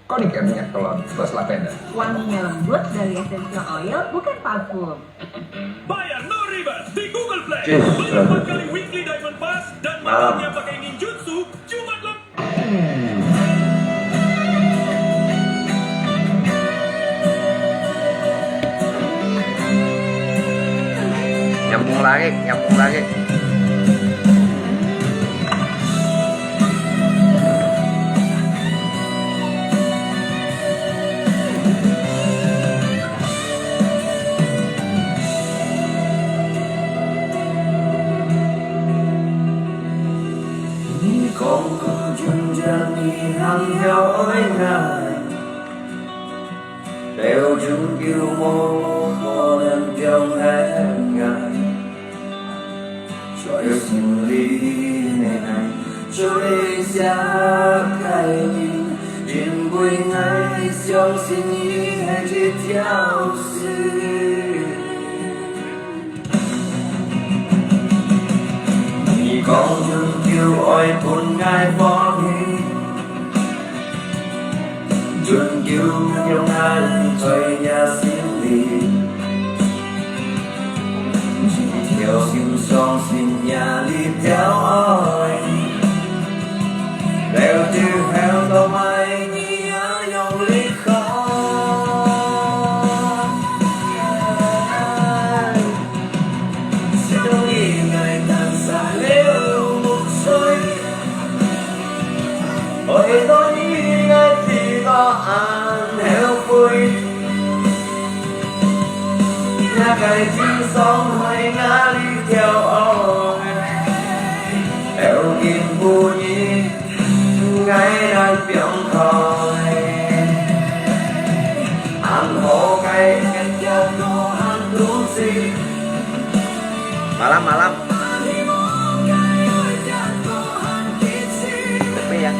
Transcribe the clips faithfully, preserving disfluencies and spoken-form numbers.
Kau ni kami yang kalau terus lah pendek. Wanginya lembut dari essential oil, bukan parfum. Bayar no riba di Google Play. Beli empat kali weekly Diamond Pass dan malamnya pakai ninjutsu, Jumat lem- Nyambung lagi, nyambung lagi. Malam, malam. Tapi ya.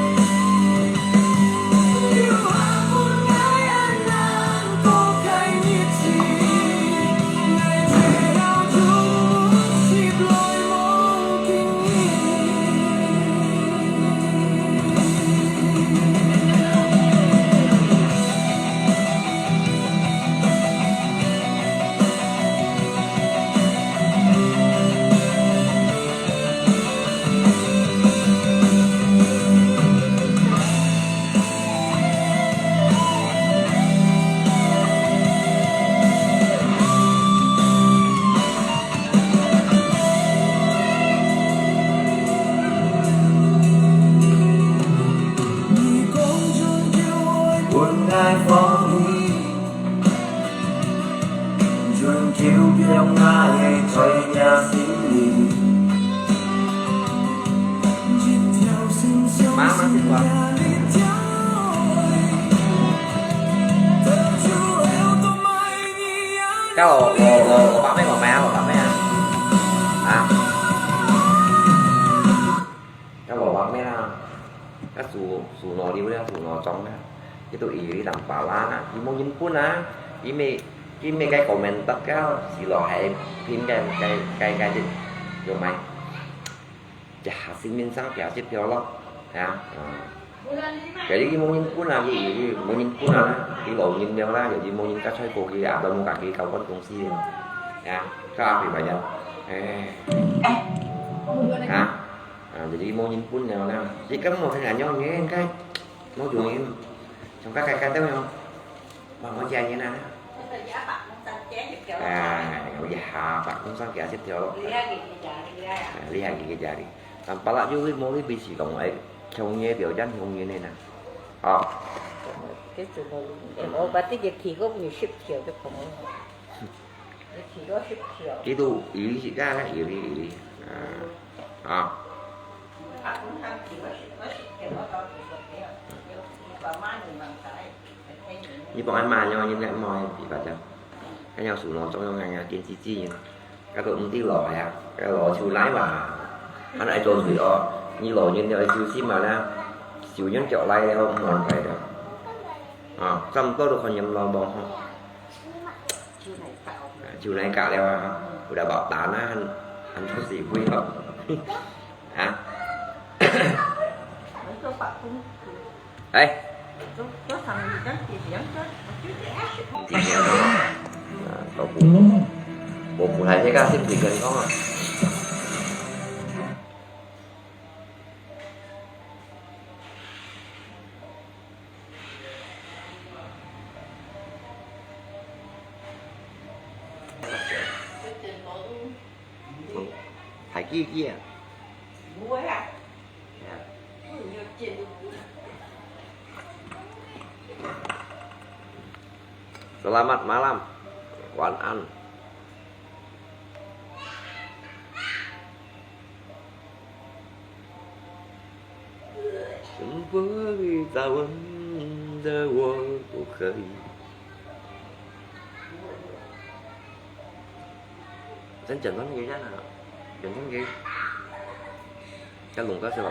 Má, má, xin quà. Cái lò, lò, lò, lò bạc mấy, lò bạc, lò bạc mấy à? Hả? Cái lò bạc mấy à? Cái sù, sù nò đi với sù nò trống á. Cái tụi ý đi làm bà lá à. Ý mô yên phun à. Ý mê, ý mê cái comment tất cả. Xì lò hãy pin cái, cái, cái, cái gì. Vô mày. Chà, xin miễn sang kéo xếp theo lắm. Hả? Ờ. Cái gì mô yên phun à, gì, gì, mô yên phun à. Ý lò yên đeo là, cái gì mô yên cắt xoay cô kia, à, đâu mô cả cái cao con công ty. Hả? Sao bị vậy nhỉ? Ê. Hả? À, jadi mau nyimpen ya, nah. Jadi kamu mau tanya nyong ni, kan? Mau jual ni. Cuma kai kai tahu nyong. Mau mau jual ni, nah. À, ya, Pak Kong Sang kia xếp theo lắm. À, lihat gigi jari. Tanpa lah juga mau lebih sih kamu, eh, cowoknya dia jangan ngomongin ni, nah. Oh. Cái trường hợp, em, ủa, bà tí kia thì có nhiều ship kiểu cho phòng. Cái đó ship kiểu. Cái tụ ý gì ra, ý, ý, ý. À. À. Ni pok ai ma nyo, ni ngại mò, ni bà chăng. Cái nhau sủ nó trong nhau ngại ngại tiên chi chi. Cái tụ mesti lo ya. Cái lo chu lái mà. Anh ai trốn rồi ó. Ni lo nhân ai chu xí mà na. Chu nhân chọn lai leo mòn phải đó. À, chăm có được con nhầm lo bò hả? À, chiều nay cả leo à. Udah bảo tán á, anh, anh có gì vui không? Hả? Ấy. 啊，都無，無，無，大家身體健康啊。嗯，還記得啊？ Selamat malam, 晚安。 先簡單个呀，簡單个，先弄个先吧。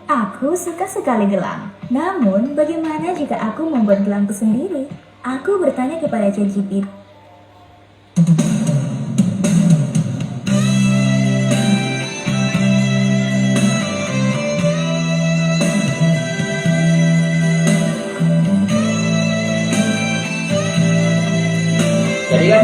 Aku suka sekali gelang. Namun, bagaimana jika aku membuat gelangku sendiri? Aku bertanya kepada Chatgpt. Jadi kan,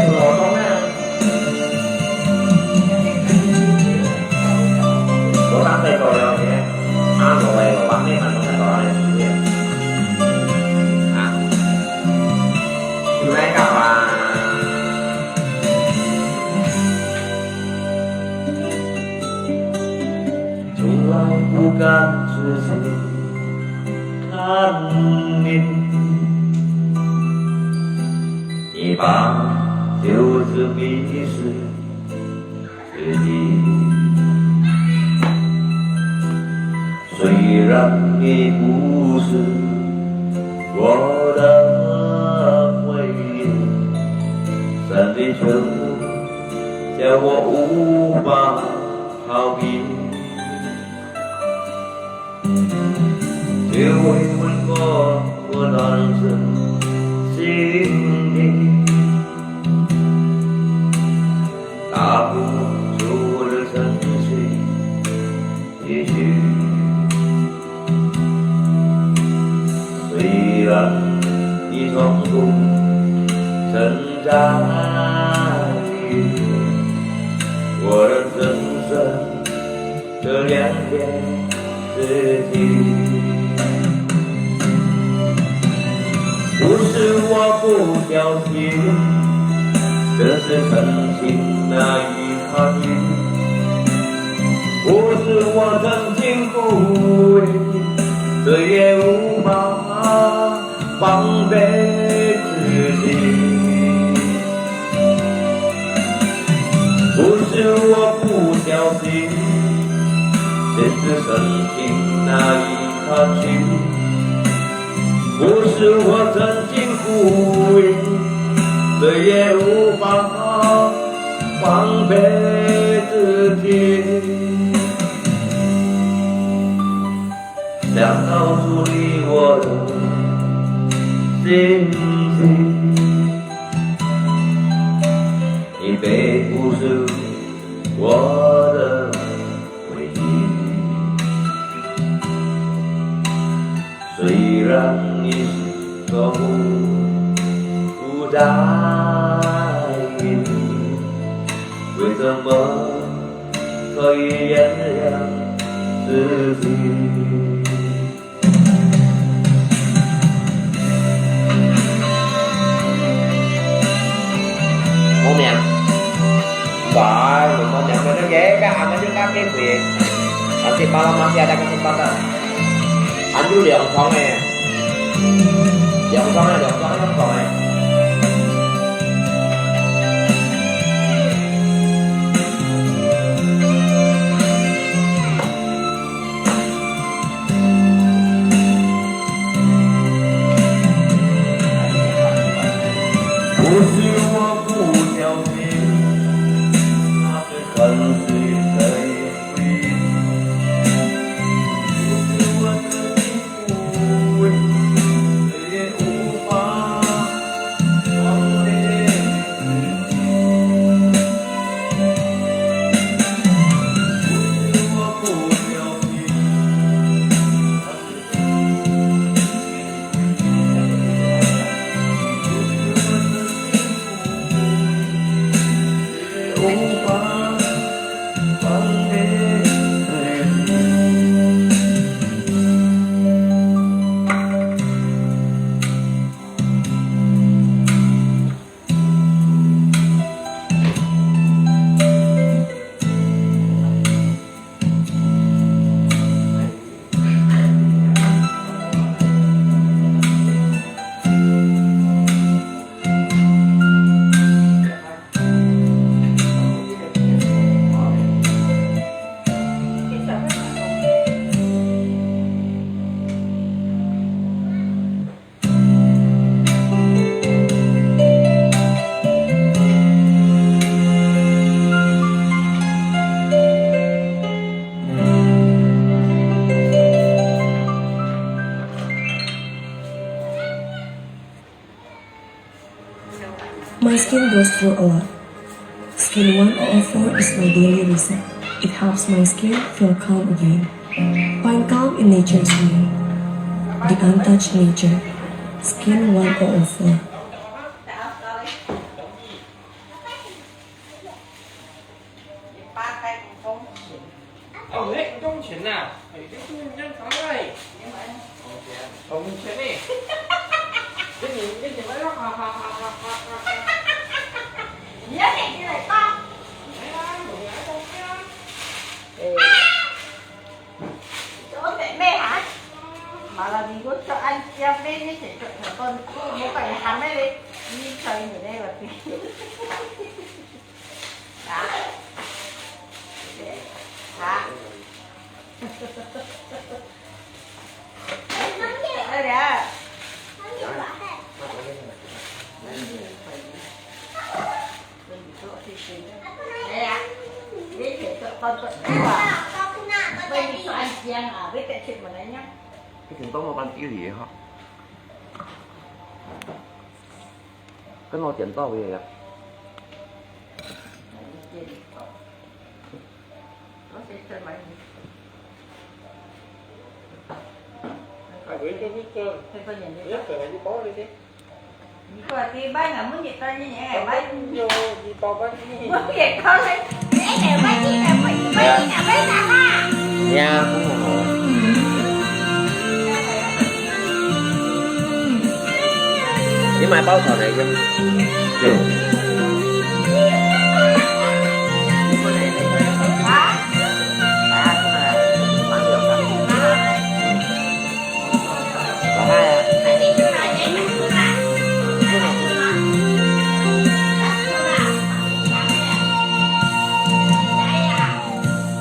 無名。毋係，無名，無名，該个，該阿妹就較貴貴。Nanti malam masih ada kesempatan. Anju兩張个，兩張个，兩張个，兩張个。My skin goes through a lot. Skin one oh four is my daily reset. It helps my skin feel calm again. Find calm in nature's way. The untouched nature. Skin one oh four. 八百五公钱。哦，你五公钱呐？哎，你都人家讲哎。五公钱呢？你你你你，哈哈哈哈哈哈！你要自己来包。哎呀，我来包呀。哎，做得咩哈？马拉米，我做安吉啊，咩？你是做做做，我我帮你行咩嘞？你做你那个。 啊？啊？哎呀！哎呀！你这个好做啊！不然你说安吉啊，你得去问人家。一点都没办法理哈。 跟我点到位呀。哎，我就去做，你要做还是包那些？你过来这边啊，我也带你，哎，我有一包包给你。我也包了。 呀，不好。你买包炒哪个？嗯。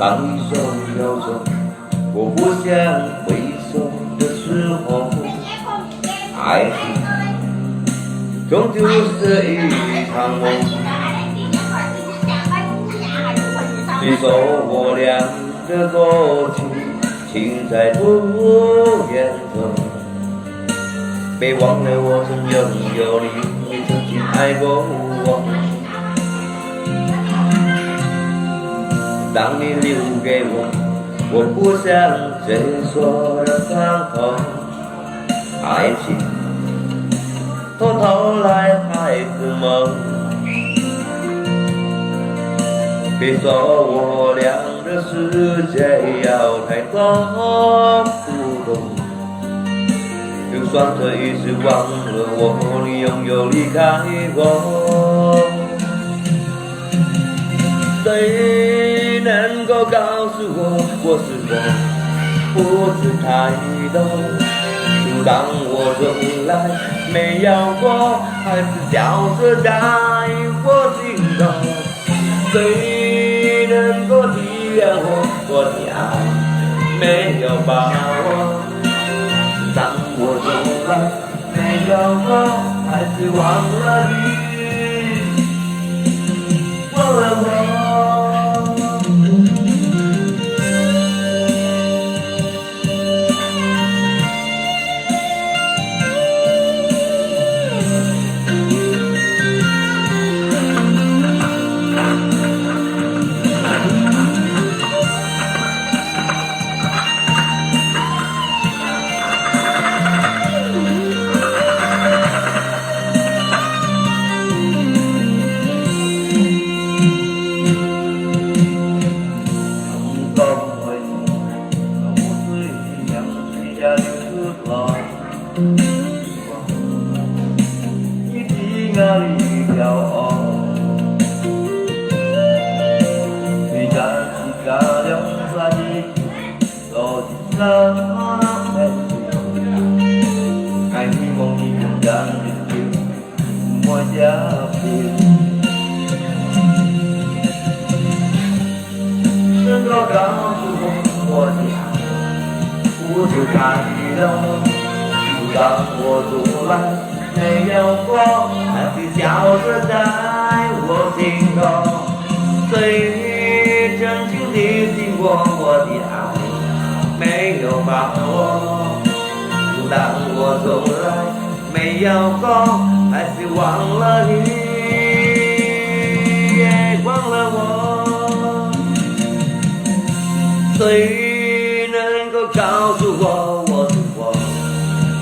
当你说要走，我不想回首的时候，爱情终究是一场梦。你说我俩的过去，尽在不言中。 别忘了我曾拥有你，你曾经爱过我。当你留给我，我不想追溯的伤口，爱情，到头来还是梦。别说我俩的世界要太大不同。 就算这一世忘了我，你永远离开我。谁能够告诉我，我是我，不是太多。就当我从来没有过，还是消失在我心中。 谁能够体谅我，我的爱没有把握。当我从来没有过，还是忘了你，忘了我。能够告诉我，我的爱不是太多。当我从来没有过，还是消失在我心头。谁曾经提醒过我的爱没有把握？当我从来没有过，还是忘了你，也忘了我。谁能够告诉我，我是我，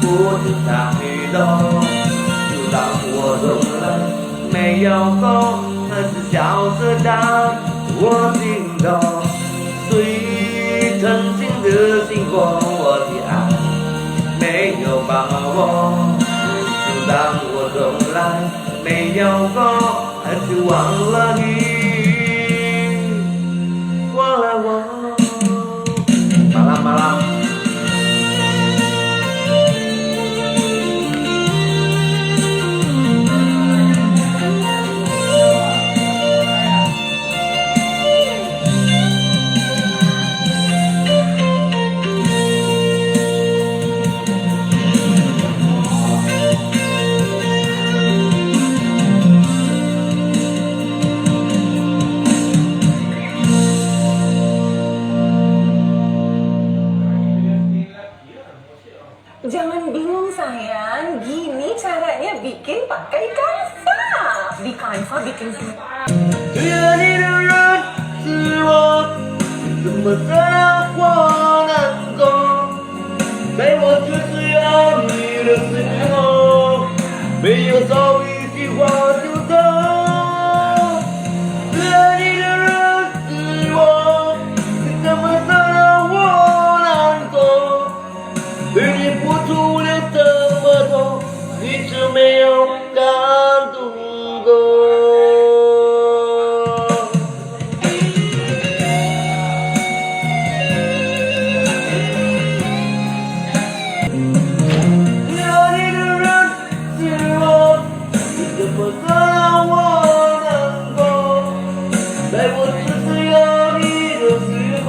不知道你的，就当我从来没有过，还是笑着在我心头。 最曾经热情过我的爱，没有把握，就当我从来没有过，还是忘了你，忘了我。马浪马浪。 Jangan bingung sayang, gini caranya bikin pakai Canva. Di Canva bikin semua. 对爱你的人是我，怎么这样我难过？在我最需要你的时候，没有说一句话就走。对爱你的人是我，你怎么这样我难过？ 对你付出了这么多，你却没有感动过。爱你的人是我，你怎么这样我难过？在我最需要你的时候，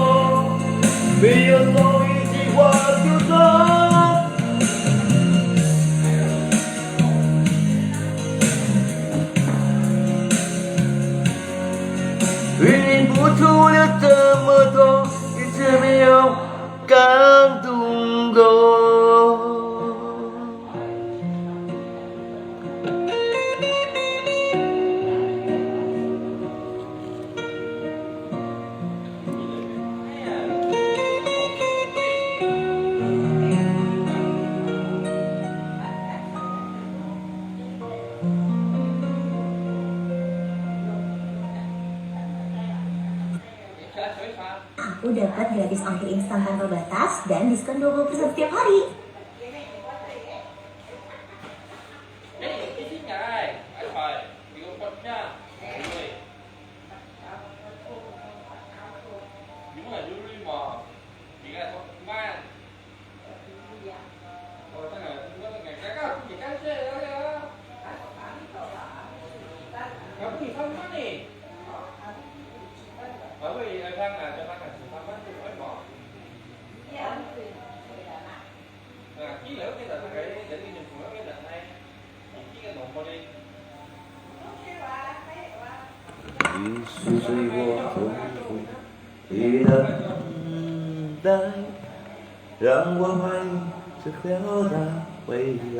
没有说一句话就走。对你付出了这么多，你却没有感动过。 Aku dapat gratis ongkir instan tanpa batas dan diskon dua puluh persen setiap hari.你是谁，我都不知道。等待，让我怀着回答未来。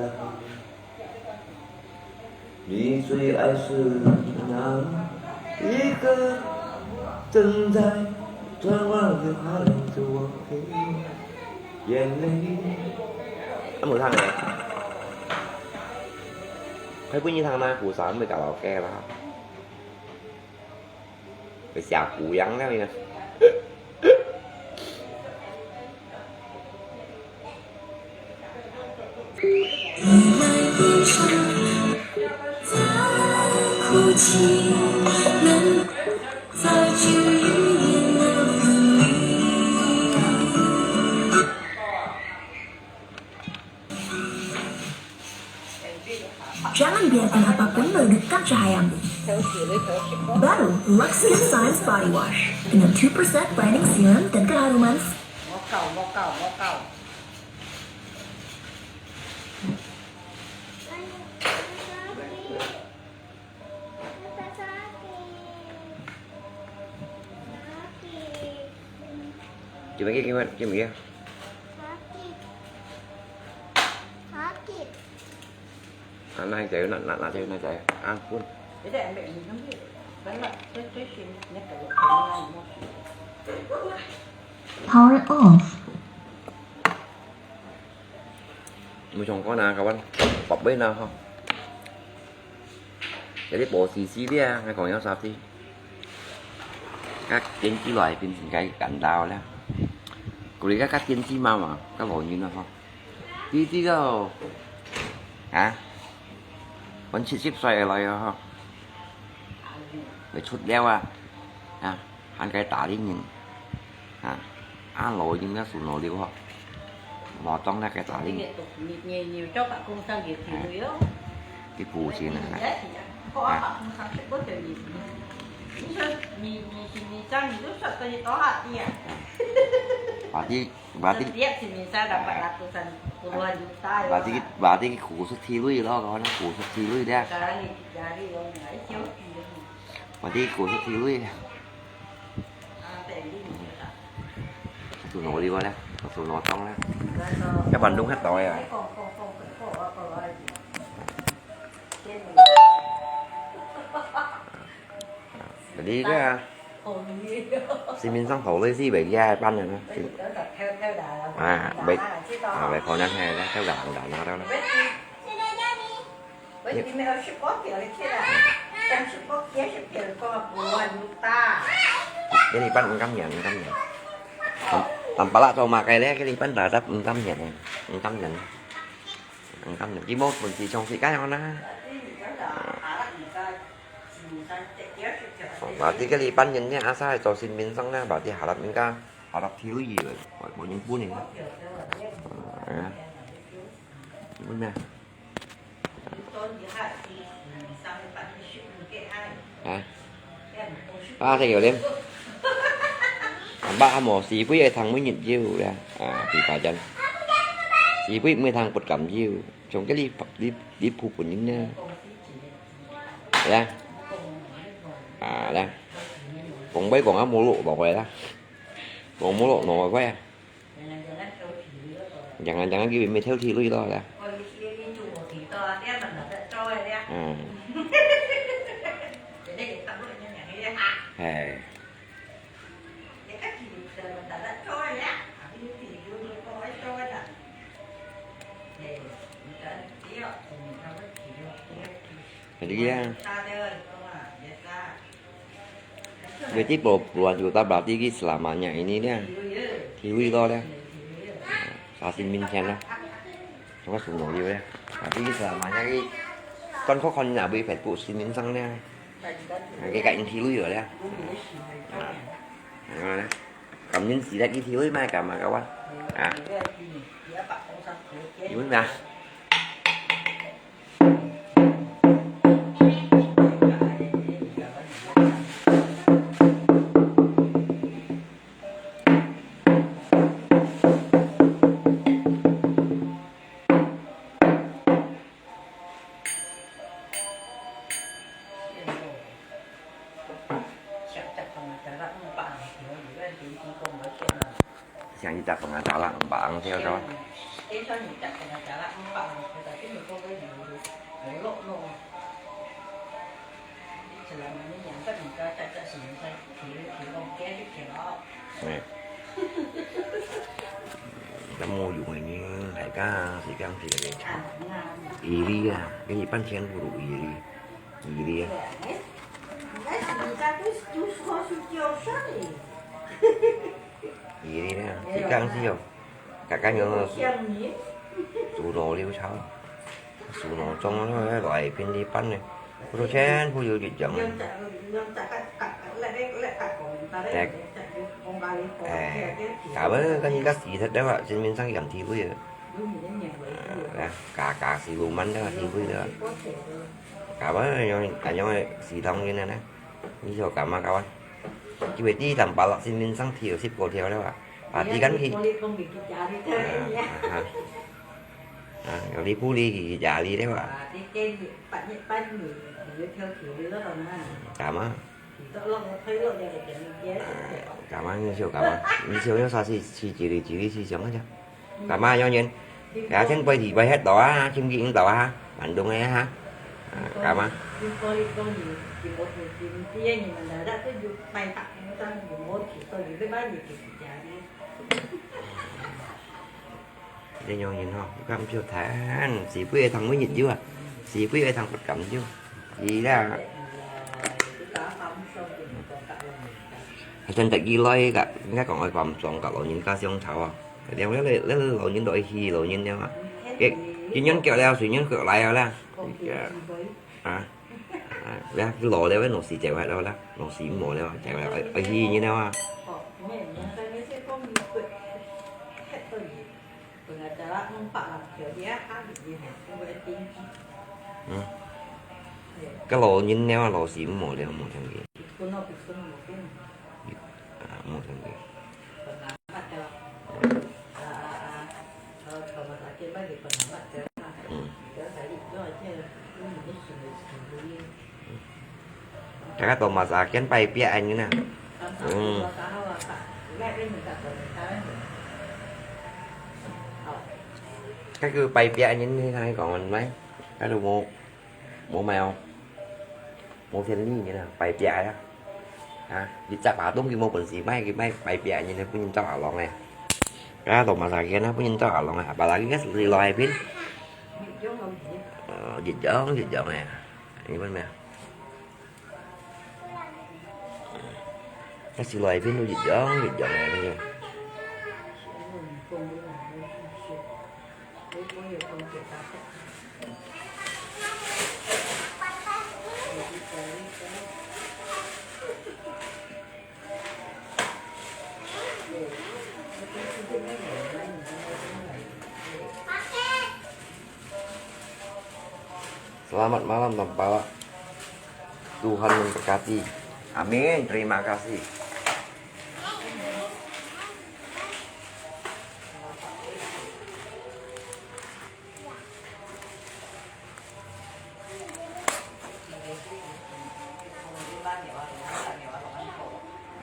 你最爱是哪一个？等待，转弯又还留着我的眼泪。啊，無通个。佢本身通拿鼓手，毋會卡拉OK啦。 佢寫古樣了呀。 Jangan biarkan apapun meredupkan cahayamu. Baru Luxia Science Body Wash dengan two percent brightening serum dan keharuman. Mokau, mokau, mokau. Sakit. Sakit. Sakit. Sakit. 拿走，拿，拿，拿走，拿走，啊，分。Power off. 毋想講啊，kawan，寶貝呢，吼。Jadi posisi dia，𠊎講要啥事？佢堅持來變成个幹道了。佢个佢堅持嘛嘛，佢老人了吼。 知，知道，啊？分七十歲來啊，吼。會出了啊，啊，還該打理人，啊，啊，老人啊，手腦溜吼，無當那個打理人。你，你，你，你做白工生也挺累哦。啊，你苦心啊，你也是啊，我啊。白工生是不得了。你說你，你是你這樣，你就說跟你多少的呀？啊。Berarti Berarti, berarti, berarti苦出體累咯，可能苦出體累了。Berarti苦出體累了。Satu nori wala, satu notong lah. Ka Bandung hat tau ya. Jadi ke, 市面上頭類似為个一般的呢，啊，為，啊，為可能係啦，跳个紅蛋啊，啦。一般五甘仁，五甘仁。Tampalak做麼个咧？佢一般tetap五甘仁，五甘仁。 Ang kam ni, kimo pun si chong si kai hona. Berarti kelipan nyen ni asal cho sin min sang na, berarti harap ningka, harap tilu ye, mo nyen pun ni. Ah, ya. Pun na. Ah. 啊，這有咧。Nampak ha mo，四杯个糖每日有咧。啊，比較真。四杯每糖不敢有，從這裡，裡，裡鋪本人呢。咧。啊，咧。講杯講啊，無落落个啦。講無落落个啊。 Jangan-jangan佢會偷提鐳咯，啦。嗯。係。係啊。 Berarti bulan juta berarti ki selamanya ini dia. Tiwi lo dia. Sasin min chen lah. Cuma sungguh liu dia. Tapi ki selamanya ki kon kok kon nak beri Facebook sin min sang dia. Ki kat in tiwi lo dia. Nah. Nah. Kam min si dak ki tiwi mai kam kawan. Nah. Yun lah. 像一隻紅啊，打啦，紅白紅條條。哎。Kamu yung ini, hai ka, si kang si kang. Iri ah, ini pan siang buru iri. Iri ah. Iri ah, si kang si yo. Kakak nyo. Suno liu chao. Suno chong lo, lo ai pin di pan ne. Kudu chen pu yu di jang. Tek. Eh, kamu kan ni kasi thật đấy ạ, trên miền sang yam thi bui. Kakak si bu man đấy, thi bui đấy. Kamu yang, yang si thong ini nè. Ni so kamu kawan. Kiwe ti tam palak sin min sang thiu sip ko thiu leo a. Pati kan ki. Ah, ah. Ah, yang li pu li ki ja li leo a. Kamu. Kamu ni so kamu. Ni so yo sa si si ji li ji li si siang aja. Kamu yang yen. 啊，天飛地飛歇到啊，天氣應到啊，蠻凍个哈。啊，幹嘛？這樣人吼，你看毋少聽，四季个糖分一有啊，四季个糖分感有，是啦。 還真得意來个，應該講愛放鬆，甲老人家相處啊。了，了，了，了，老人都愛去老人了啊。佢，佢人腳了，水人腳來了啦。啊，啊，了，佢老了，老是走下了啦，老是無了，走下，愛，愛去人了啊。嗯。 該老人了，老是無了，無聽見。啊，無聽見。嗯。大家都嘛係見拜別恁樣啊。嗯。該个拜別恁樣，你聽講咩？該个無，無咩哦。 無天理个啦，拜別个啦。啊，一隻巴東佢無本事賣，佢賣拜別个，人家分人做阿郎个。啊，都嘛係个啦，分人做阿郎个，巴拉佢个是來邊。呃，一樣一樣个，你問咩？該是來邊都一樣一樣个，那个。 Selamat malam, Tampalak. Tuhan memberkati. Amin. Terima kasih.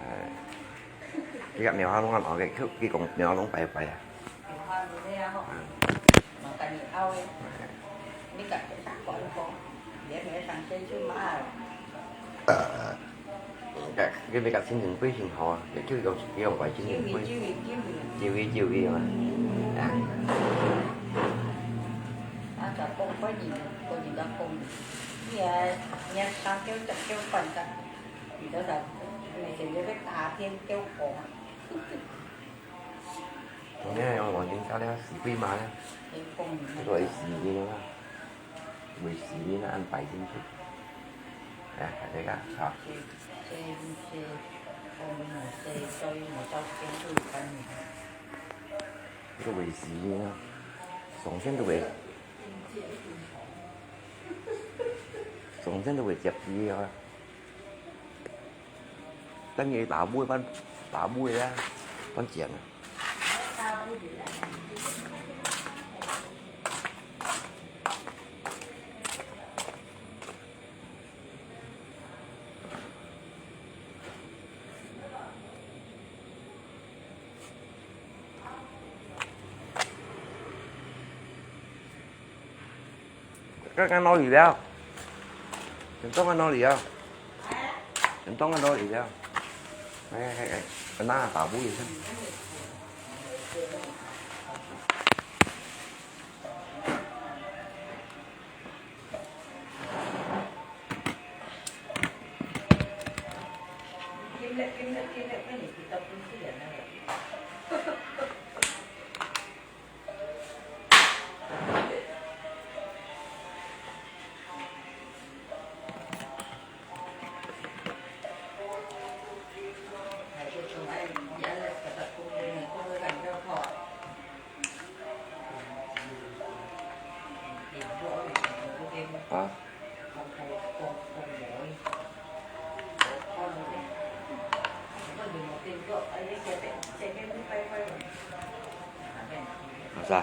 Ai. Ki kat mèo ha long an ong, ki, ki kong mèo ha long pai pai a. Ai. Ki, ki mi kat chin chin pui chin hao a, ki, ki kong, ki kong pai chin chin pui. Kiwi, kiwi. Kiwi, kiwi a. A. Nè, yong long jin ka liao, si pui ma liao. Tua si ni la. Tua si ni la, an pai chin chin. A, ka te ka, ha. Tua si ni la. Song chen tua. Song chen tua jep si a. Tánh như đá bụi, bắn, đá bụi á, bắn chén à. Cái, cái nói gì đó? Mình tốn cái nói gì đó? Mình tốn cái nói gì đó? Cái, cái, cái, cái ná tao bú gì đó. Hả? Làm sao?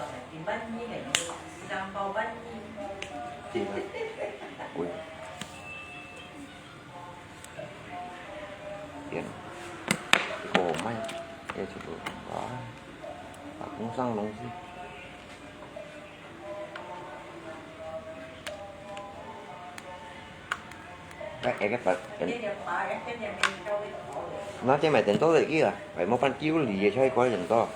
啊，一萬二个，三包萬二。對啊，貴。點，一個賣，也差不多，啊，啊，工商東西。 哎，哎，个白，嗯。那這買等到了去啊，哎，莫放丟了，也才過等到。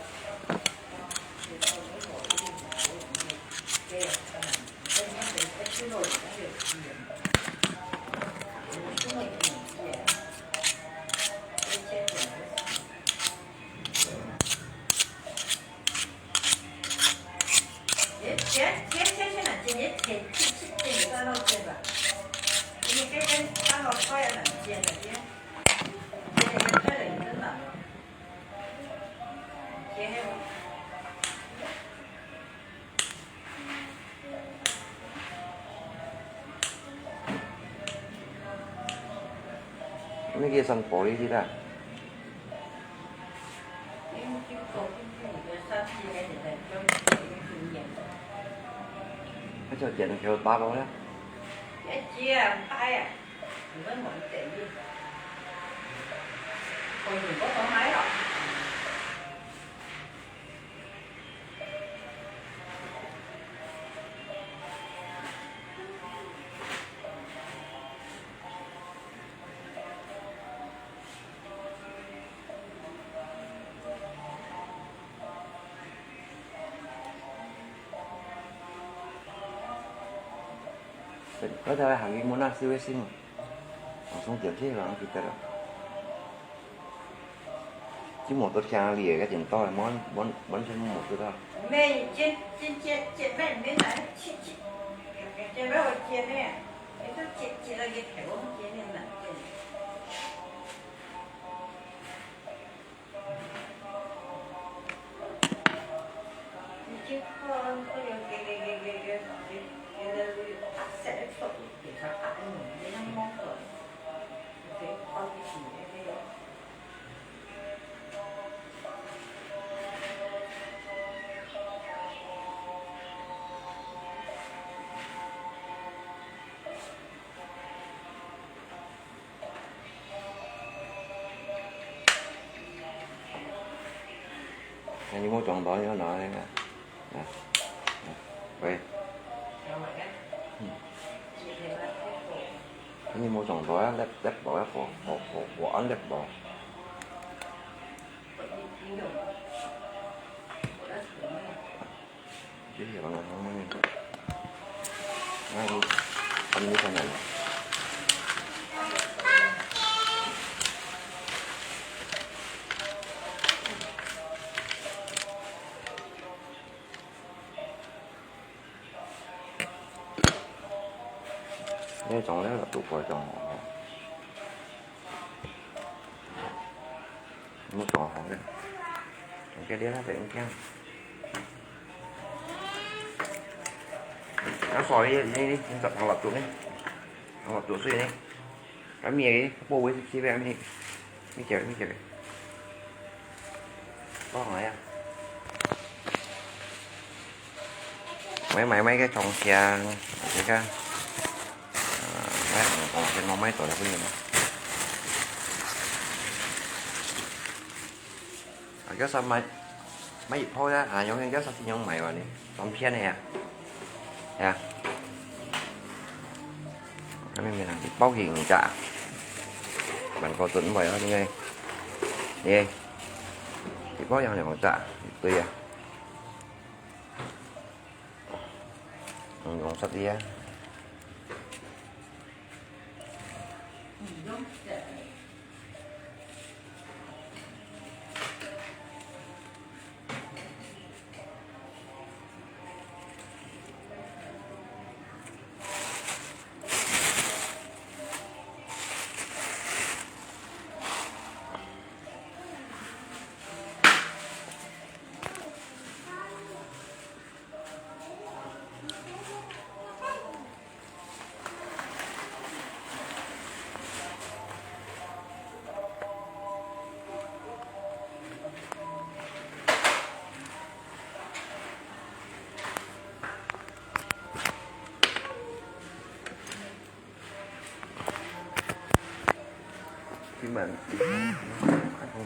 那个上玻璃去的。 該就剪條八包啦。該條還有無那收个信？我送電梯了，記得了。就無得聽你个，个電到了，完，完，完全無得到。沒，這，這，這，這，沒，沒來，去，去，這，這，這，我接呢，你說接，接了也陪我們見面了，對。 那你無裝到，你要拿那个，啊，啊，喂。嗯。你無裝到啊，laptop包啊，火，火，火，火安laptop包。 這些人啊，他們，那你，他們就看看了。那種那個都不會裝好。 你裝好了，你這裡那個物件。啊，所以你，你，你，你，你蠟燭呢？蠟燭水呢？啊，米个，不會是這邊米，米叫，米叫。放來呀。 買，買，買个長香，這个，啊，買，哦，先莫買多了，不行了。啊，叫啥買，買一包呀，啊，用，用，叫啥先用買哇呢？當便宜啊。呀。 看你们一包给人家，蛮高准买啊，因为，耶，一包养两只，对呀，嗯，用十个啊。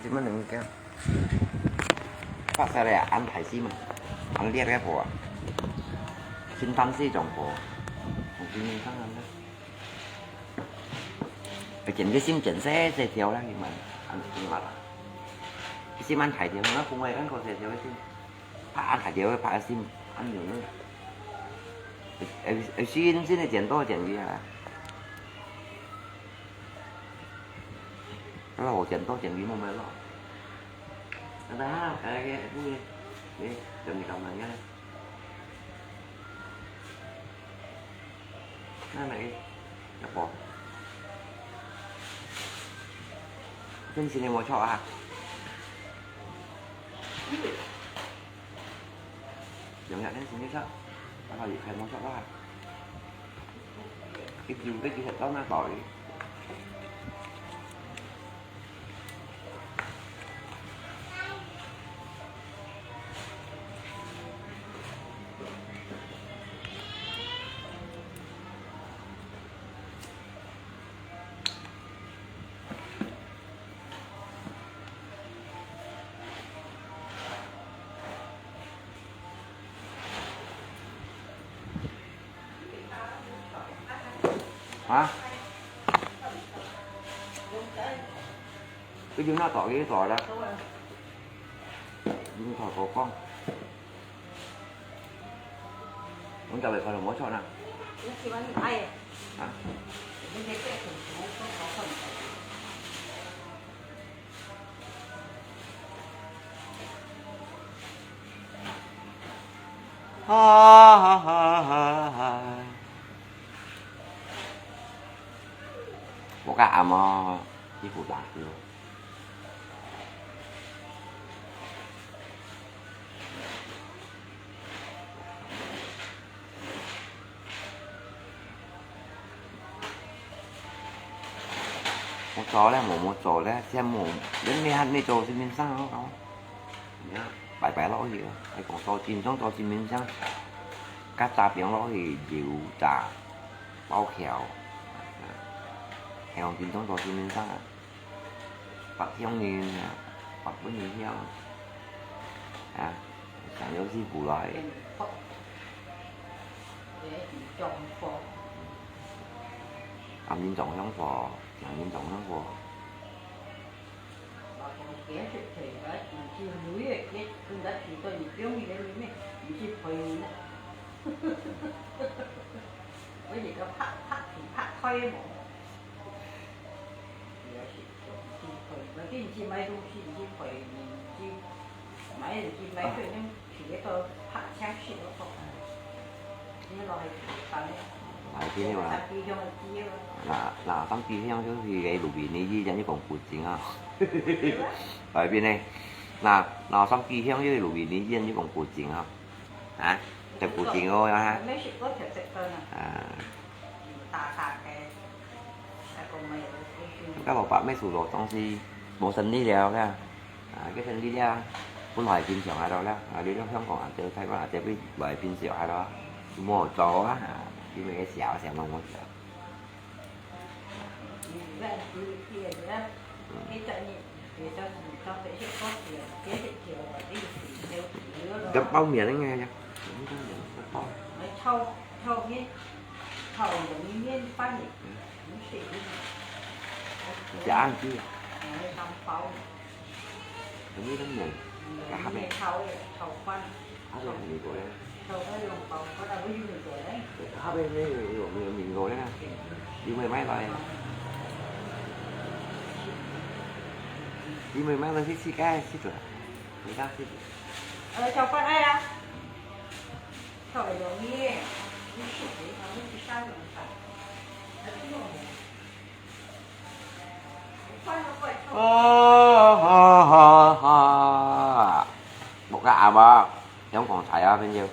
點樣能夠？發射了，恁大支嘛，恁烈个火啊，新fancy種火，同新新生啊。佢剪个心剪細細條啦，你嘛，恁你嘛啦。佢心恁大條，那紅个恁个細條个心，拍恁大條个拍个心，恁樣呢。呃，呃，新新个剪刀剪鱼啊。 老剪刀剪鱼冇咩咯。但係哈，誒，誒，誒，誒，剪你搞乜嘢？那那個，要不？真係你無錯啊！用一點心就好，然後也可以無錯啊！ 一直一直係當那道理。啊？佢就那道理做啦。你同我講，我就會可能無錯啦。啊？哈哈哈哈哈！我个阿嬷，佢負責个。 無做咧，無，無做咧，先無，你還沒做，先面上哦。你看，拜拜落去哦，還講做金鐘，做金面上，加炸餅落去，油炸，包條，啊，還講金鐘做金面上啊。 白香煙啊，白粉煙香啊，啊，上有師傅來。暗人中香火，上人中香火。買个嘛。那，那上機香就係个路邊个醫院，你講古井啊。外邊呢，那，那上機香就係路邊个醫院，你講古井啊。啊，在古井哦，啊。啊。 該老伯乜輸到當時無生意了啦，啊，該生意了，本來平常下咯啦，啊，你到香港啊，到台灣啊，這邊來平常下咯，無做啊，啊，因為該小小問題啊。嗯。這包麵應該呀。嗯。 係恁樣啊。有沒有恁樣？該下邊。下邊係美國人。下邊係美國人啊。有沒有買來？有沒有買來去試看，試看。你看試看。呃，小份愛啊。 啊，哈哈哈！無个阿爸，香港菜啊，朋友。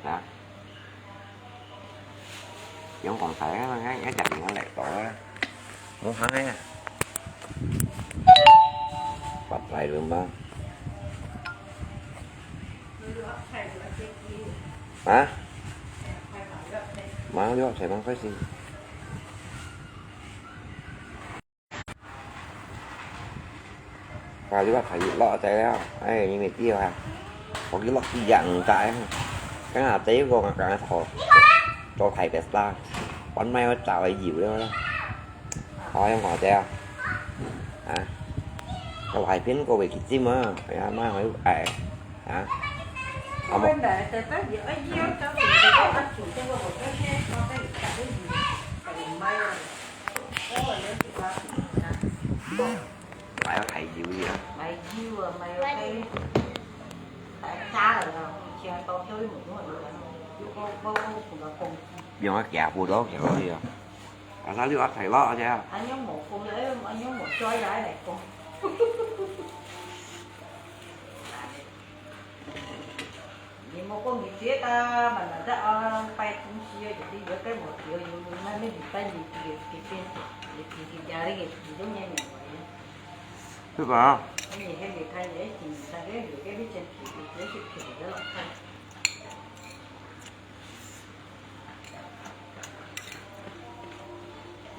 啊。 用講大啊，𠊎，𠊎一定愛來到啊。無行啊。發財了嗎？啊？馬上六合彩，馬上開始。啊，你話大油落仔啊，哎，你毋知啊？我去落去也毋知啊。剛下這個我剛才做，做大白沙，本來我找个油了啦。好，用我這啊。啊，我還騙過會去浸啊，哎呀，媽，我又哎，啊。啊，我買个大油，哎，你要找水，我把水给我，我这些，我给你找个油，哎，买了。 買个大油去啊。買油啊，買个，哎，炸了啊，以前到这里没用的，又不，不，不，不，不，用个夹布刀夹去啊。啊，他就要太辣去啊。还用没风的，哎，还用没抓下来讲。 你莫讲你这个嘛，嘛在啊，拜东西啊，就是有个无条，有有那那礼拜你你你你你你家里个其中一年来。是吧？你还没看，你还挺，大概有个以前挺，也是挺个了。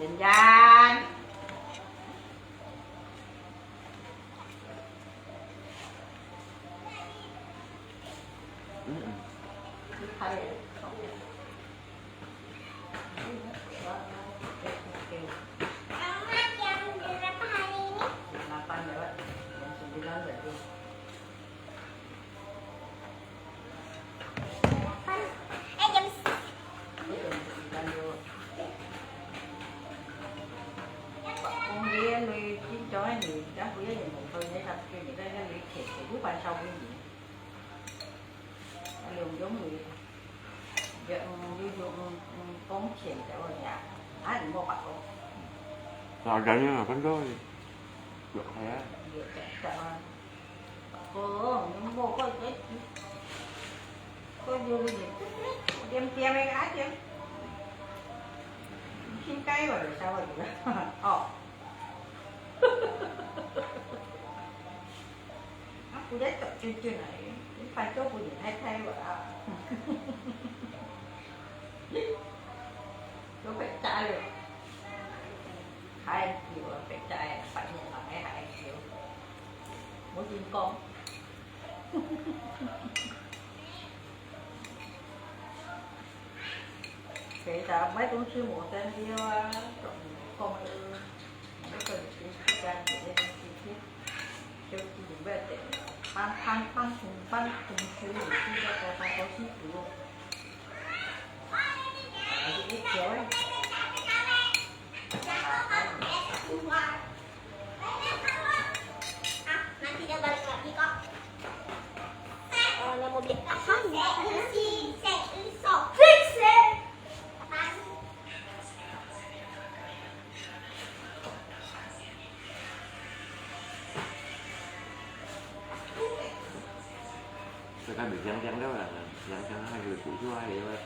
人家。 用，用，用，用工钱个问题啊，啊，你莫白讲。啊，人家那分到，有开啊。有在，在啊。哦，你莫怪这，怪有点，点点那个啊点，应该有点稍微有点，哦。 啊，不要走进进来，你快做不你太太了啊。都被炸了，还久啊，被炸了，反正还还久，我跟你讲。 其實買東西無生了啊，就毋講了。你个東西自家煮个東西去，就自己買个，放放放空放空水，你自家多放多去煮。啊，就一條欸。 這个米香香了啦，香香還有煮出來个那個。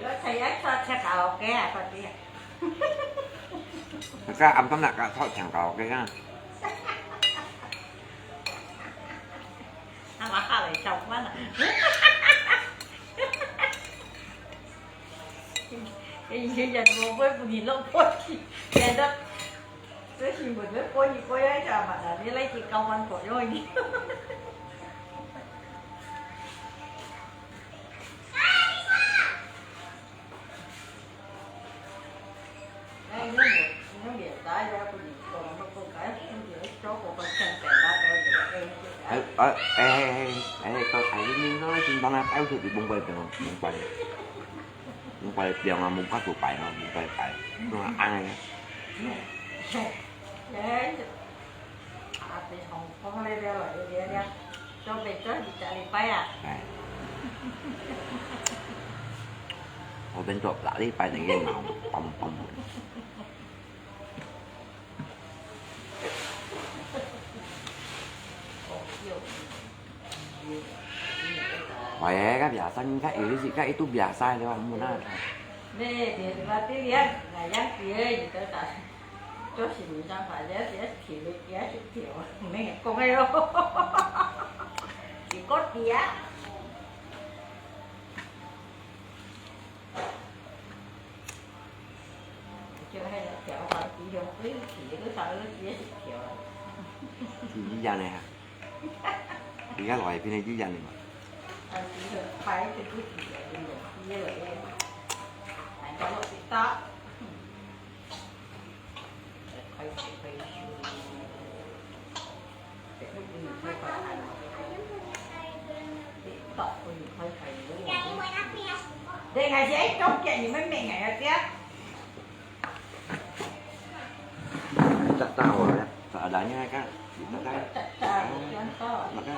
有，佢愛坐車卡拉OK啊，快啲啊！佢暗暗那个坐車卡拉OK啊。啊，嘛好咧，上班啊。以前人無會分你落過去，現在 這新聞要播一播一下嘛，你來去交換朋友呢。哎，你們，你們別打呀，不能講，不該，不能說我們現在那個，哎，哎，哎，哎，哎，哎，到台裡面那個新聞啊，到處都崩潰的，崩潰。 Mông Pài Piang à, mông Pài Pù Pài à, mông Pài Pài. Nó là ăn này. Đấy. À, thì không, không lên đeo rồi, đeo, đeo. Cho về cho đi trả đi bay à? Này. Ở bên chỗ trả đi bay này cái màu bông bông. 喂，該biasa，你看有一些，該一度biasa了，我們那。Nè, dia berarti dia ngayang dia gitu ta. Terus ini sampai dia, dia kiri, dia kiri. Nè, kong ayo. Ikut dia. 就係調翻佢用水去，佢上去也係調。係一樣个哈。而家來片係一樣个嘛。你還是愛中間，你們沒愛這樣。 Kita tahu ya, seadanya kan. Kita kan. Maka,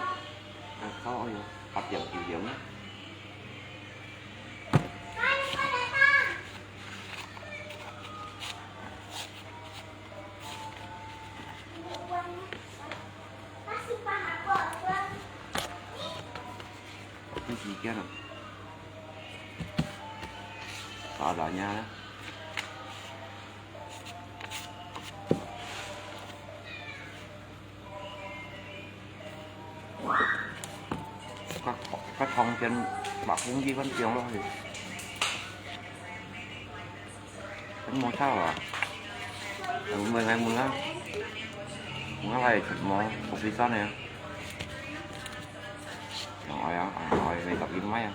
tahu ya, empat jam, tujuh jam. Itu sikit lah. Seadanya lah. Các, các thông tin bác cũng đi văn trường rồi. Anh mua sao à? Anh mua ngày mua lá. Mua ngày chụp mua, một tí son nè. Rồi à, rồi về tập gym máy à.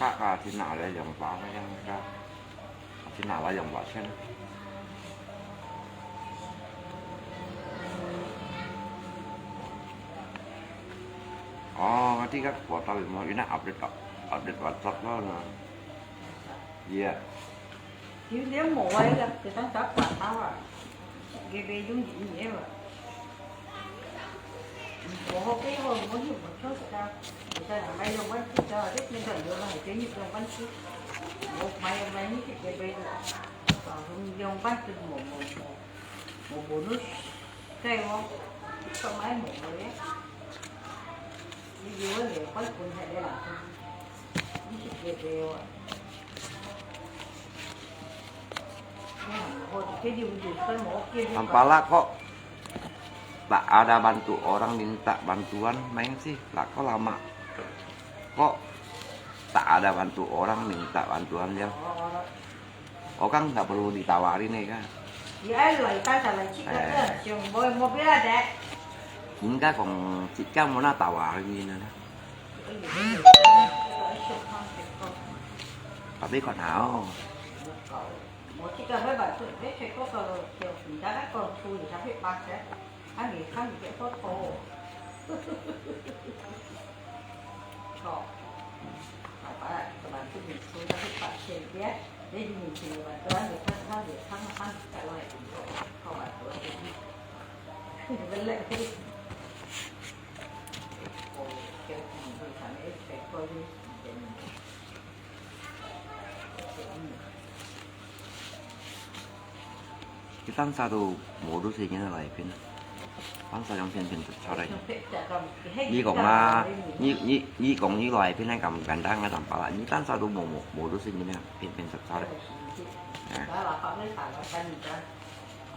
Các, à, thì nào lại dòng vào cái, cái, thì nào lại dòng vào xem. Ồ, cái tí các của tao bị mua, ý là update, update WhatsApp đó là. Yeah. Chứ nếu mổ ấy là người ta chó quả táo à. Cái về dung dị nghĩa mà. Có hộp cái hộp có nhiều một số sao. Người ta là may lông bắn chứ cho, rất nên đợi lông là phải chế nhiều lông bắn chứ. Một may may như cái cái về. Còn không lông bắn từ mổ, mổ, mổ, mổ bố nước. Cái không? Không may mổ rồi đấy. Ví dụ là để quay cuốn hay để làm sao? Ví dụ để về rồi. Tampalak kok tak ada bantu orang minta bantuan, main sih, lah kok lama. Kok tak ada bantu orang minta bantuan dia. Orang nggak perlu ditawarin ya kan? Iya, lu kita salah cik Eh. Kata, siung boy mobil ada. Hingga kong cik kamu nak tawarin ni lah. Tapi kok tahu? Một chiếc cà phê bạn thử biết thấy có cờ kiểu chúng ta đã còn chui thì ta biết bạc đấy. Ăn để khăn thì sẽ tốt khổ. Có. Phải bạn, các bạn cứ nhìn xuống ta biết bạn xem biết. Để đi nhìn thì bạn cứ ăn được khăn, khăn để khăn, khăn cả loại. Không bạn cứ đi. Vấn lệ. Ồ, kiểu gì thì phải biết phải coi đi. Kita satu modus ini lah, Ipin. Bangsa yang pian-pian cakap. Ni kong ah, ni, ni, ni kong ni lah, Ipin kan gandang kan tampak lah. Ni tan satu mo-, mo-, modus ini lah, pian-pian cakap. Ya.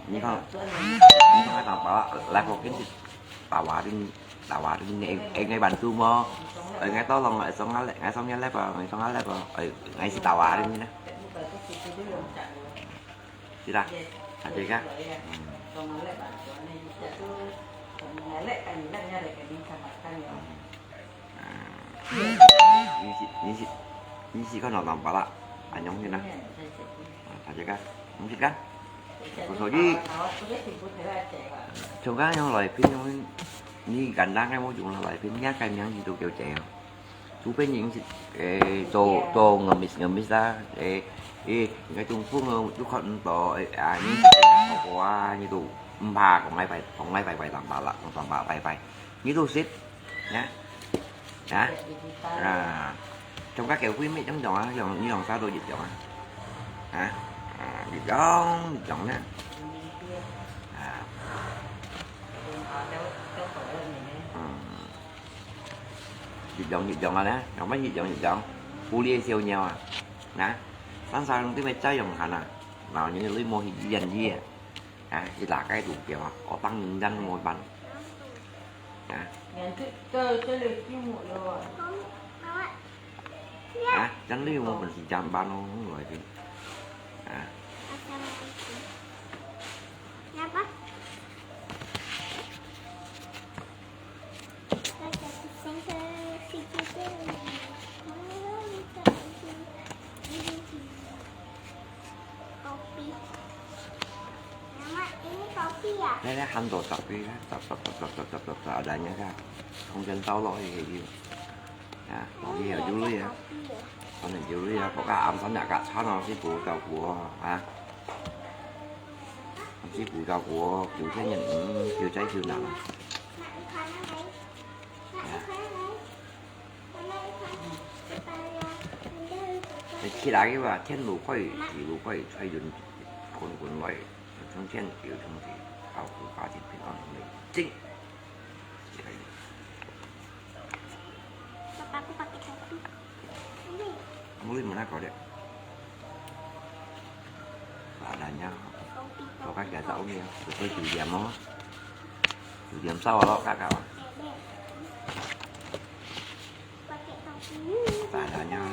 Ni kong, ni kong kan tampak lah, lah kok ini tawarin, tawarin, eh, eh, ngai bantu mo. Eh, ngai tolong, eh, song alek, ngai song alek, ngai song alek, eh, ngai si tawarin ni nah. Sila, ada kah? Hmm. Ah. Ni si, ni si, ni si kan orang tampak lah. Anyong ni nah. Ah, ada kah? Mungkin kan? Kusok ji. Chúng ta yang lai pin yang ni gandang cái mô chúng là lai pin nhá cái miếng gì tụ kiểu trẻ. Chú bên những gì, ê, tô, tô ngemis, ngemis ta, ê, ê, cái Trung Quốc người, chú khăn tô, ê, à, những gì, có quá, như tụ, mpa, còn ngay phải, còn ngay phải, phải tạm bảo là, còn tạm bảo phải, phải. Như tụ xít, nhá. Hả? À, trong các kiểu quý mấy chống chọn á, dòng, như dòng sao tôi dịch chọn á. Hả? À, dịch chọn, dịch chọn nha. À. Ừ. Dịch chọn, dịch chọn rồi đó, không phải dịch chọn, dịch chọn. Phu lia siêu nhiều à. Nè, sáng sao tí mày trái dòng hẳn à. Nào, những cái lưới mua thì dần dĩ à. À, thì là cái đủ kiểu à, có tăng những dân mua bán. 啊。两只，这，这里积木有啊。啊，这样你有本事讲吧咯，我来听。啊。Kopi. Mama, ini kopi ya? Ini kan tuh tapi, tapi, tapi, adanya kan. Không gian tao lo thì gì. Ya, tapi ya dulu ya. Kopi ya? Kan dulu ya, pokok am san ya kak chan lo si bu tau bu ha. Am si bu tau bu, kiu chen yin, kiu chai kiu nang. Khi nào cái mà thiên lũ khỏi, thì lũ khỏi, khỏi dùn, cuốn cuốn loại, trong thiên kiu trong thì, ao cú cá thì phải ăn không lấy. Chính. Papa, aku pakai topi. Boleh mana kau dek? Seadanya. Kau kan gak tahu ni ya. Betul juga mau. Juga tahu lo kakak. Seadanya.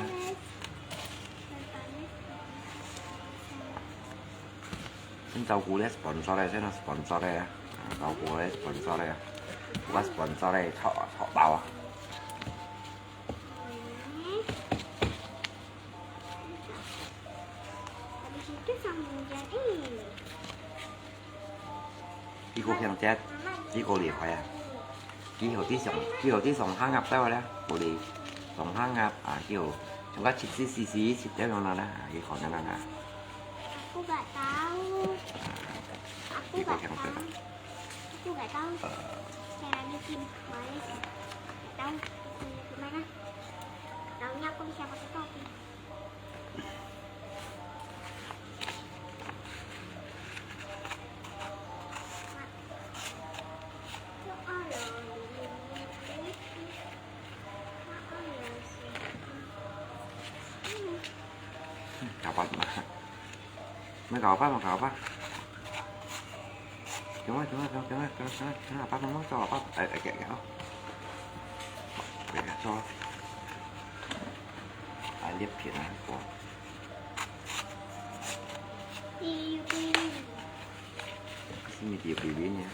Kan照顧咧sponsor咧，先sponsor咧，照顧咧sponsor咧，我sponsor咧，托托包啊。 Habis itu sama hujan ini. 幾好聽節，幾好厲害啊！幾好啲上，幾好啲上下鴨兜咧，無理上下鴨啊，幾好，像个七七四四七點樣啦，幾好啦啦。Aku gak tahu. Aku gak tahu. Aku gak tahu. Saya lagi tim Malaysia. Gak tahu. Gimana? Taunya aku bisa pakai topi. Kapan mah? Mai gak apa, mai gak apa? Cuma, cuma, cuma, cuma, cuma, cuma, cuma apa, mama, cuma apa? Eh, eh, eh, eh, oh. Oke, so. Ai, lihat kira, kok. Sini dia bibirnya.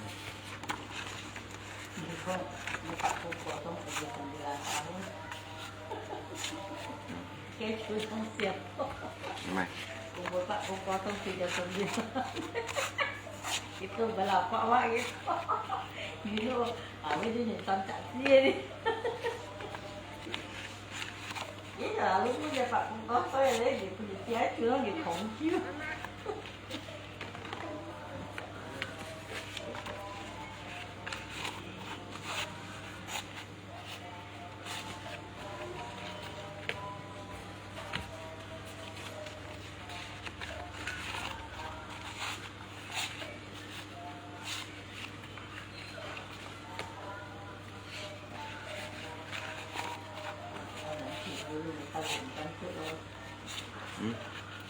Ini kok, ini Pak Kuko tuh udah sembilan tahun. Kayak curang siap. Mai. Umur Pak Kuko tuh tiga sembilan. Itu berapa, Wak, gitu. Dulu, awak dia ni tak sih ni. Iya, lalu punya Pak Kuko tuh ya, dia punya tiap curang dia kongsi. Hmm?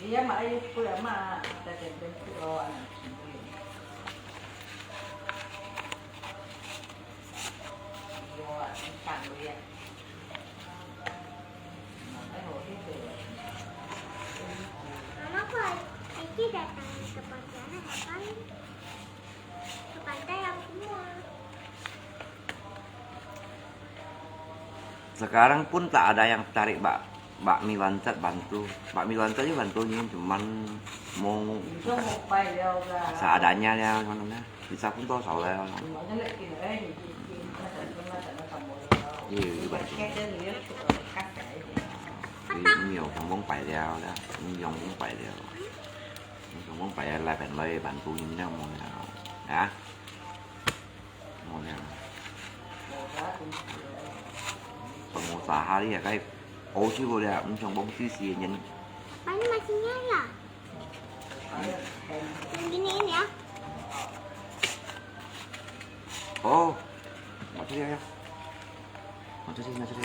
Iya, mak, ayo, sepuluh, mak, kita camping sepuluh, anak sendiri. Iya, tentang dia. Mama, kok Eci datang ke Pontianak, ngapain? Ke pantai apa semua? Sekarang pun tak ada yang tarik bak, bakmi Wancat bantu. Bakmi Wancat juga bantunya, cuman mau seadanya ya, mana. Bisa pun toh sawah. Iya, iya, baik. Ini yang sambung pai liao dah. Ini yang sambung pai liao. Ini sambung pai liao, lain lain bantu ini dah mau liao. Ya. Mau liao. Pengusaha ni ya, kai. Oh, sih boleh. Ini sambung sih sih ini. Apa ini masihnya ya? Yang gini ini ya. Oh. Masuk ya, ya. Masuk sih, masuk sih.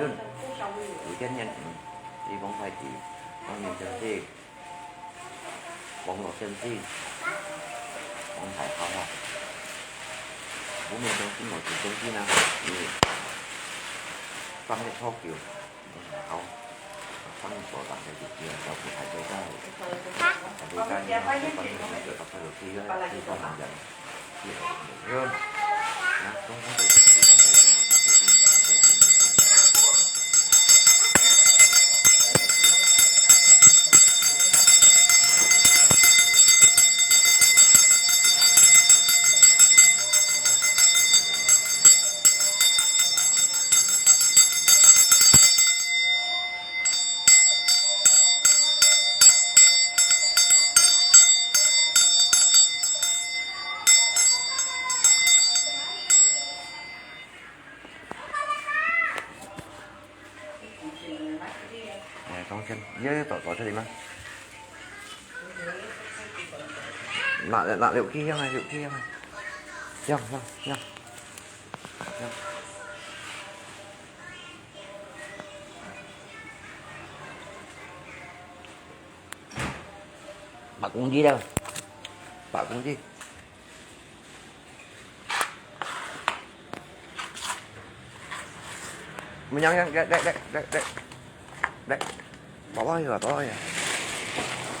論，有一个念头，你讲快递，方面就是 网络经济，讲大好啊，无面经济无自经济呢，你放个错误，你还好，放个所当的就只有照顾大家在，大家在，大家在，大家在，大家在， 哎，中间，你要走，走这里吗？拿，拿六K样啊，六K样啊。这样，这样，这样。这样。八公斤了，八公斤。 Menyang, yang, dek, dek, dek, dek, dek. Dek. Bawah ya, bawah ya.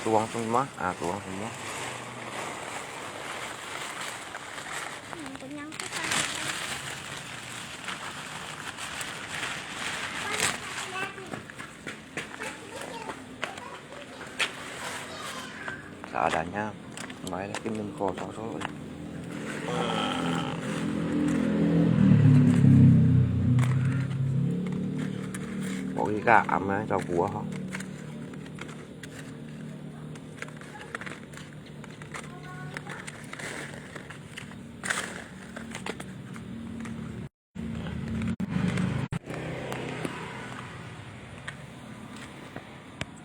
Tuang semua, ah, tuang semua. Seadanya, mai lagi mengko soso. Pokoknya kak aman tau kuah.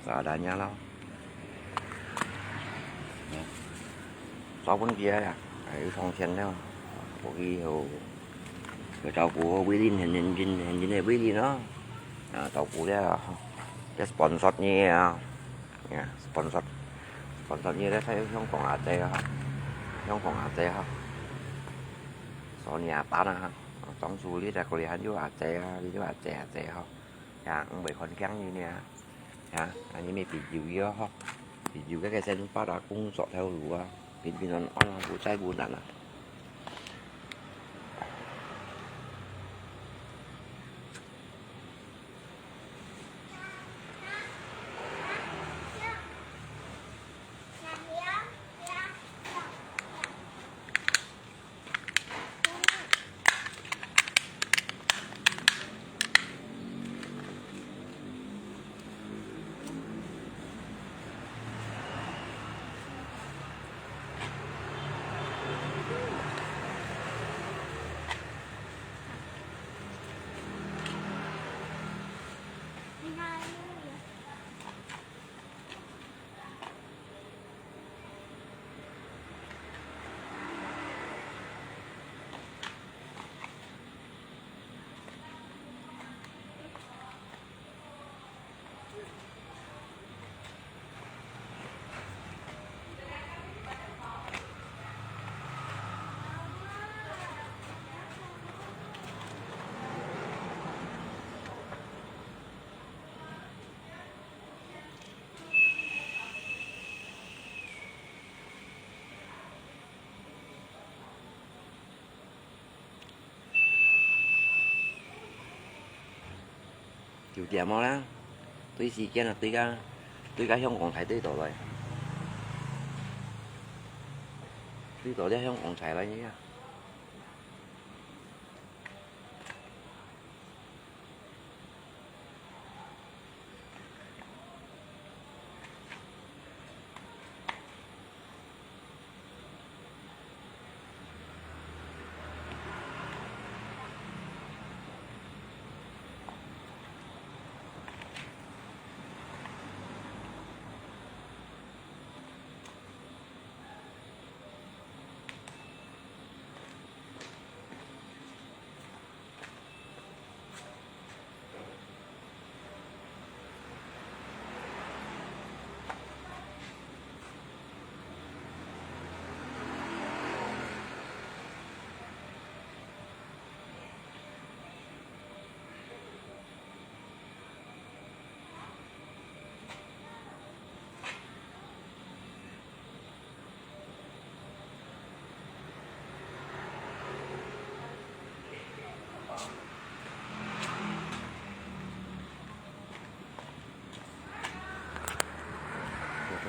Seadanya咯。少分佢啊，又上天了。我以後要照顧好Wilin，很認真，很認真个Wilin咯。啊，照顧了，要sponsor你啊，呀，sponsor，sponsor你咧，在香港阿姐啊，香港阿姐哈。所以你阿爸啊，當初你在屋里喊有阿姐啊，你有阿姐阿姐哈。 呀，毋會看輕你呢。呀，恁呢乜必要个吼，必要个个生活啊，工作頭路啊，平平安安啊，無災無難啊。九點無啦，對時間啊，對个，對个香港大對倒來，對倒了香港大來呀。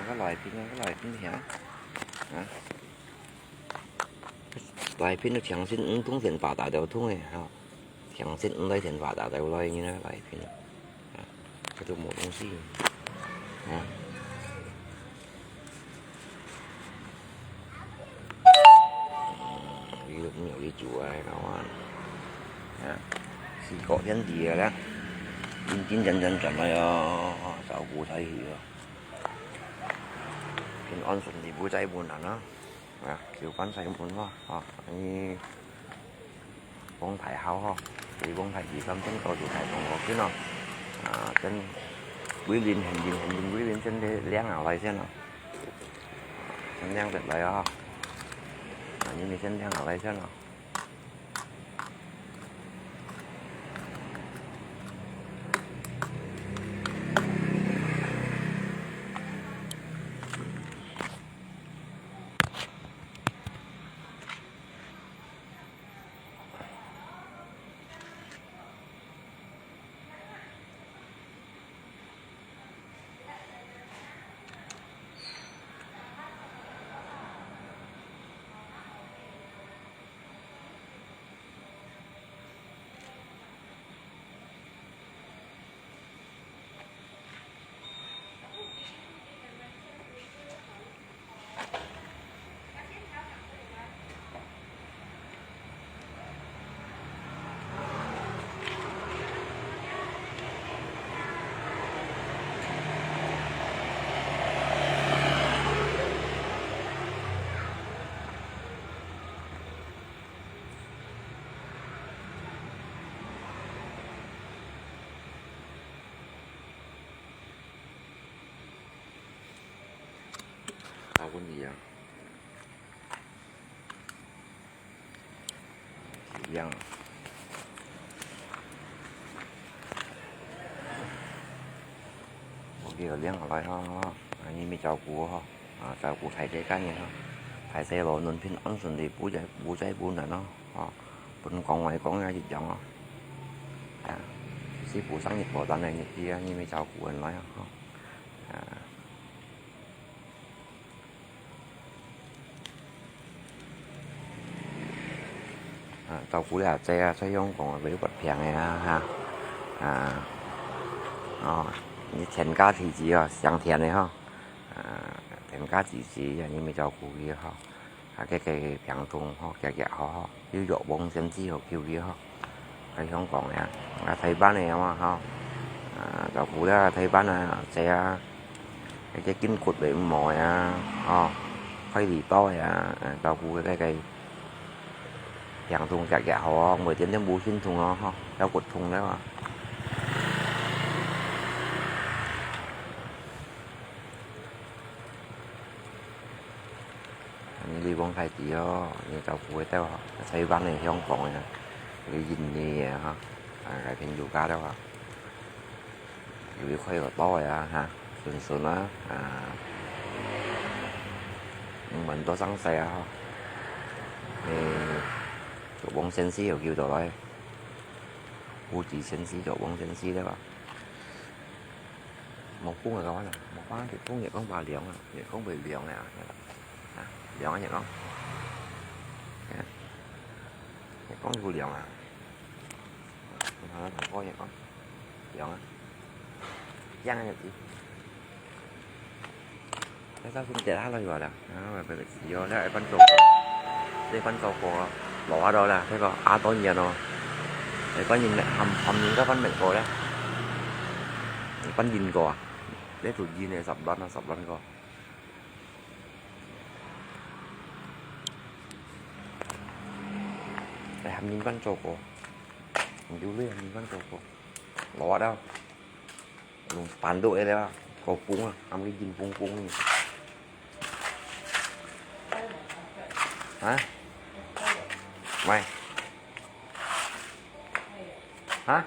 个來賓啊，个來賓聽啊，啊，來賓都聽先，毋通先發達就通个吼，聽先毋來先發達就來，你个來賓啊，啊，佢都無東西，啊。 你都毋曉去煮啊，老闆。啊，四國兄弟啊，啦，認真認真轉來哦，照顧大家哦。平安順利，毋使問難啊。啊，就關西門嘛，啊，你講大孝吼，你講大義三天，到時大同學去咯。啊，等歸零，現金，現金歸零，先領下來先咯。 先領得來啊！啊，你們先領下來先啊！啊，問你啊。 一樣。我叫佢領下來吼，啊，你們照顧吼，啊，照顧大家个人吼，大家路能平安順利，毋使，毋使困難咯，啊，分講話講也一樣咯。啊，師傅生日過單个日子啊，你們照顧人來啊，吼，啊。 啊，照顧了這啊，所以講講啊，佢有發病个啊，哈。啊，哦，你全家支持哦，上天个吼。啊，全家支持，你們照顧佢吼。啊，這个病痛吼，遽遽好吼。 有藥王先知好救佢吼。該香港个啊，啊，台灣个嘛吼，啊，照顧了台灣啊，這啊，該个筋骨會毋好个啊，吼，開離島个啊，啊，照顧該个病痛遽遽好哦，每天都無心痛哦，吼，腰骨痛了啊。 你李光太子哦，你照顧得到啊，台灣个、香港个，你印尼个哈，啊，該片有加了啊，有一塊有到个啊，哈，順順啊，啊，嗯，蠻多生勢啊，哈，誒，做王先生又叫到來，估計先生做王先生了吧。 無風啊，講啊，無風，月光，月光話涼啊，月光會涼啊，啊，涼啊，月光。月光有涼啊。啊，同哥月光，涼啊。樣啊，日子。 該首先跌下來話啦，啊，會，會死哦，這一般做，這一般做過咯，落下到啦，這個啊，當然咯，一般人含，含人家分明過咧，一般人過啊，這做人个十輪啊，十輪過。哎，含人家做過，有類含人家做過，落下到。 用板都會了，夠風啊，暗个陰風風呢。啊？喂。啊？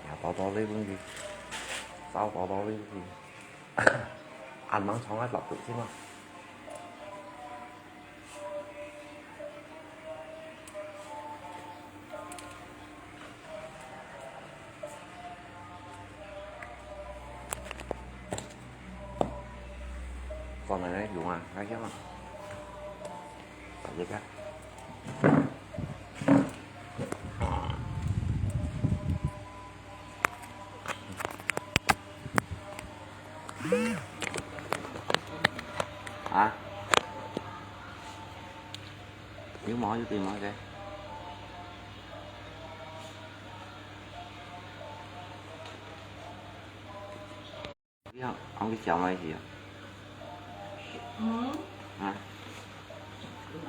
啊，多多利用佢，找多多利用佢。恁猛撞啊，落毒先嘛。講來用啊，來用啊。大隻个。 啊？有毛就對毛个。你看，俺去叫嘛去啊？嗯？啊？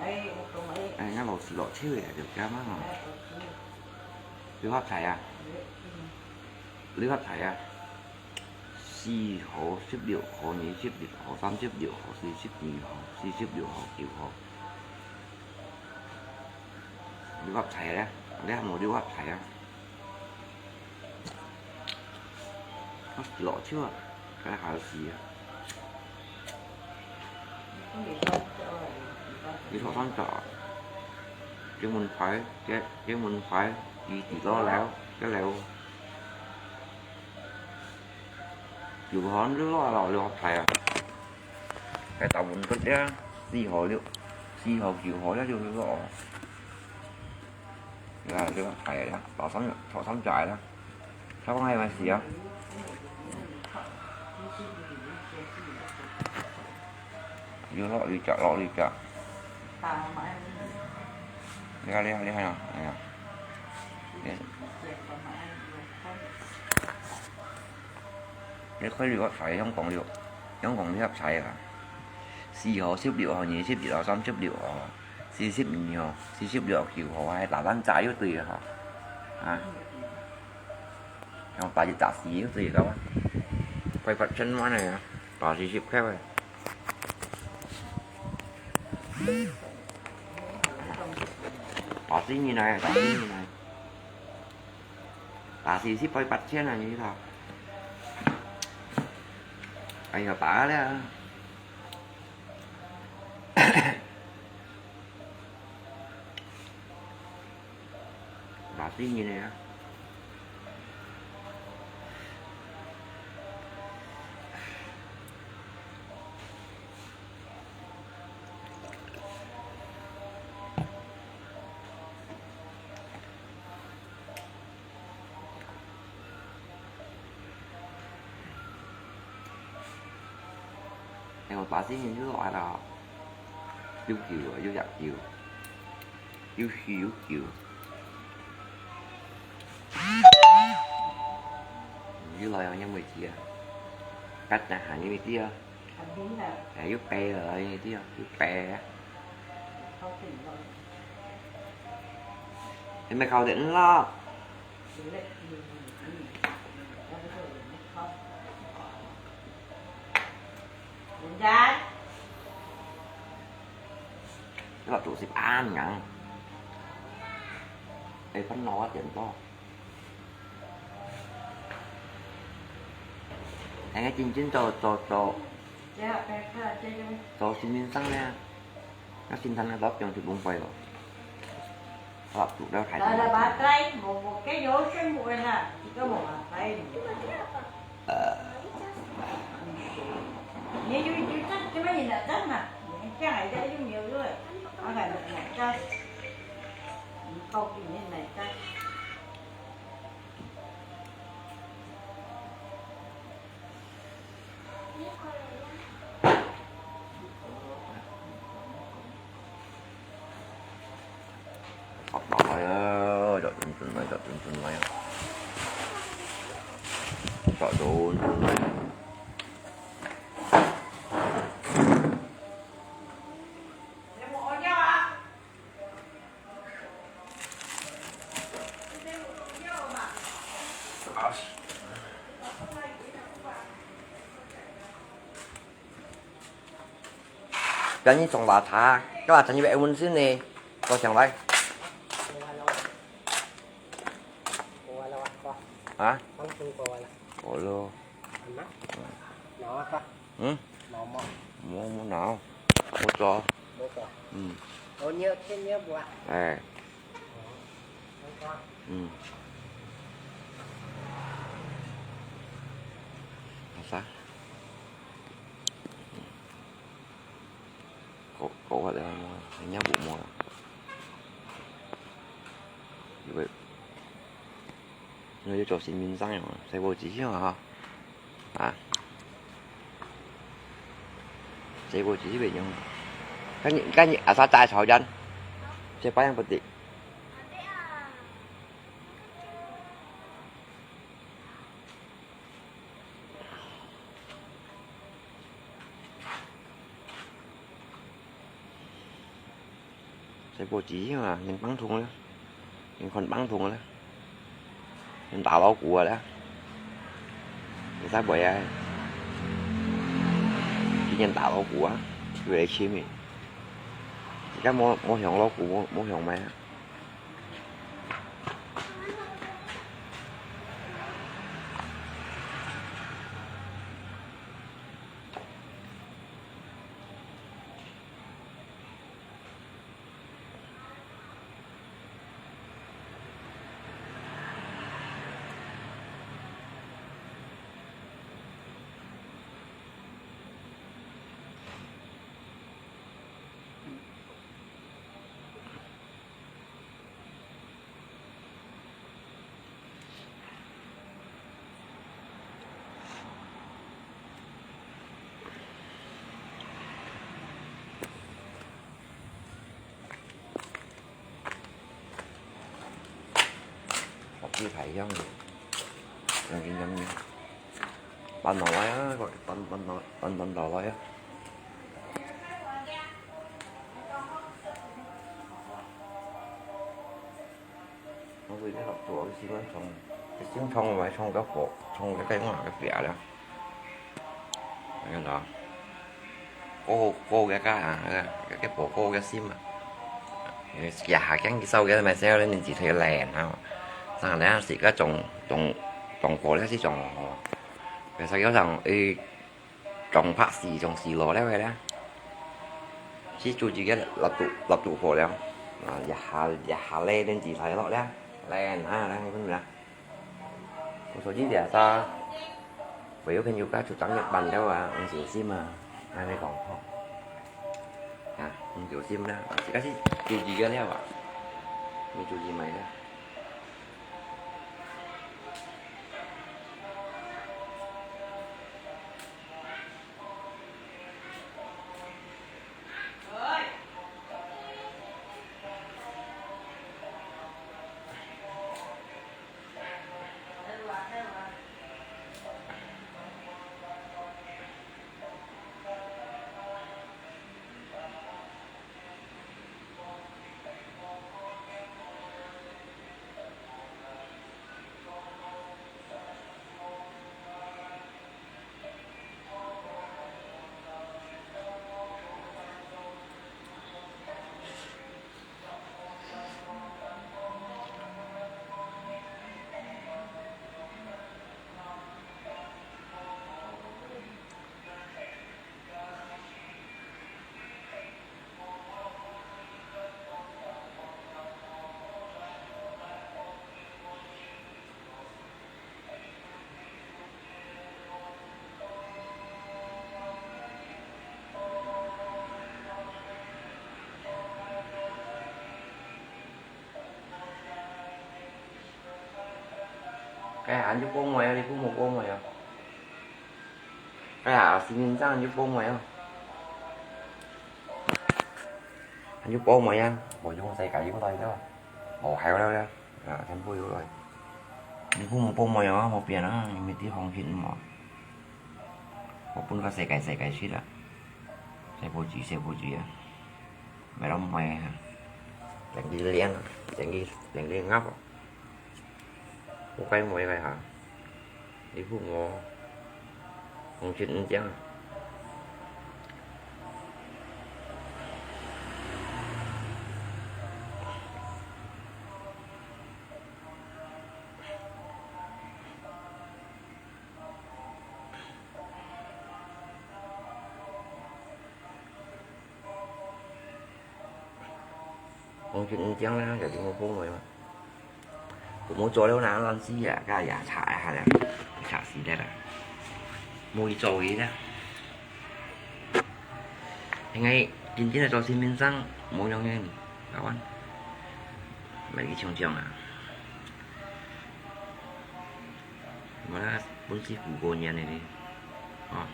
哎，我懂了。哎，俺老师老抽个，就叫嘛吼。哎，老师。六合彩啊？嗯。六合彩啊？ 四號、十六號、二十六號、三十六號、四十二號、四十六號、九號。六合彩咧，你還無六合彩啊？啊，老手啊，該還有事啊。 你頭三隻啊，正門牌，正，正門牌，佢跌落了，跌了。有可能跌落了，六合彩啊。該大部分都這，四號六，四號九號也就跌落。 你看這個牌呀，頭三，頭三隻啦，佢講係麼事啊？有落你隻，落你隻。你看，你看，你看啊，哎呀，你，你看這個牌，香港六，香港六合彩啊，四號、十六號、二十六號、三十六號。 四十二號、四十六號、九號，還打單隻就對了哈。啊。然後打一隻四就對了嘛。快快千萬了呀，打四十塊喂。打死你來，打死你來。打四十塊八千啊，你知道？哎呀，打了。 打死你了呀！哎，我打死你就來了，有救啊，有藥救，有血有救。有來啊，因為知啊，吉但行因為知啊，哎，有病啊，因為知啊，有病啊。你咪搞定咯。 你話做事恁樣，你分我一點多。哎，真正做，做，做，做新先生呢，那新生呢，老表就崩壞了。 好，煮了海参。來了吧，來，我，我給油全部喂它，這個我來。呃。你有，有這，這麼你來蒸啊？你這樣還在用油對不對？我看你來蒸，你搞給你來蒸。 好，好來啊，就準準來，就準準來啊。就準準來。 今日上華茶，今日真係愛溫馨呢，多謝喂。啊？好咯。 嗯？無無。無無腦，無做。無做。嗯。哦，你有聽你有無啊？哎。哦，無做。嗯。好啥？ 搞，搞坏了，人家不摸了。因為，因為要做新民上呀嘛，細部機器嘛哈。啊。細部機器袂用。跟你，跟你阿啥大吵架，這白羊不對。 細部機啊，人放鬆了，人看放鬆了，人打老虎啊了，你才袂啊，今年打老虎啊，越來越親密。你看無，無像老虎，無，無像咩啊？ 十支排香，兩斤兩斤，搬落來啊，搬，搬落，搬，搬落來啊。 我為了做，我先講，先講，我還唱个歌，唱个該我个別了。那個啥，歌，歌个个啊，那個，那個歌歌个心啊。也下驚佢燒个，買燒个，你自己練啊。上來是个中，中，中國个是中，別个有上，誒， 中拍死，中死落了个啦。是主機个蠟燭，蠟燭火了。啊，一下，一下來，電子台落了，來，啊，來，分啦。我手機底下，我有朋友家就正月搬了啊，毋小心啊，還沒講好。啊，毋小心啦，啊，這個是主機个了啊，沒主機買个。該下就報名啊，你父母報名啊？該下身份證就報名啊？還有報名啊？無用世界有來了，無效了了，啊，全部有來。你父母報名啊，無變啊，因為地方去嘛。我分個世界世界去啦，細部機細部機啊，買到買啊，整個鏈啊，整個，整個鴨啊。 我該買个哈，你付我紅線五張。黃金五張啦，就係無報名嘛。佢無做了啦，亂死啊，該也查一下啦，查死了啦，無去做佢啦。應該真正个做身份證無用个，老闆，毋係去搶搶啊。無啦，本事付過年个咧，哦，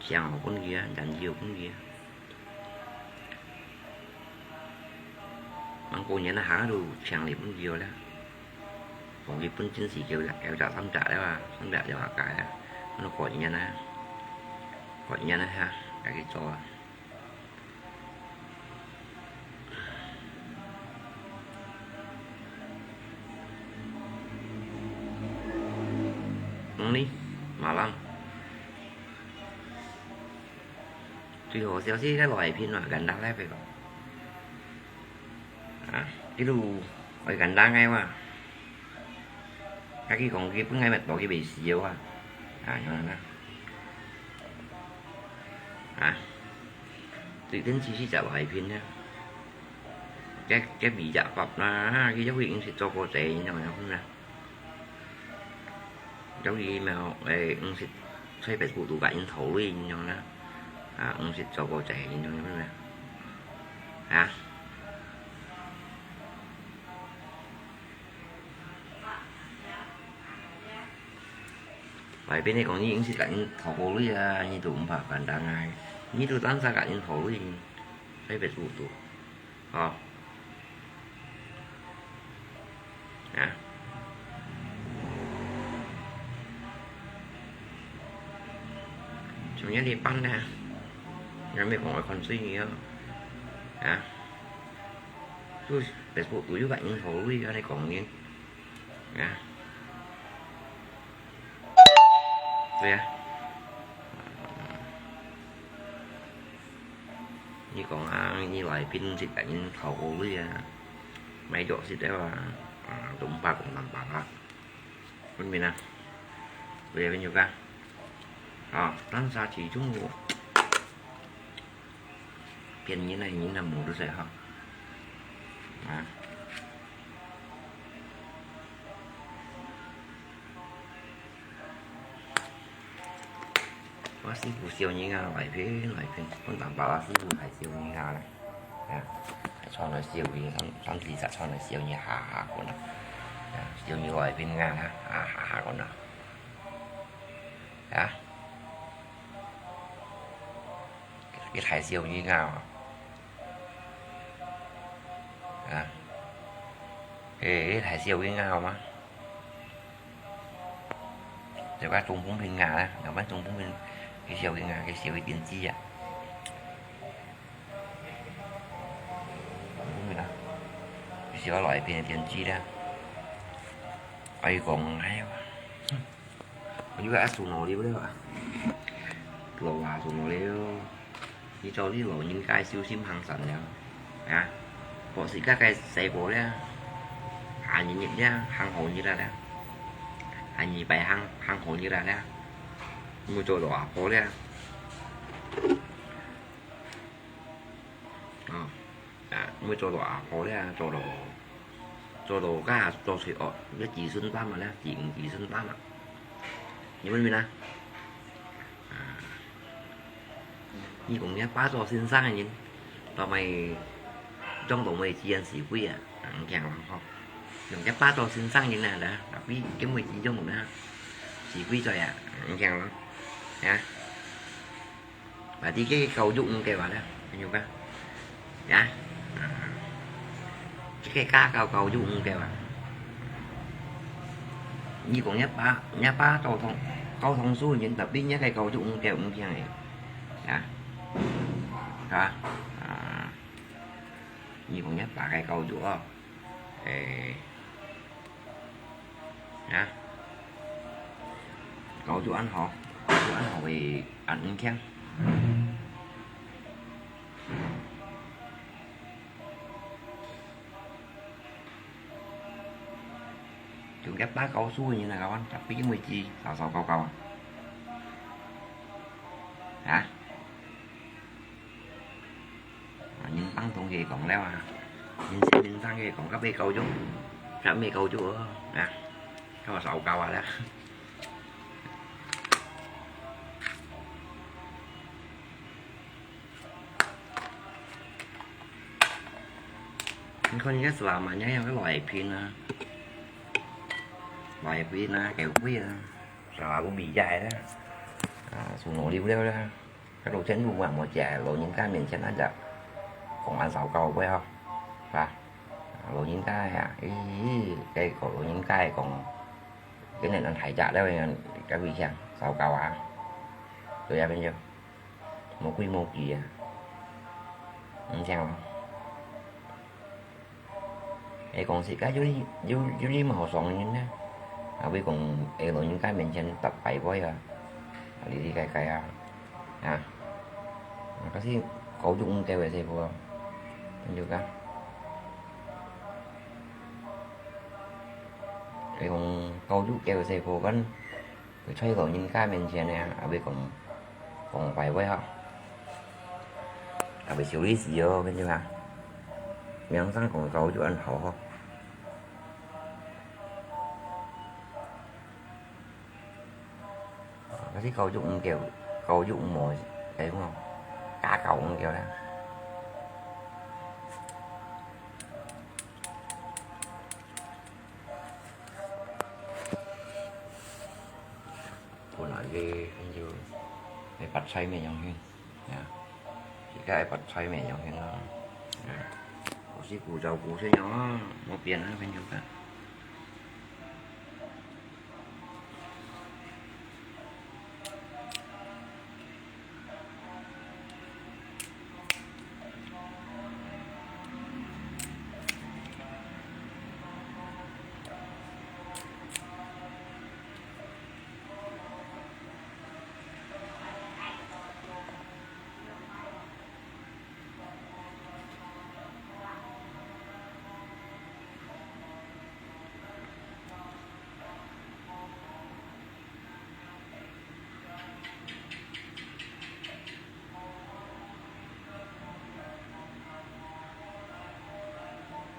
搶好分佢啊，人有分佢啊。 吂過年啊，行到青綠本有了，講佢本身係有有隻三隻了啊，三隻就下界了，那過年啊，過年啊哈，家己做啊。嗯哩，馬上。 最好笑係該來賓嘛，簡單來回吧。啊，一路愛簡單个嘛。啊，佢講佢本來乜無佢袂死个啊。啊，樣啦。啊，最近其實就來賓呢。這，這比較法啦，佢就會認識做過這樣樣啦。 有佢無，誒，毋識在別處度甲人討論樣啦，啊，毋識做過這樣樣啦，啊。外邊个講你毋識甲人討過鐳啊，你都毋怕簡單啊，你都單淨甲人討論，在別處度。 哦。啊。像這地方呢，人咪講愛看水呢哦。啊。都，別處都有甲人討論，恁樣講呢。啊。對啊。 你講啊，你來賓識甲人討過鐳啊，買藥食了啊，啊，都毋怕講坦白啊。分明啊，有影無啊？啊，咱社區中有騙人个人啊，無得勢哈。啊。 我師傅笑人啊，來騙，來騙，本來把我師傅還笑人啊咧。啊，還傳來笑人，三，三四隻傳來笑人，哈哈滾啊。啊，笑人來騙啊，啊，哈哈滾啊。啊，佢還笑人啊。啊，誒，還笑人啊，好嗎？ 就甲中風病啊，就甲中風病，佢笑佢啊，佢笑佢電子啊。中風病啊，佢笑來變電子啦。哎，講哎喲，我又愛手腦了了啊，老啊手腦了。 你做你老人家修心行善了，啊，博士个个細个了，下二日了，行好日了了，下二擺行，行好日了了，毋好做老阿婆了。哦，啊，毋好做老阿婆了，做老，做老家做衰惡，要子孫擔啊了，子，子孫擔啊。你明白嗎？啊。 你講若爸做先生个人，到尾撞到尾自然死鬼啊，毋驚人吼。用若爸做先生人啊，啦，tapi佢尾自撞啦，死鬼在啊，毋驚人。啊，berarti佢教育毋夠啊啦，明白吧？啊，啊。 這个家教教育毋夠啊。你講若爸，若爸做通，教通書个人，tapi若个教育毋夠，毋聽个。啊？哈？啊。你講若爸个教育哦，誒，啊？教育恁好，教育恁好會恁毋聽。 就一把教書个人來講，tapi因為佢搞搞搞搞啊。啊？啊，人幫同佢講了啊。人生人生个講甲尾狗肉，甲尾狗肉哦，啊，甲我燒狗啊啦。你看人家是話嘛，人家有个外拼啊，外拼啊，狗屁啊，是話有味道啦，啊，是無聊了啦。 該老千路嘛，無在老人家面前那隻講恁少教會吼，是吧？老人家呀，咦，該個老人家講，今日恁大隻了，該位向少教啊，對啊，朋友，無規無矩啊，毋聽咯。 會講自家有禮，有，有禮貌上人呢，啊，會講，會老人家面前搭拜拜啊，啊，哩哩該該啊，啊，可是教育毋夠个細部啊，你就講，會講教育夠个細部，跟 佢在老人家面前呢，啊，會講，講壞話吼，啊，會修理死哦，跟住啊，名聲講高就恁好吼。啊，可是高就毋夠，高就毋好，該種哦，家教毋夠啦。 本來个，就，个白菜面樣形，呀，自家个白菜面樣形啊，呀，我是古早古先有啊，無變啊，朋友啊。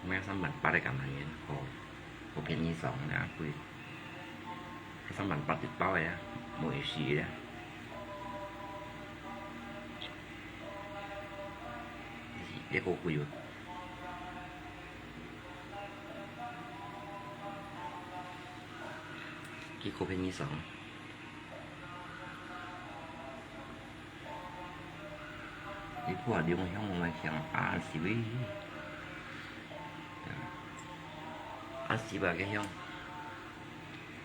買三萬八个幹嘛呢？好，好便宜爽啊，貴。三萬八一包个啊，無意思个啊。這好貴哦。 幾可便宜爽。你看，你用香，我買香，啊，是喂。啊，是吧，个香。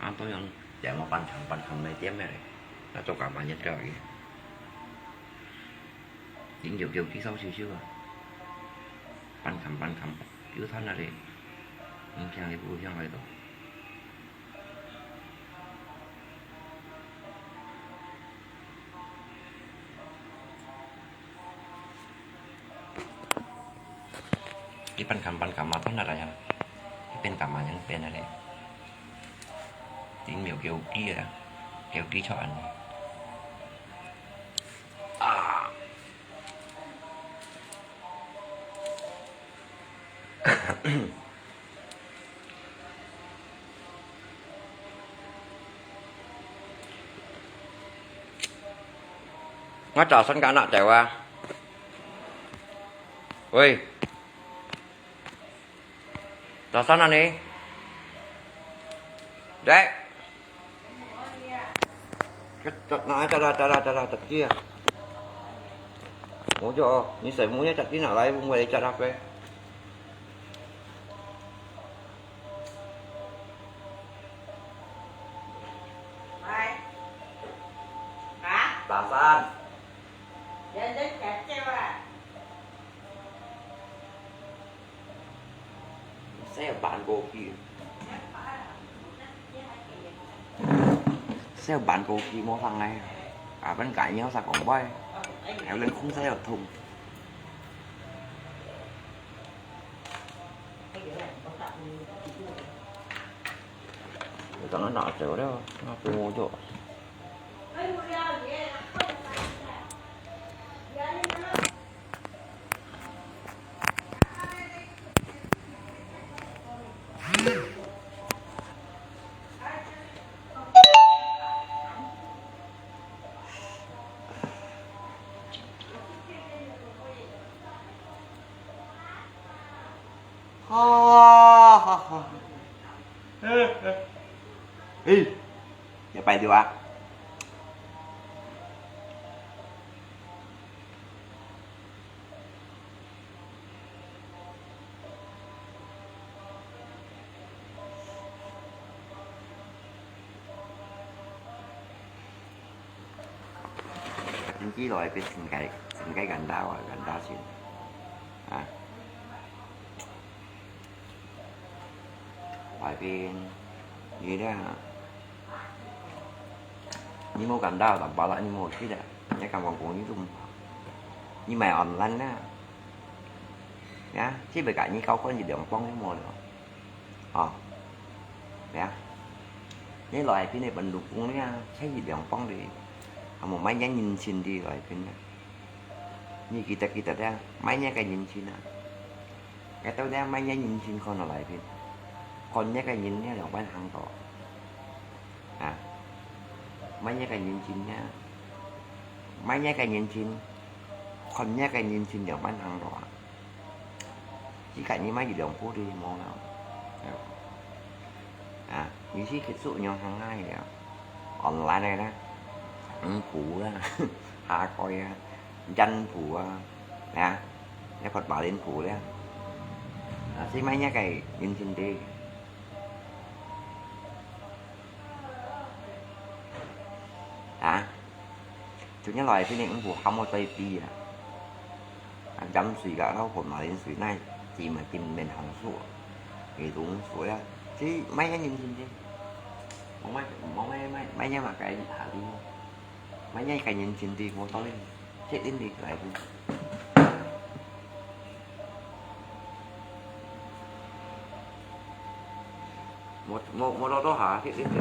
啊，當然，點我半成半成買點个咧，那做幹嘛人家个？頂有有幾少少少啊？半成半成，有攤啊咧，你聽你故鄉來到。 一般看板干嘛，都那个呀，一边干嘛，一边那个，顶没有给我低的，给我低超安的。啊！ Ngah tasan ka anak dewa. Woi. Tasan ani. Dek. Kat, kat, na, kat, kat, kat, kat, kat, kat, kia. Mo jo, ni sai mo ya kat, ni na lai, mo ya kat, apa? Tasan. Xe bán cô kia. Xe bán cô kia mua thằng này. À, bên cạnh nhau sao cũng bay. Kéo lên khung xe hợp thùng. Tao nó nọ chiều đó, nó kêu mua chỗ. 哎，我要爷，快点来一下。 Yan, yan, yan. 哦，好，好。哎，要拜六啊？今日來个真个，真个感到啊，感到心啊。 外邊，你咧，你無感到，但係你無去咧，你感覺講你都毋好，你買online啦，呀，只會甲你交關一兩磅就無了，哦，呀，你來邊个本路公咧，才一兩磅咧，還無買人人情的來邊咧。 你記得，記得咧，買若个人情啊！𠊎兜咧買若人情看落來片，看若个人咧兩萬行到啊！買若个人情咧，買若个人情，看若个人情兩萬行到啊！ 自家人買一兩步就無了。啊，你去結束銀行啊，online个啦，五步啦，下蓋啊，一步啊，啊，一發八零步啦，啊，先買若个人情的。 啊，今日來這裡毋好喊我對比啊。啊，飲水个，老婆買點水，那姊妹店面行數，你懂水啊？這買个人情的，莫買，莫買，買，買个嘛，該下地，買个該人情的，我到底。 Chết đến đi lại đi. Một, một, một lô đó hả? Chết đến đi.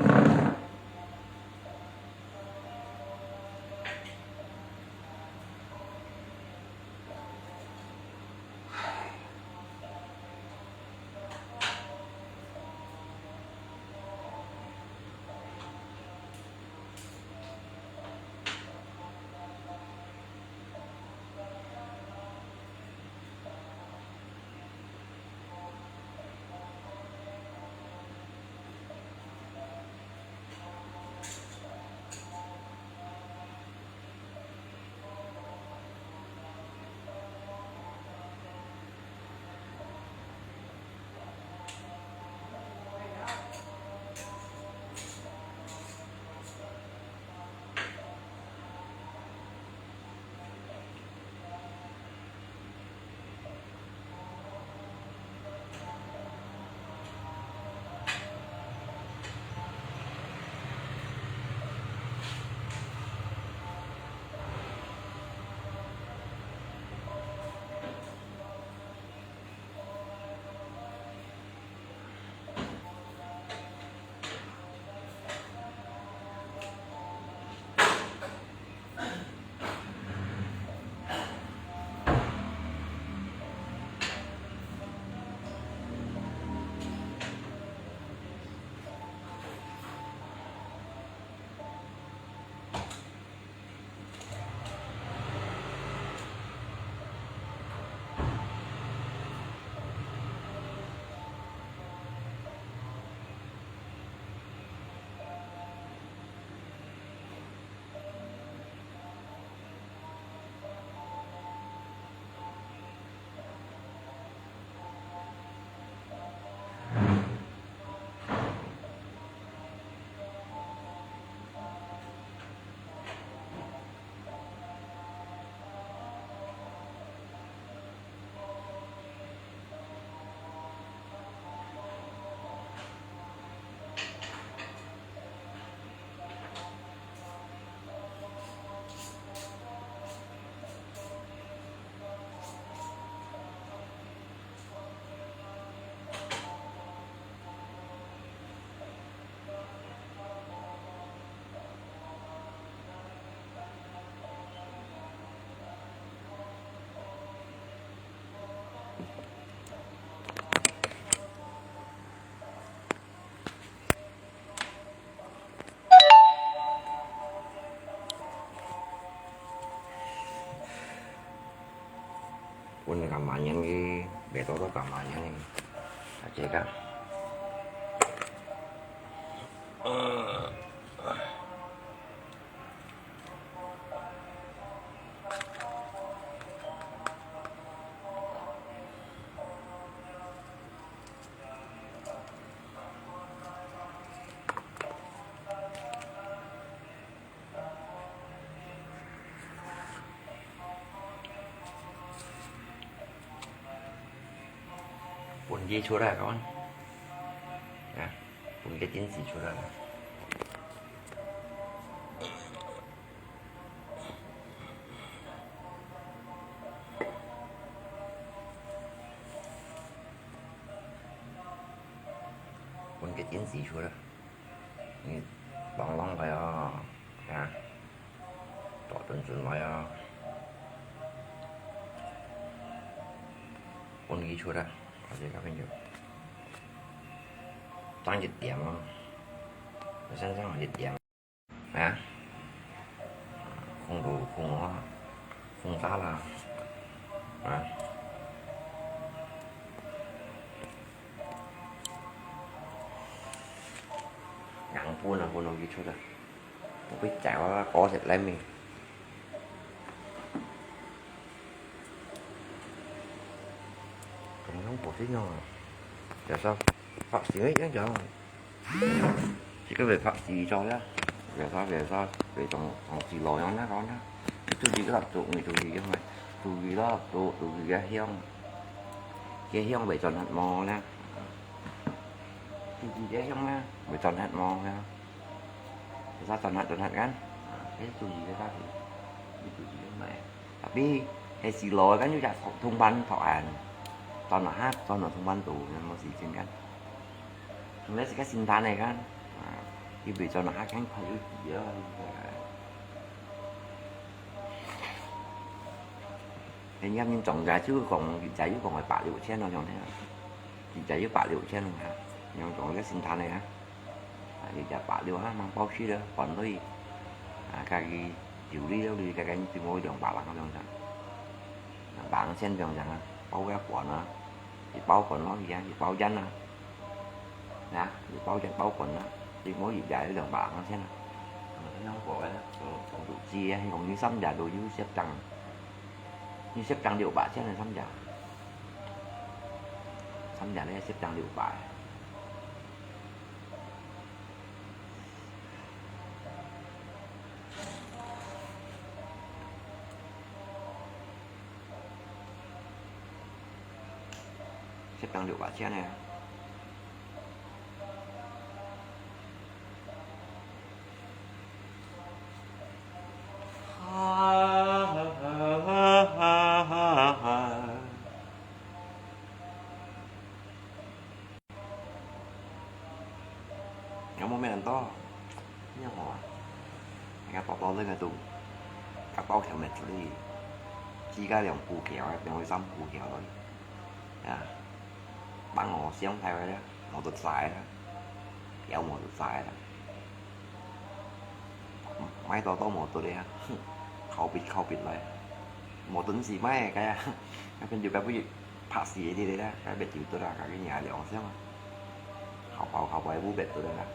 Pun kemanyan ki, betul tu kemanyan ki. 大家看。嗯。 分佢出來，看。啊，分佢精子出來。分佢精子出來。 你放浪來哦，啊，倒轉轉來哦。分佢出來，大家看朋友。爭一點哦，先生一點。啊？ 封堵，封啊，封殺啦，啊。硬分啊，分落去出來，毋會走啊，搞實來咩？ 總統不是喏，就說發生个樣樣，這個會發生咗呀，會發會發會當當時老樣那個呢，注意个啦，注意注意个嘛，注意啦，注注意个向，个向會轉黑毛呢，注意个向呢，會轉黑毛呢，會發轉黑轉黑kan，啊，該注意个啦，你注意个嘛。 Tapi，係時來，kan有隻同伴同行，轉下客，轉下同伴度，有無時間kan？同你自家心態呢kan？啊，佢會轉下客，kan快有事啊。人家人中介就講，人家又講个八六千咯，像恁樣，人家又八六千咯，哈，用講个心態呢，哈。 啊，佢就八六啊，吂包水了，半鐳。啊，家己有鐳了，你家己只無兩百零兩張。兩百零千兩張啊，包个半啊，一包半落去啊，一包煙啊。啊，一包煙包半啊，只無一隻兩百零千啊。啊，恁樣過个，做做主持啊，用你三隻都有十張，你十張六百千个三隻，三隻呢，十張六百。 十張六百千呢。 有無咩人到？你好啊，你看寶寶那個都，搞到條尾出去，自家兩步橋啊，兩位三步橋了。啊，幫我想開了，我都在了，要我都在了。 買到到摩托个啊，哼，靠邊靠邊來，摩托毋使買个啊，該邊就該位拍死个啦，該邊就得啦，該个也良心啊，靠跑靠跑也毋別得啦。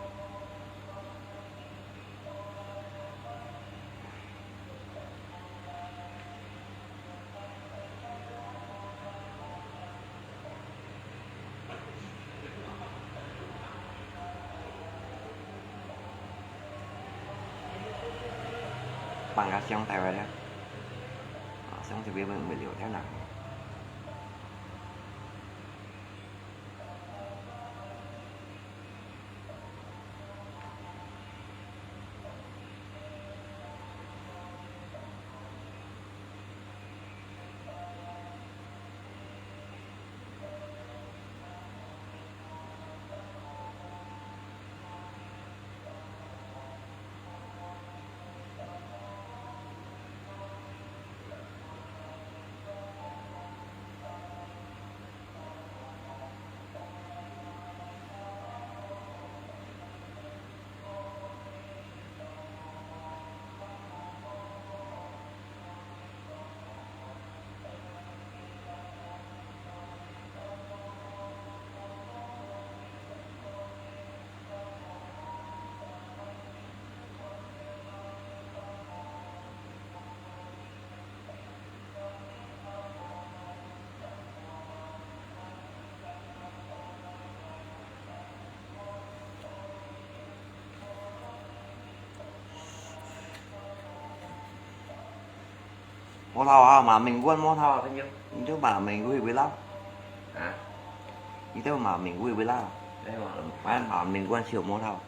放个相台灣个，啊，相這邊會，會聊天啊。無頭啊，馬明官無頭啊，朋友，你就馬明官會不會老？啊？你就馬明官會不會老？哎，馬，馬明官就無頭。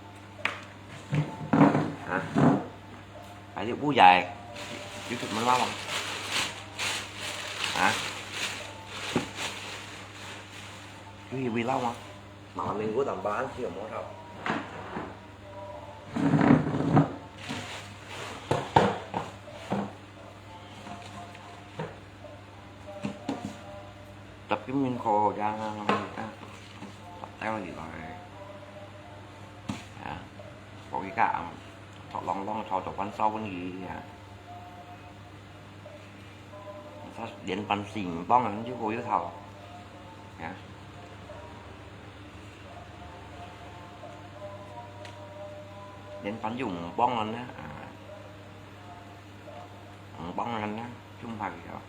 啊？還是烏鴉？有什麼老啊？啊？有會不會老嗎？馬明官同巴蘭就無頭。 Tapi min ko ya, ya, tak tahu lagi lah. Ya, kok ika am, tok long long, tok tok pan sau pun yi ya. Sa, 連扳四五磅啊，就過一套。Ya. 連扳就五磅了呢，啊。 五磅銀啊，中牌个哦。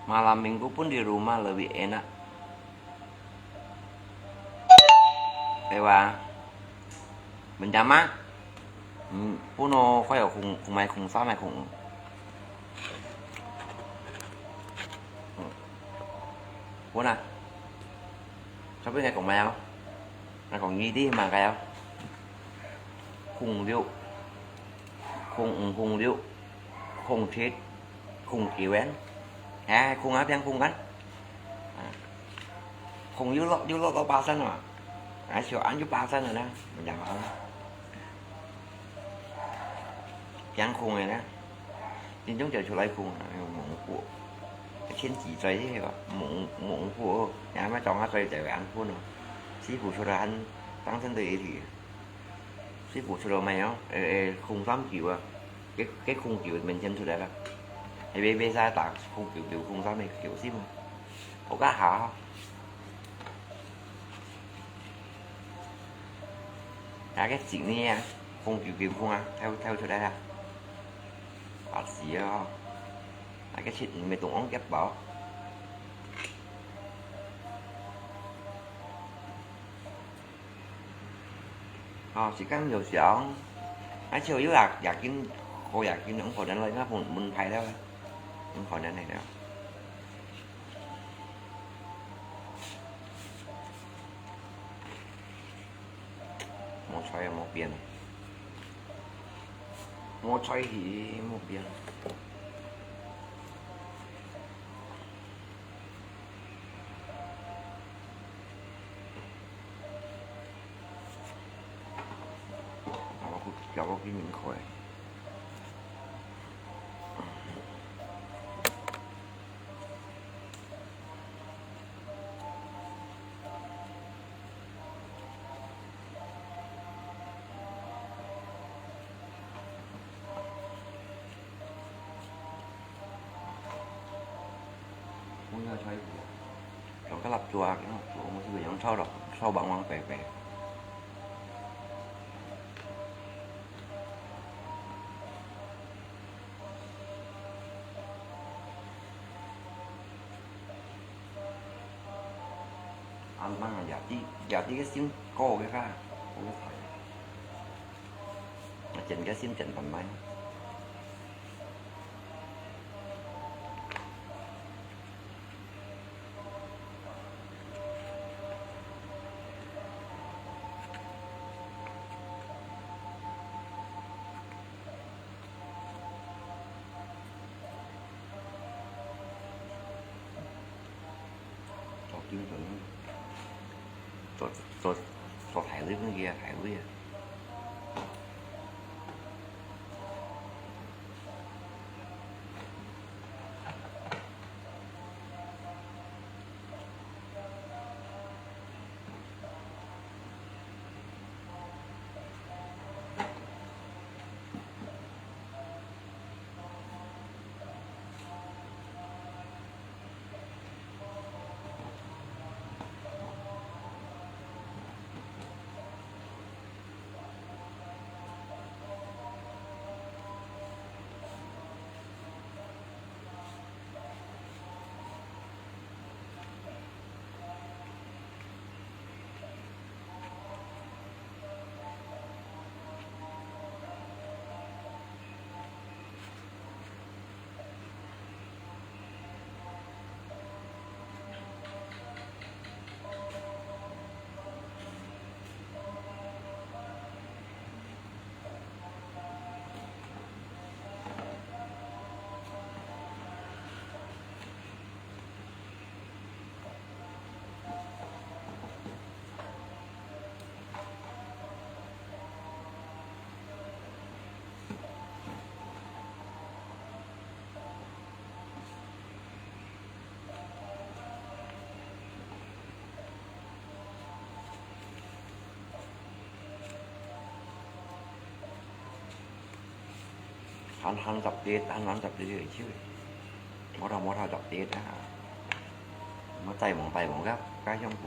Malam minggu pun di rumah lebih enak. Ewa. Menjama. Hmm, puno kaya kung, kung mai kung sa mai kung. Hmm. Puna. Tapi ngai kung mai ao. Ngai kung ngi di ma kaya. Kung liu. Kung, kung liu. Kung thit. Kung kiwen. Eh, kung apa yang kung kan? 空又落又落到巴山了嘛，啊，小安就巴山了呢，我讲好了，变空了呢，真正就出来空啊，猛虎，天几岁这个猛猛虎，人家装下水在安空了，师傅出来安，当成的一体，师傅出来没有？诶诶，空三九啊，给给空九面前出来了，还没没啥打空九九空三的九是吗？ 好个好。那个今年啊，空九九空啊，跳跳出来了。啊，是哦。那个七五没动往结包。哦，時間有時候，而且有也也緊，好也緊，用可能來，那門門牌了，用可能來了。 無菜啊，無變。無菜去，無變。啊，我去，叫我去門口誒。用个菜脯啊，用个蠟燭啊，用蠟燭，我是用炒咯，炒黃黃白白。啊，慢慢啊，也知，也知个心高个哈，高个菜。啊，煎个心煎淡淡。 做，做，做大類分佢啊，大類啊。 閒閒十跌，閒閒十跌就會出。摸頭摸頭十跌啊！莫再摸再摸个，該用過。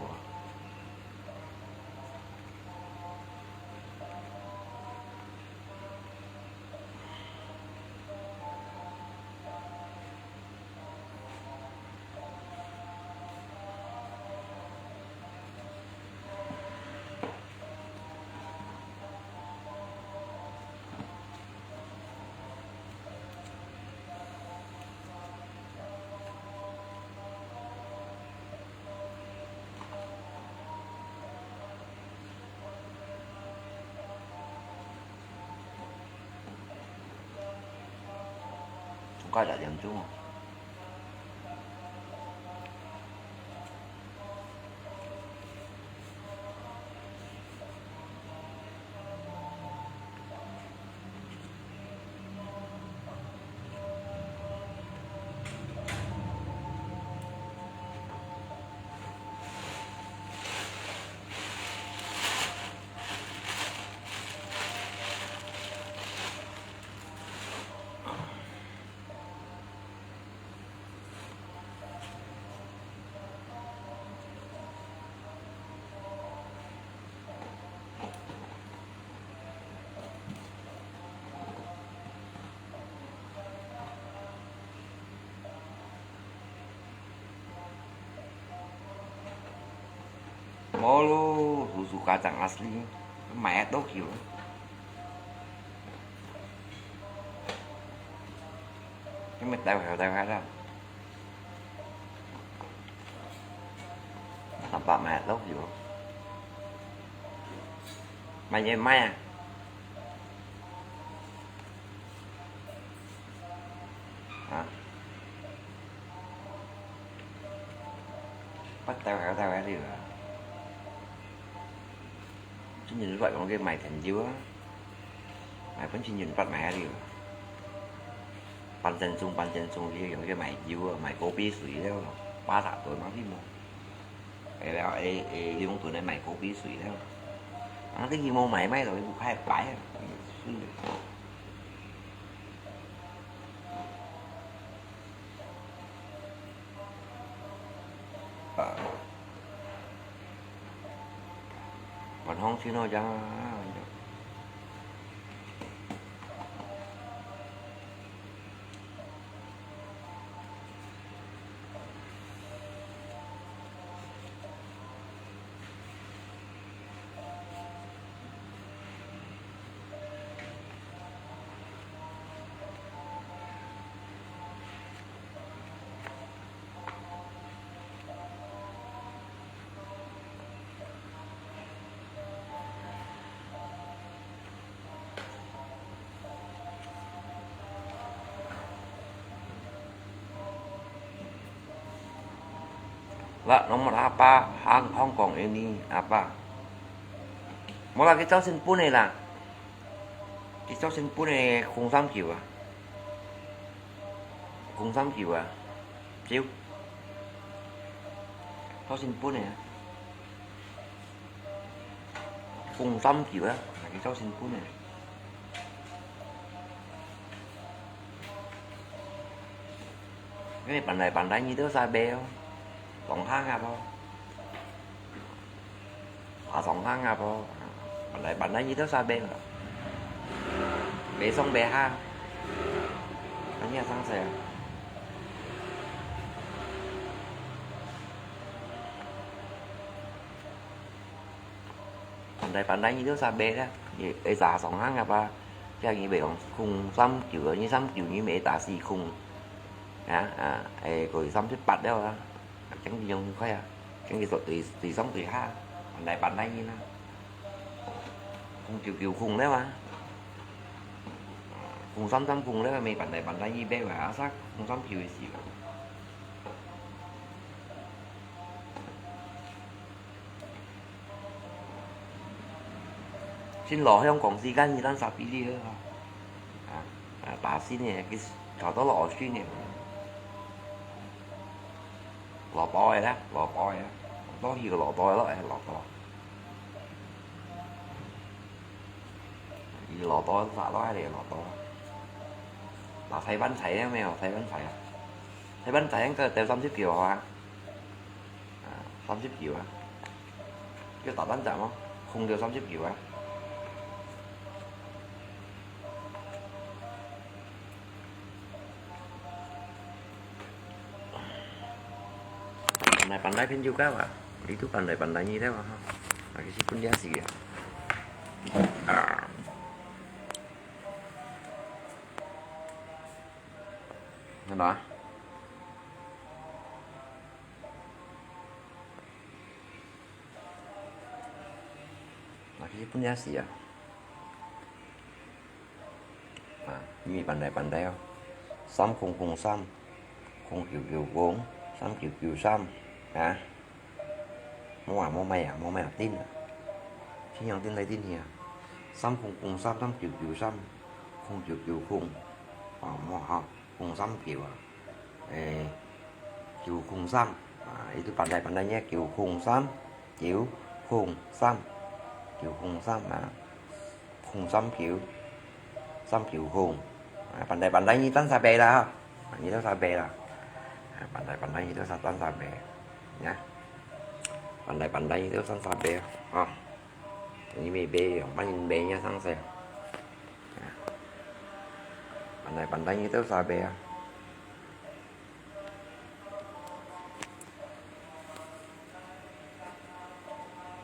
總共六點鐘哦。 無咯，susu kacang asli，買多久了？你們帶回來，帶回來了。 Nampak mah, love you. Mai ye mai ah. Ha? Bắt tao hảo tao hả đi à? Chính mình bắt con cái mày thành dưa. Mày vẫn chính mình bắt mày hả đi à? Ban chân sung, ban chân sung đi, dùng cái mày dưa, mày cô bí suy đó. Ba thả tuổi mà đi mua. Ê, ê, ê, đi uống tuổi này mày cô bí suy đó. À, cái gì mua mày, mày rồi, khai bãi à. Suy. 行情咯，講啊。 Lah，nomor apa？Hong-，Hong Kong ini apa？無啦，佢照新本个啦。佢照新本个空三九啊。空三九啊。照。照新本个啊。 空三九啊，還係照新本个。因為pandai-pandai你都sabi哦，上下啊啵，啊上下啊啵，pandai-pandai你都sabi哦，買上買下，恁樣生勢啊。 Pandai-pandai你都sabi啦，你會打上下啊吧？像你買講空三九啊，你三九你買打四空，啊啊，哎，過三十八了啊，將你用快啊，將你對對上對下，pandai-pandai你啦，空九九空了啊，空三三空了，買pandai-pandai你買啊，啊，空三九个事了。 先落香港時間，你等十比例好啊。啊，啊，打新个，佢搞到落去呢。落袋个啦，落袋个啦，落去个落袋咯，哎，落袋。佢落袋，落落个落袋。拿台灣菜了沒有？台灣菜啊，台灣菜應該得三十九啊。 啊，三十九啊，叫打單隻哦，空就三十九啊。Pandai-pandai pun juga啊，你都pandai-pandai你了啊哈，啊，其實本來是啊。啊。看到啊？ 啊，其實本來係啊。啊，你pandai-pandai哦。三空空三，空九九空，三九九三，啊。無啊，無買啊，無買啊，定啊。天陽定來定去啊。三空空三，三九九三，空九九空。啊，無好。 空三九啊，誒，九空三，啊，佢都pandai-pandai你，九空三，九空三，九空三啊，空三九，三九空，啊，pandai-pandai你單sabi啦，啊，你都sabi啦，啊，pandai-pandai你都單sabi，呀，pandai-pandai你都單sabi啊，啊，你買買，用，幫你買呀，上勢。 Pandai-pandai你都sabi啊。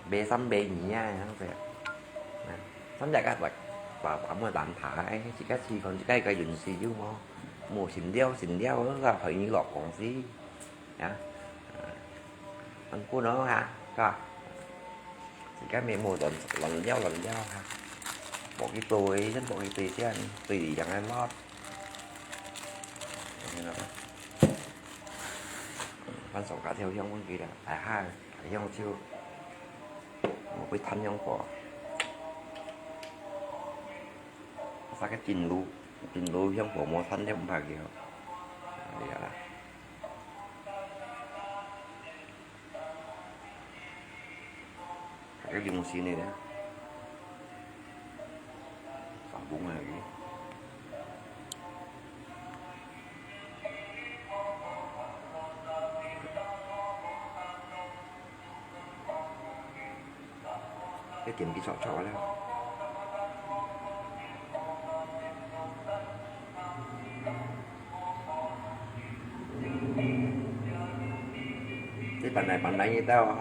買三買二啊，樣勢。啊，三隻个，把，把，把莫難排，自家試看自家个運勢有無？無成了，成了，那陪你落公司。 呀，啊，恁樣咯哈，係吧？自家眉毛亂，亂了，亂了哈。無去對，真無去對，這樣對你樣个落。你看到嗎？番薯加條香分佢啦，哎哈，香就，無會貪香火。啥个進入，進入香火無貪了，毋怕佢哦。哎呀。 Cái dùng xí này đấy. Xả bún này. 一點比較吵了。這搬來搬來一道啊。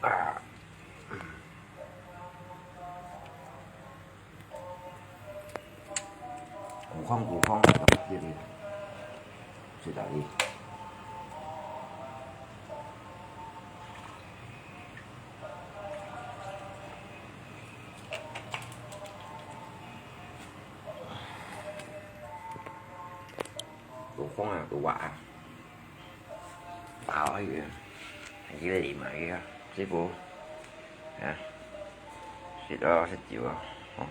啊。古风，古风，这里，是哪里？古风啊，古话啊。 包个，一个禮物个，師傅，啊，食哦，食酒哦，哦。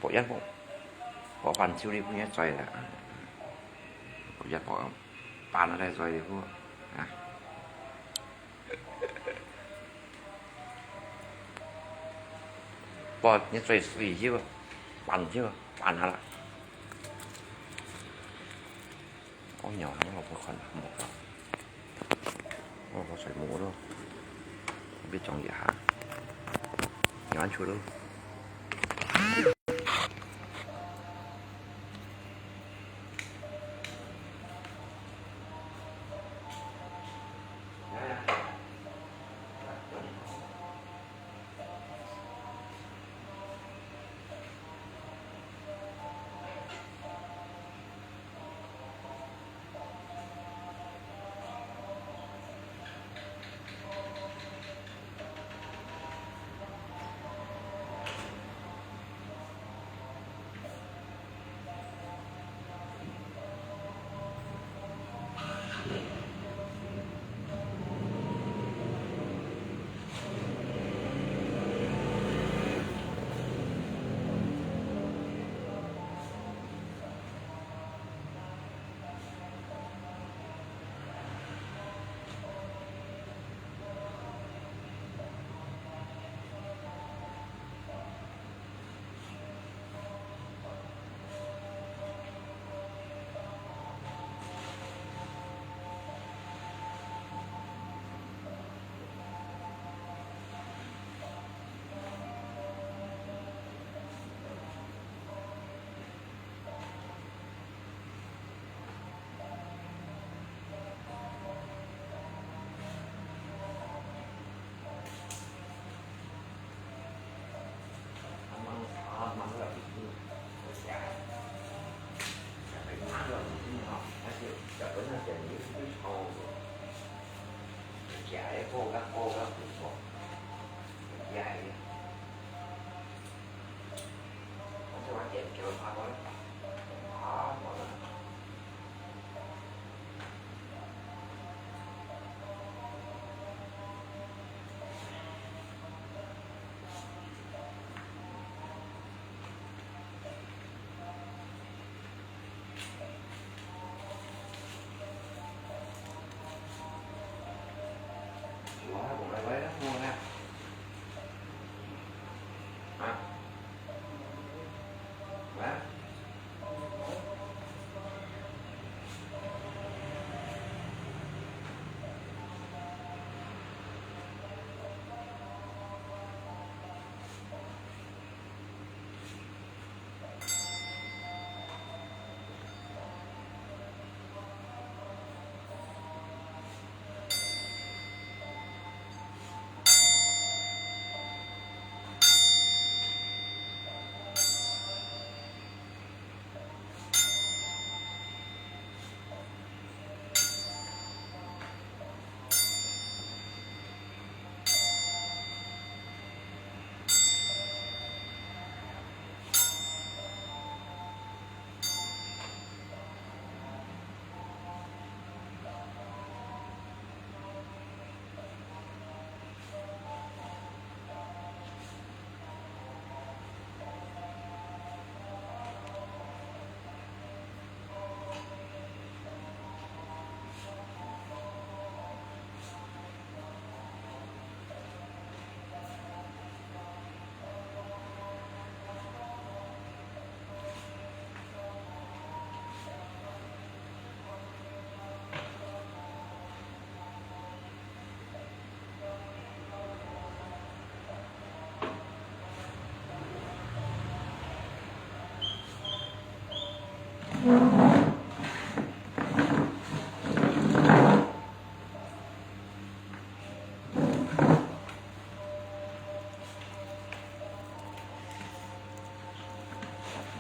博一博，博半晝哩，分佢載啦。博一博半下來載哩，好啊。博，你載水去無？半晝，半下啦。 哦，鳥還好不看，很不看。哦，我睡目了，別裝一下，你安出了。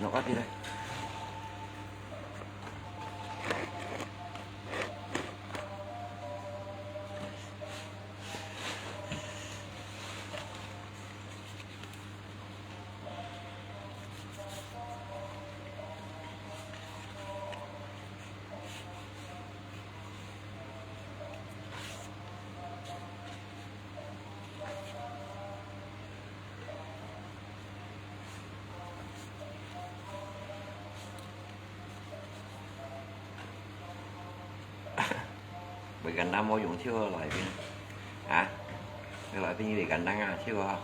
Nok ati deh. Mùi gắn đá無用，就來賓。啊？來賓有gắn đá啊，就啊。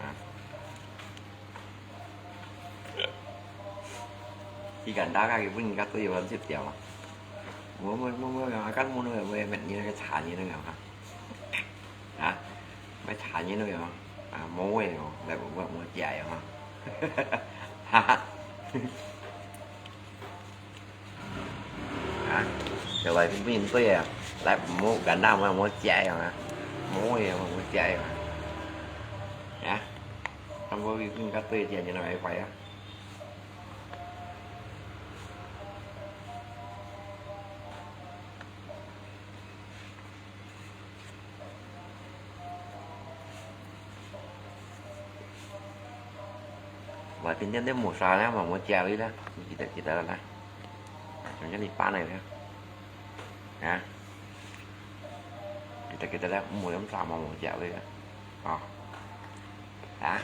啊？ Ikan dagang ibu ni kata ibu sip dia. Mo mo mo mo yang akan mo no mo met ni ke cha ni no yang ha. Ha? Mai cha ni no yang. Ah, mo we no. Lai mo mo mo jia yang ha. Ha ha. Ha? Jia lai pin pin tu ya. Lai mo ganda mo mo jia yang ha. Mo we mo mo jia yang ha. Ya. Kan mo pin kata jia ni no ai pai ya. Và tin nhắn đến một sao đó mà muốn treo đi đó, kita kita đó. Chúng nhắn đi ba này nữa. Hả? Kita kita đó mua giống sao mà muốn treo đi đó. Ờ. Hả?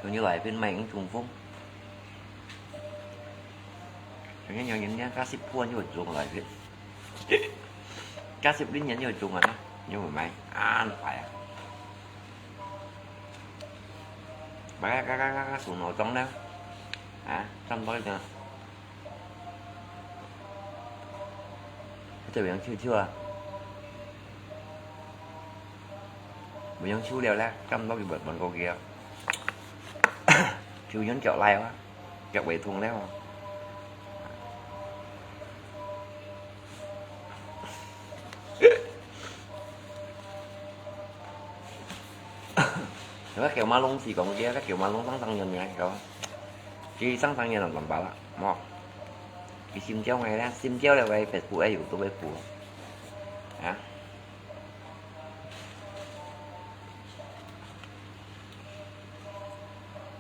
Tui như lai pin mai eng trung phong. Tui như nhiều nhân nhân cá sip puan như trung lai pin. Cá sip linh nhân như trung à na. Như mai. An phải à. Ba cá cá cá cá sùng nổ trong đó. Hả? Trong đó nữa. Cái video chiêu chiêu à? Video chiêu liao leh, căm nó bị bật bật cô kia. Chiêu nhấn chọt like quá, chọt bày thùng leh. Các kiểu ma lông thì còn kia, các kiểu ma lông tăng tăng nhân này, có. Chỉ tăng tăng nhân là làm bảo lắm, mò. 佢心焦𠊎啦，心焦了𠊎Facebook个YouTube个補。啊？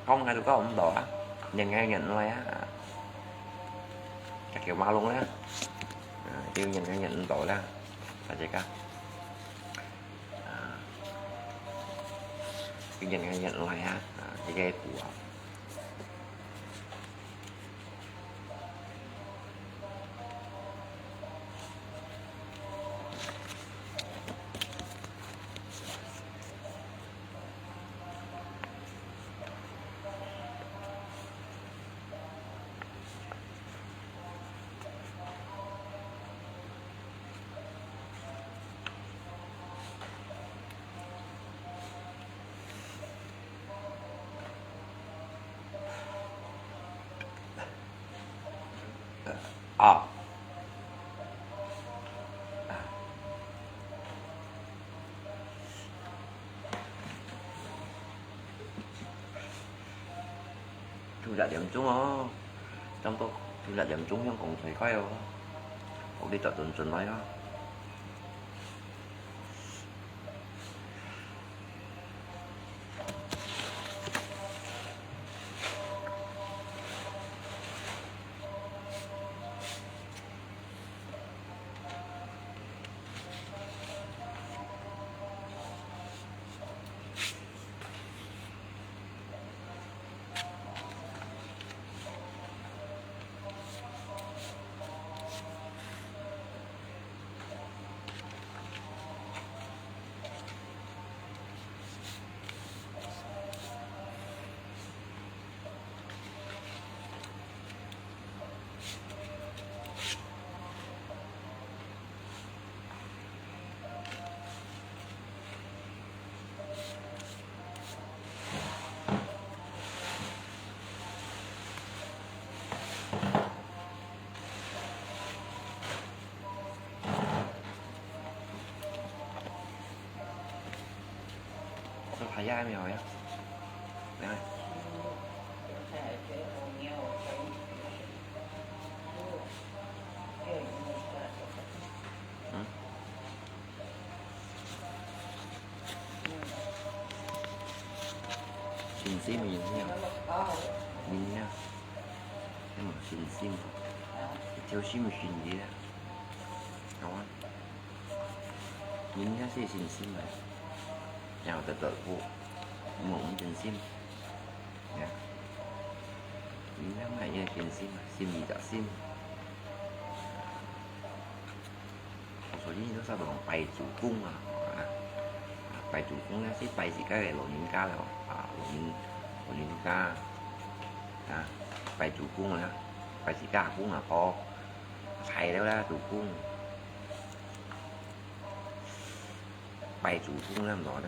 講𠊎都講毋到啊，忍𠊎忍落啊。Cakap malu啦。啊，就忍𠊎忍毋到啦，大家。啊，就忍𠊎忍落啊，啊，這個補啊。 啊。就六點鐘哦，差不多就六點鐘，香港開開哦，屋企就轉轉來哦。 这排呀，还没有呀。来。嗯。信心，信心。信心。你嘛信心。一条信心的啊。好啊。 人家是信心啊，然後得到福，我們真心，呀，人家嘛也真心啊，心裡的心。我說你都差不多拜祖公啊，啊，啊，拜祖公呢，是拜自家个老人家了，啊，老人，老人家，啊，拜祖公啊，拜自家阿公阿婆，拜了啦，祖公。 拜祖公那么多的。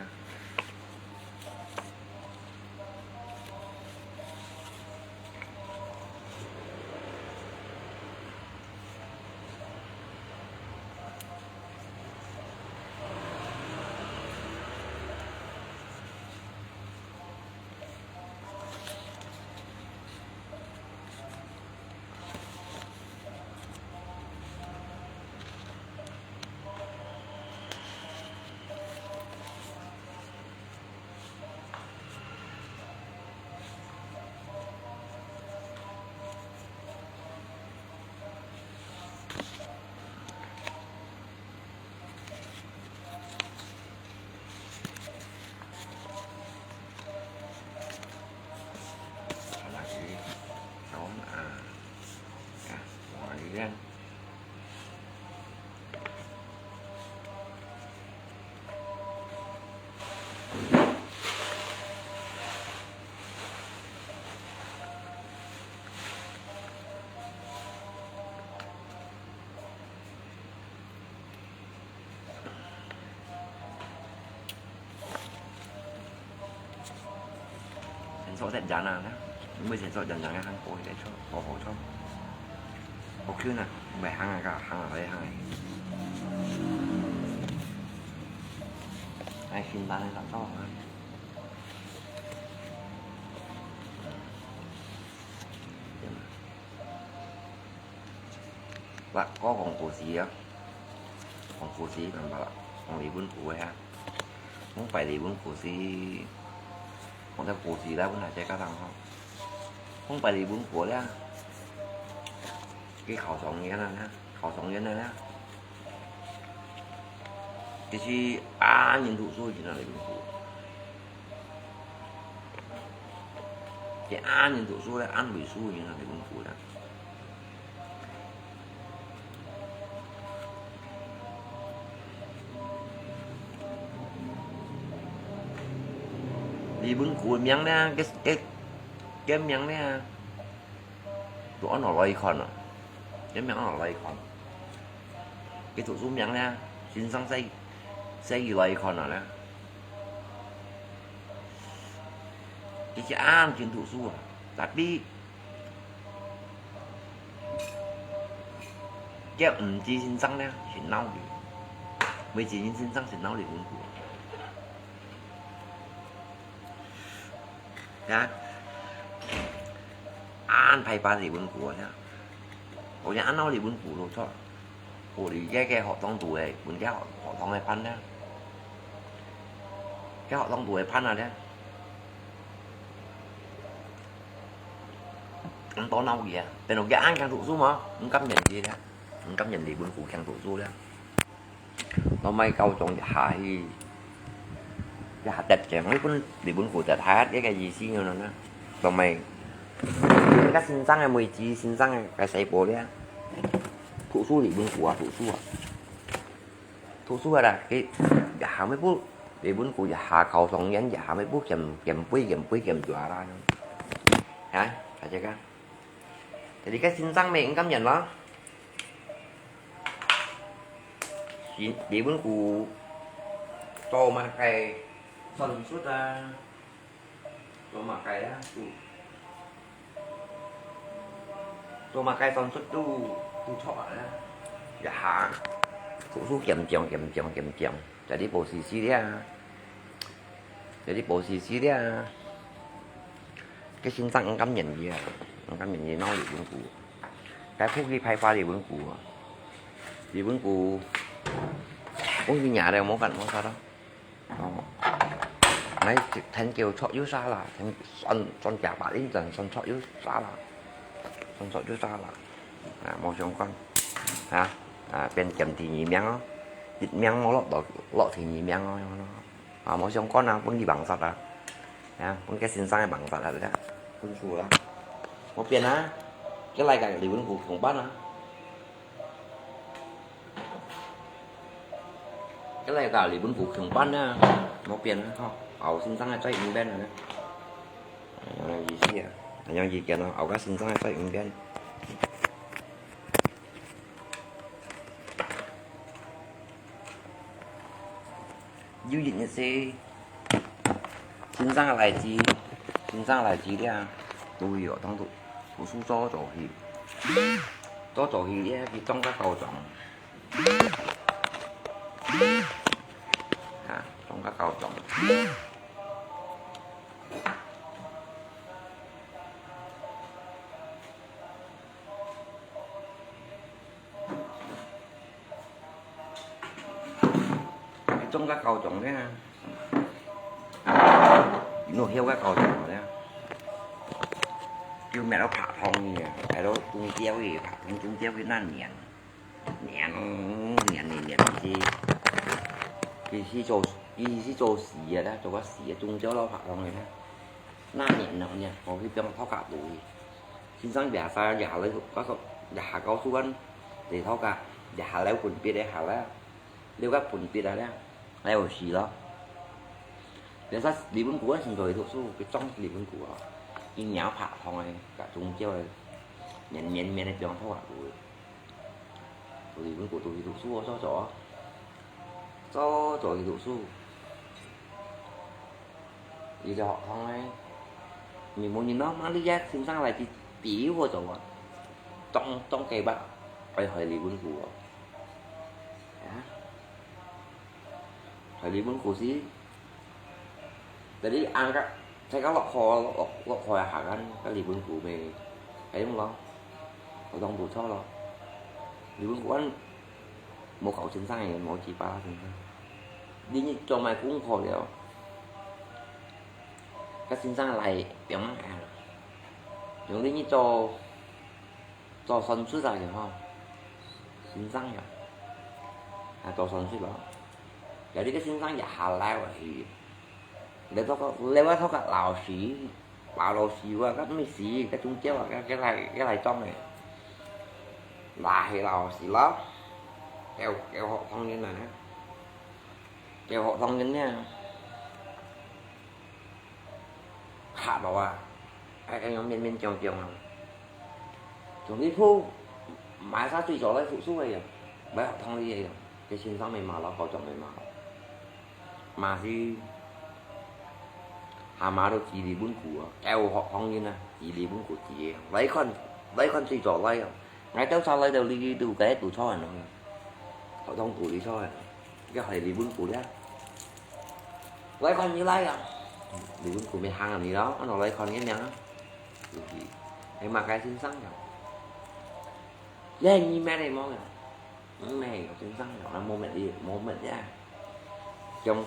先坐在家那，因为先坐在家那，看过一个坐，好好坐。OK呢，买行啊，个行啊，来行啊。哎，新班的老早啊。对嘛。个黃故事啊，黃故事明白啦，黃李文牯个啊，講白李文牯是，講个故事啦，分大家家聽吼。講白李文牯啦，佢考狀元啊，考狀元啊，佢係恁樣讀書，佢就李文牯。佢恁樣讀書咧，恁會書，佢就李文牯啦。 李文牯个名呢，个个个名呢，都安到來看啊，个名安到來看。佢讀書名呢，先生寫寫佢來看啊呢。佢係恁勤讀書啊，tapi 佢毋知先生呢，先鬧佢。毋知先生先鬧李文牯。啊，恁排把李文牯啊，好像恁鬧李文牯咯，錯。無理个个學堂肚个，分个學學堂个判呢，个學堂肚个判啊呢。 恁多鬧佢啊，變到佢恁勤讀書嘛，毋甘願佢啊，毋甘願李文牯勤讀書了。落尾高中一下去，一下得獎，你分李文牯得下，這个意思呢？落尾，个先生个妹子，先生个个細胞了，讀書李文牯啊，讀書啊。 讀書啊啦，佢一下尾不，李文牯一下考狀元，一下尾不兼兼飛兼飛兼抓啦。啊，大家看，這个先生乜毋甘願咯。李李文牯做麼个算術啊？ 做麼个啊？都做麼个算術都都錯啊！一下讀書兼將兼將兼將，jadi posisi了，jadi posisi了。个先生毋甘願佢啊，毋甘願佢鬧李文牯，該哭佢排把李文牯啊，李文牯，講佢贏了，無辦法咯。 哦，𠊎聽叫著又沙啦，聽算算假把令，真算著又沙啦，算著又沙啦，啊，無相干，啊啊，變兼第二名哦，一名無落到落第二名哦，啊，無相干啊，分佢橫殺啊，啊，分个先生个橫殺啊，這个分輸啦，無變啊，个來个李文牯共班啊。 个來个李文牯共班啊，無變啊，吼，後先生个再毋變啊，恁樣意思啊，恁樣意見咯，後个先生个再毋變。 有一日係先生个倈子，先生个倈子咧，都有當讀讀書早早去，早早去咧，去中个高中，啊，中个高中。 中个高中咧，你曉个高中咧，就買到白糖个，買到中招个，白糖中招个那年，年年年年去，佢去做，佢去做事个啦，做个事个，中招落白糖个啦。那年那年，我去變頭家肚去。 先生biasa一下了，告訴一下告訴人，你頭家一下了分別个下了，了个分別了了，還有事咯。biasa李文牯个先做去讀書，佢裝李文牯啊，佢鳥拍糖个，甲中招个，綿綿綿个變頭家肚个。李文牯都去讀書哦，早早啊，早早去讀書。 一隻學堂咧，你無人咯，嘛你个先生來去比我做啊，當當計劃，愛害李文牯哦。啊，害李文牯是，jadi angkat，在个落課落落課下間，个李文牯咪，係用咯，我當無錯咯。你問𠊎，無教先生个，無幾巴先生。你日做麼个功課了？該先生來表揚啊，用你日做，做算術啊，吼，先生呀，啊，做算術咯。有這个先生也下來去，你做个，你話做个老師， 包老師啊，該麼事，該宗教啊，該，該來，該來裝个。拿起老師咯，教，教學堂人啊，教學堂人呢，嚇到啊，哎，哎，樣勉勉強強啊。從你鋪，買啥水果來付出个呀，買學堂里个呀，這先生咪罵咯，校長咪罵咯。 嘛是，下馬都指李文古啊，教學堂人啊，指李文古指个，來看，來看水果來啊。𠊎兜查來到你都該堵錯人咯，學堂堵你錯人，這係李文古咧。來看你來啊，李文古咪行你咯，安到來看你名啊，就是，係麼个先生呀？這係你咩个無呀？ 毋係，先生，啊，無乜理，無乜呀。用，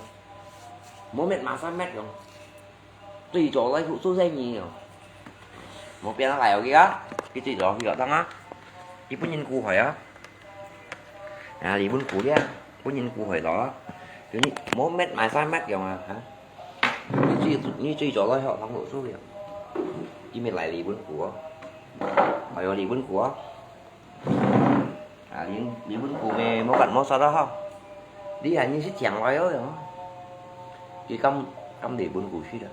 無乜馬上乜用。最早來付出係你哦。無變來有个啊，佢最早去學堂啊，佢本人顧害啊。啊，李文古呀，本人顧害咯。就你無乜馬上乜用啊，哈？你最，你最早來學堂讀書个，佢咪賴李文古哦。哎喲，李文古哦。 啊，李，李文古咩，無辦無煞啦吼。你還認識講話哦，佢敢，敢李文古識啊？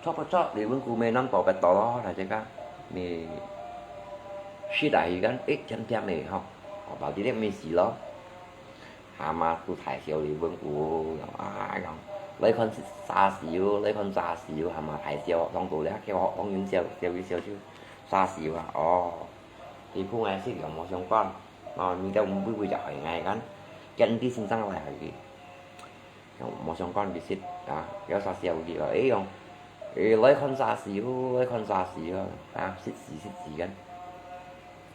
錯不錯，李文古咩，南島北島咯，大家講，咩，識啊，佢講，誒，甜甜个吼，哦，到底咧咩事咯？下馬都大笑李文古，啊，講，來看沙士哦，來看沙士哦，下馬大笑，當到咧，叫學堂人笑，笑佢笑笑，沙士啊，哦。 佢分𠊎食又無相干，哦，人家毋會為著害𠊎kan，跟啲先生來害佢，又無相干佢食啊，有啥笑佢哦，誒用，誒來看沙士哦，來看沙士哦，啊，食屎食屎kan，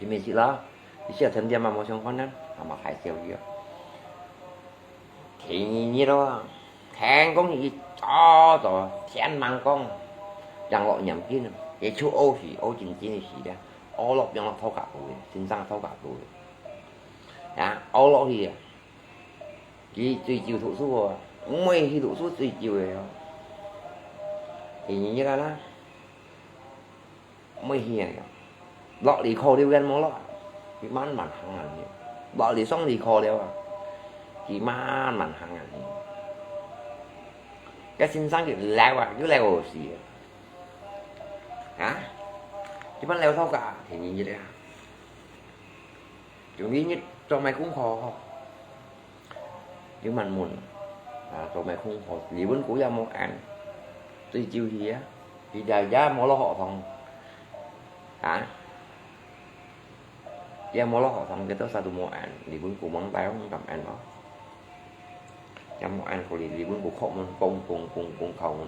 佢咪食咯，佢食甜甜嘛無相干kan，下馬大笑佢哦。 第二日咯，天光日早早，天吂光，陽落炎緊，佢就屙屎，屙真真个屎咧，屙落陽落頭殼肚个，先生頭殼肚个。啊，屙落去啊，佢最早讀書哦，毋會去讀書最早个哦。第二日啊啦， 毋會去啊，落去課了kan無落，佢慢慢行啊去。落去上去課了啊，佢慢慢行啊去。該先生佢撩啊，佢撩好勢啊。啊？佢慢撩到个，第二日啊。 有一日做麼个功課吼，佢問問，啊，做麼个功課，李文古也無應，最早去啊，佢也，也無落學堂，啊，也無落學堂，佢到啥都無應，李文古望大，毋敢應咯。 也無應佢，李文古叩門，咚咚咚咚叩門。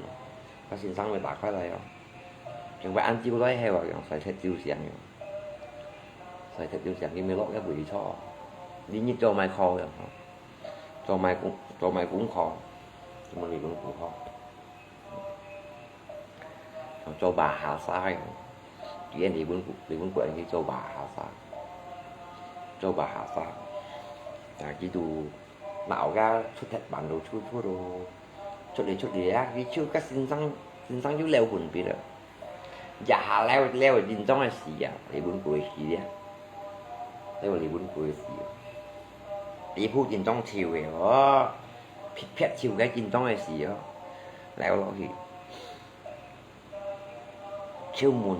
該先生會打開來哦。因為恁朝來係話，用晒忒朝醒樣，晒忒朝醒，佢咪落一回坐。你日做麼个課樣吼？做麼个功，做麼个功課？做麼个李文古吼？ 像做bahasa个，佢李文古，李文古人去做bahasa，做bahasa，啊，佢都鬧个出忒半路出出咯，出來出來啊，佢就甲先生，先生又了分別了。一下了，了緊張个事啊，李文古个事啊，了李文古个事啊，皮膚緊張跳个哦，撇撇跳个緊張个事哦，了落去。 就問：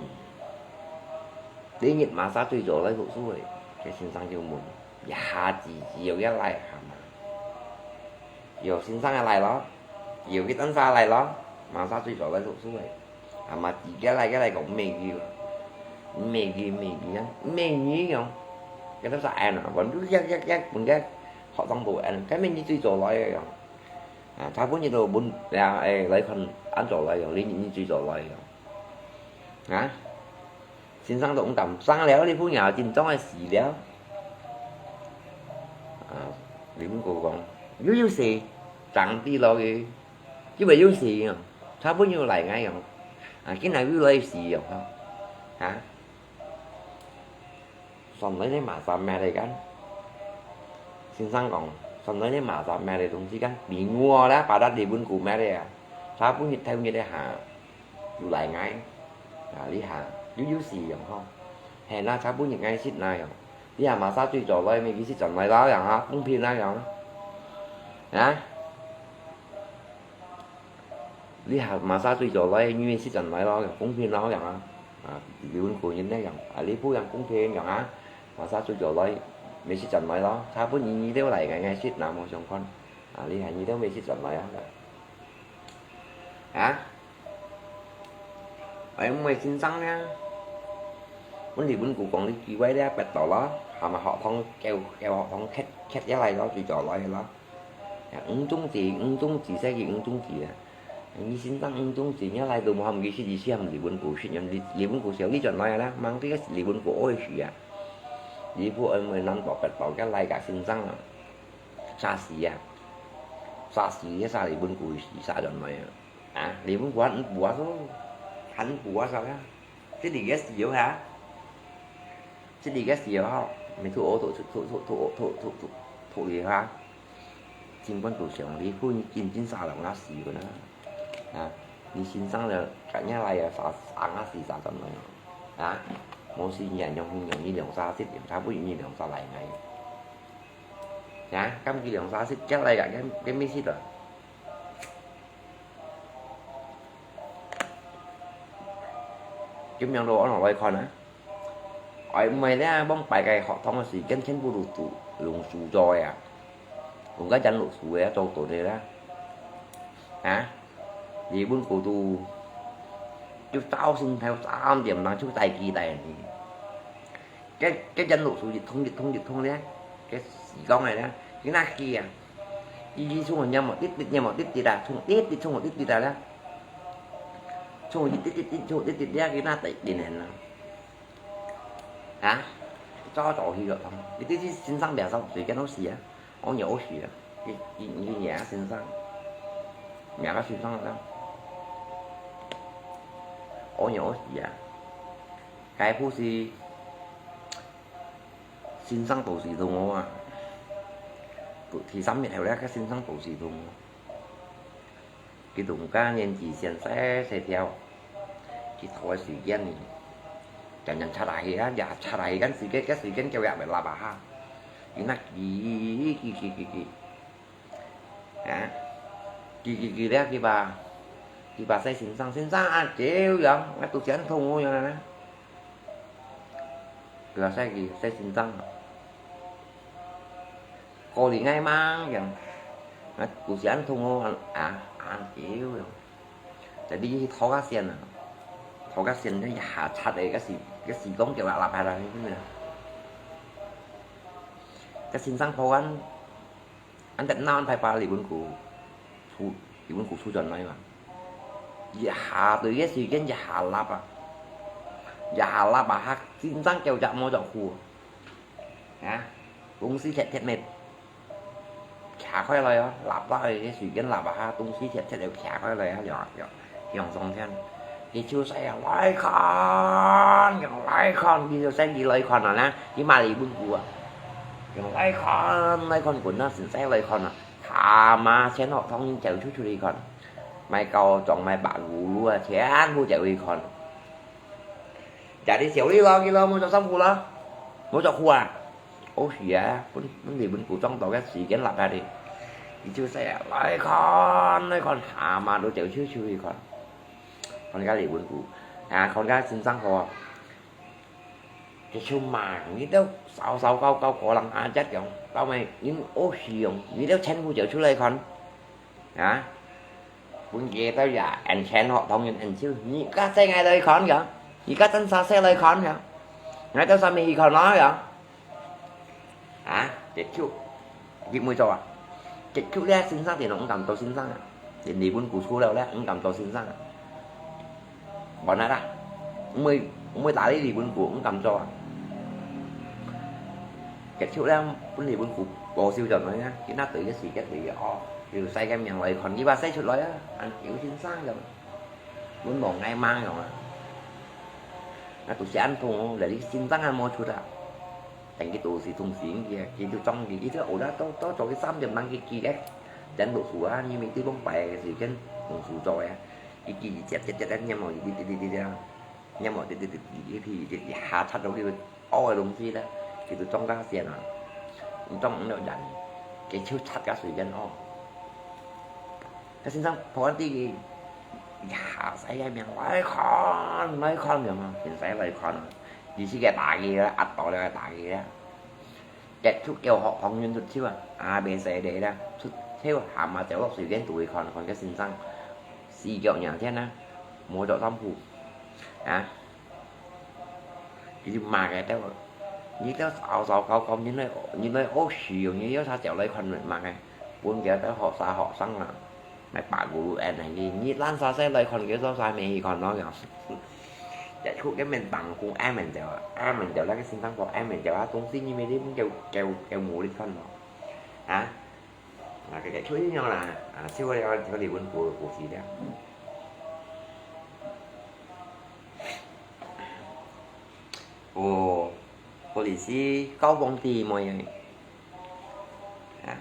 「你日麼儕最早來讀書个？」該先生就問，一下子只有一個來下嘛。有先生个來咯，有佢單儕來咯，麼儕最早來讀書个？下嘛，自家來个來講，毋係佢咯，毋係佢，毋係佢啊，毋係佢樣。該兜儕恁啊，分佢一一一分个學生都恁，該毋係你最早來个樣。 啊，大部分人都問，啊，誒，來看，恁早來哦，你，你最早來哦。啊？先生都毋敢上了，你分人緊張个死了。李文谷講，又有事，長地落去，就會有事哦，差不多又來𠊎哦，啊，今日又來事哦，哈，啊。 Sòn nói đến masa mệt rồi kan. Xin Sang講，sòn nói đến masa mệt rồi東西kan. Bingung lah, padahal Lý文谷mệt rồi à. Sa bu nhiệt theo nhiệt đấy hả? Dù lại ngay. À, lý hả? Dù dù gì rồi hả? Hè na sa bu nhiệt ngay xít na rồi. Lý hả mà sa tui trở lại, mình cái xít trở lại đó rồi hả? Không phiền na rồi. Hả? Lý hả mà sa tui trở lại, như mình xít trở lại đó, không phiền na rồi hả? À, Lý文谷như thế rồi. À, Lý Phu Yang không phiền rồi hả? Mà sa tui trở lại, mình xít trở lại đó. Sa bu nhiệt nhiệt theo lại ngay ngay xít na một trong con. À, lý hả nhiệt theo mình xít trở lại đó. Hả? Ai, mày xin Sang nha. Vấn đề Lý文谷còn lý kỳ quái đấy, bẹt tỏ đó. Hả mà họ thông kêu, kêu họ thông khét, khét giá lại đó, tui trở lại đó. Ya, 吳宗志, 吳宗志, sẽ gì 吳宗志 à. Như xin Sang 吳宗志 nhớ lại tụi mà không ghi xí gì xí hầm Lý文谷xí nhầm Lý, Lý文谷xíu lý chọn nói đó, mang cái Lý文谷ôi xí à. Lý Phu ơi, mày nắm bỏ bẹt tỏ cái lại cả xin Sang à. Sa xí à. Sa xí, sa Lý文谷xí, sa chọn nói à. À, Lý文谷ăn bùa số. Ăn bùa sao đó. Thế thì ghét gì hả? Thế thì ghét gì hả? Mày thu ổ thu, thu, thu, thu, thu, thu, thu, thu gì hả? Chính quân thủ trưởng Lý Phu chính chính sao là ngã xí của nó. À, Lý xin Sang là cả nhà lại là sao, sao ngã xí sao tầm này. À, một xí nhà nhung nhung như lòng sao xếp điểm sao, bố như lòng sao lại ngay. Hả? Cắm cái lòng sao xếp chắc lại cả cái, cái mấy xít rồi. Kiếm nhang đồ ăn ở đây còn á. Ôi, mày đấy, bông bài cái họ thông là gì, cái chén bù đủ tụ, lùng sù rồi à. Lùng cái chân lụ sù ấy, trâu tổ này đó. Hả? Lý Phu Yang tụ. Chú tao xin theo tám điểm năng chú tài kỳ tài này. Cái, cái chân lụ sù dịch thông, dịch thông, dịch thông đấy. Cái gì con này đó. Cái nát kia. Đi, đi xuống rồi nhầm một tít, tít nhầm một tít, tít ra, xuống tít, tít xuống một tít, tít ra đó. Xuống một tít, tít, tít, tít, xuống một tít, tít ra, cái nát tại điện hình nào. Hả? Cho trò hi rồi không? Cái tít, tít, xin Sang bèo sao, tùy cái nó xì á. Ôi, nhiều ôi xì á. Cái, cái, cái nhà xin Sang. Nhà có xin Sang lắm. Ôi, nhiều ôi xì á. Cái phu si. Xin Sang tổ sĩ thùng ô à. Tụ-, thì sắm nhiệt hẻo lẽ các xin Sang tổ sĩ thùng ô. Cái thùng cá nhân chỉ xiên xe, xe theo. Cái thói sự kiện này. Chẳng nhận cha đại á, dạ cha đại gắn sự kiện, cái sự kiện kêu gạ phải là bà ha. Cái nát kỳ, kỳ, kỳ, kỳ, kỳ. Hả? Kỳ, kỳ, kỳ đấy, kỳ bà. Kỳ bà xe xin Sang, xin Sang à, kéo vậy. Ngay tụ chén thùng ô vậy nè. Kì xe kì, xe xin Sang. Cô đi ngay mà, kìa. Nó, cô xe ăn thùng ô, à, à, chịu rồi. Tại đi thó cá xiên à. Thó cá xiên nó hạ chặt đấy, cái gì, cái gì cũng kiểu là lặp lại là như thế này. Cái xin Sang thó ăn, ăn tết nào ăn phải ba Lý Phu Yang. Thu, Lý Phu Yang thu chọn nói mà. Giờ hạ từ cái sự kiện giờ hạ lặp à. Giờ hạ lặp à, hắc xin Sang kêu chặt mua chọn khu. Hả? Cũng xí thiệt thiệt mệt. Khả khỏi lời á, lặp lại cái sự kiện lặp à ha, tung xí thiệt thiệt đều khả khỏi lời á, dọn, dọn, dọn dòng thiên. Thì chú sẽ lời con, dọn lời con, đi chú sẽ đi lời con rồi nè, đi mà đi bưng cua. Dọn lời con, lời con của nó xin sẽ lời con à. Thà mà chén họ thông chịu chú chú đi con. Mai cầu chọn mai bạc gù lúa, chén gù chịu đi con. Chả đi xíu đi lo, đi lo, mua cho xong khu lo. Mua cho khu à? Ô, xì à, bún, bún đi, bún củ trong tàu cái xì kiến lặp ra đi. Đi chưa xe, lời con, lời con, hả mà đối chịu chứ, chứ đi con. Con gái đi bún củ. À, con gái xin Sang kho. Cái chú mà, nghĩ đâu, sáu sáu cao cao có lăng á chất dòng. Tao mày, những ô xì dòng, nghĩ đâu chén khu chịu chứ lời con. Hả? Bún kia tao giả, ăn chén họ thông nhân ăn chứ. Nghĩ cá xe ngay lời con kìa. Nghĩ cá chân xa xe lời con kìa. Ngay tao xa mì con nói kìa. Hả? Chết chú. Giết mũi cho à? Chết chú lẽ xin Sang thì nó cũng cầm tàu xin Sang à. Thì đi bún củ số đâu lẽ, cũng cầm tàu xin Sang à. Bọn nó đã. Mới, mới tả lý đi bún củ cũng cầm cho à. Chết chú lẽ, bún đi bún củ. 無收轉來啊，今仔對个時間對个哦，有晒个命來看，你把晒出來啊，恁久先生个，阮無愛罵个啊。那都是恁痛哦，來你先生還無出啊。等佢都是中心个，佢就中意，佢就學啦，到到做佢三點鐘佢起个，等讀書啊，因為對方擺个時間，讀書做个，佢佢接接接接念哦，佢佢佢佢啊。 你無，你你你你你你下插到去屙个東西咧，佢就裝到先啊，你裝毋到人，佢就插到水邊屙。該先生跑到地，呀，使个命來看，來看，有無？先生來看啊，你是个打佢啦，壓到了打佢啦。結束叫學堂員出手啊，啊，袂使咧啦，出手下嘛走落水邊肚去看，看个先生，死腳仰天啊，無著衫褲。 啊，佢就罵个，對無？你這糟糟糕糕，你來你來屙屎哦，你要他走來看罵个，分佢兜學生學生啊，來把咕嚕恁樣，你你爛沙塞來看，佢做啥物去看咯樣。一出个面當空，挨面走啊，挨面走，那個先生講挨面走啊，東西你沒得叫叫叫無力看咯，啊？ 啊，這個就恁樣啦，啊，就了就離婚故故事了。哦，故事是交往姊妹个。啊，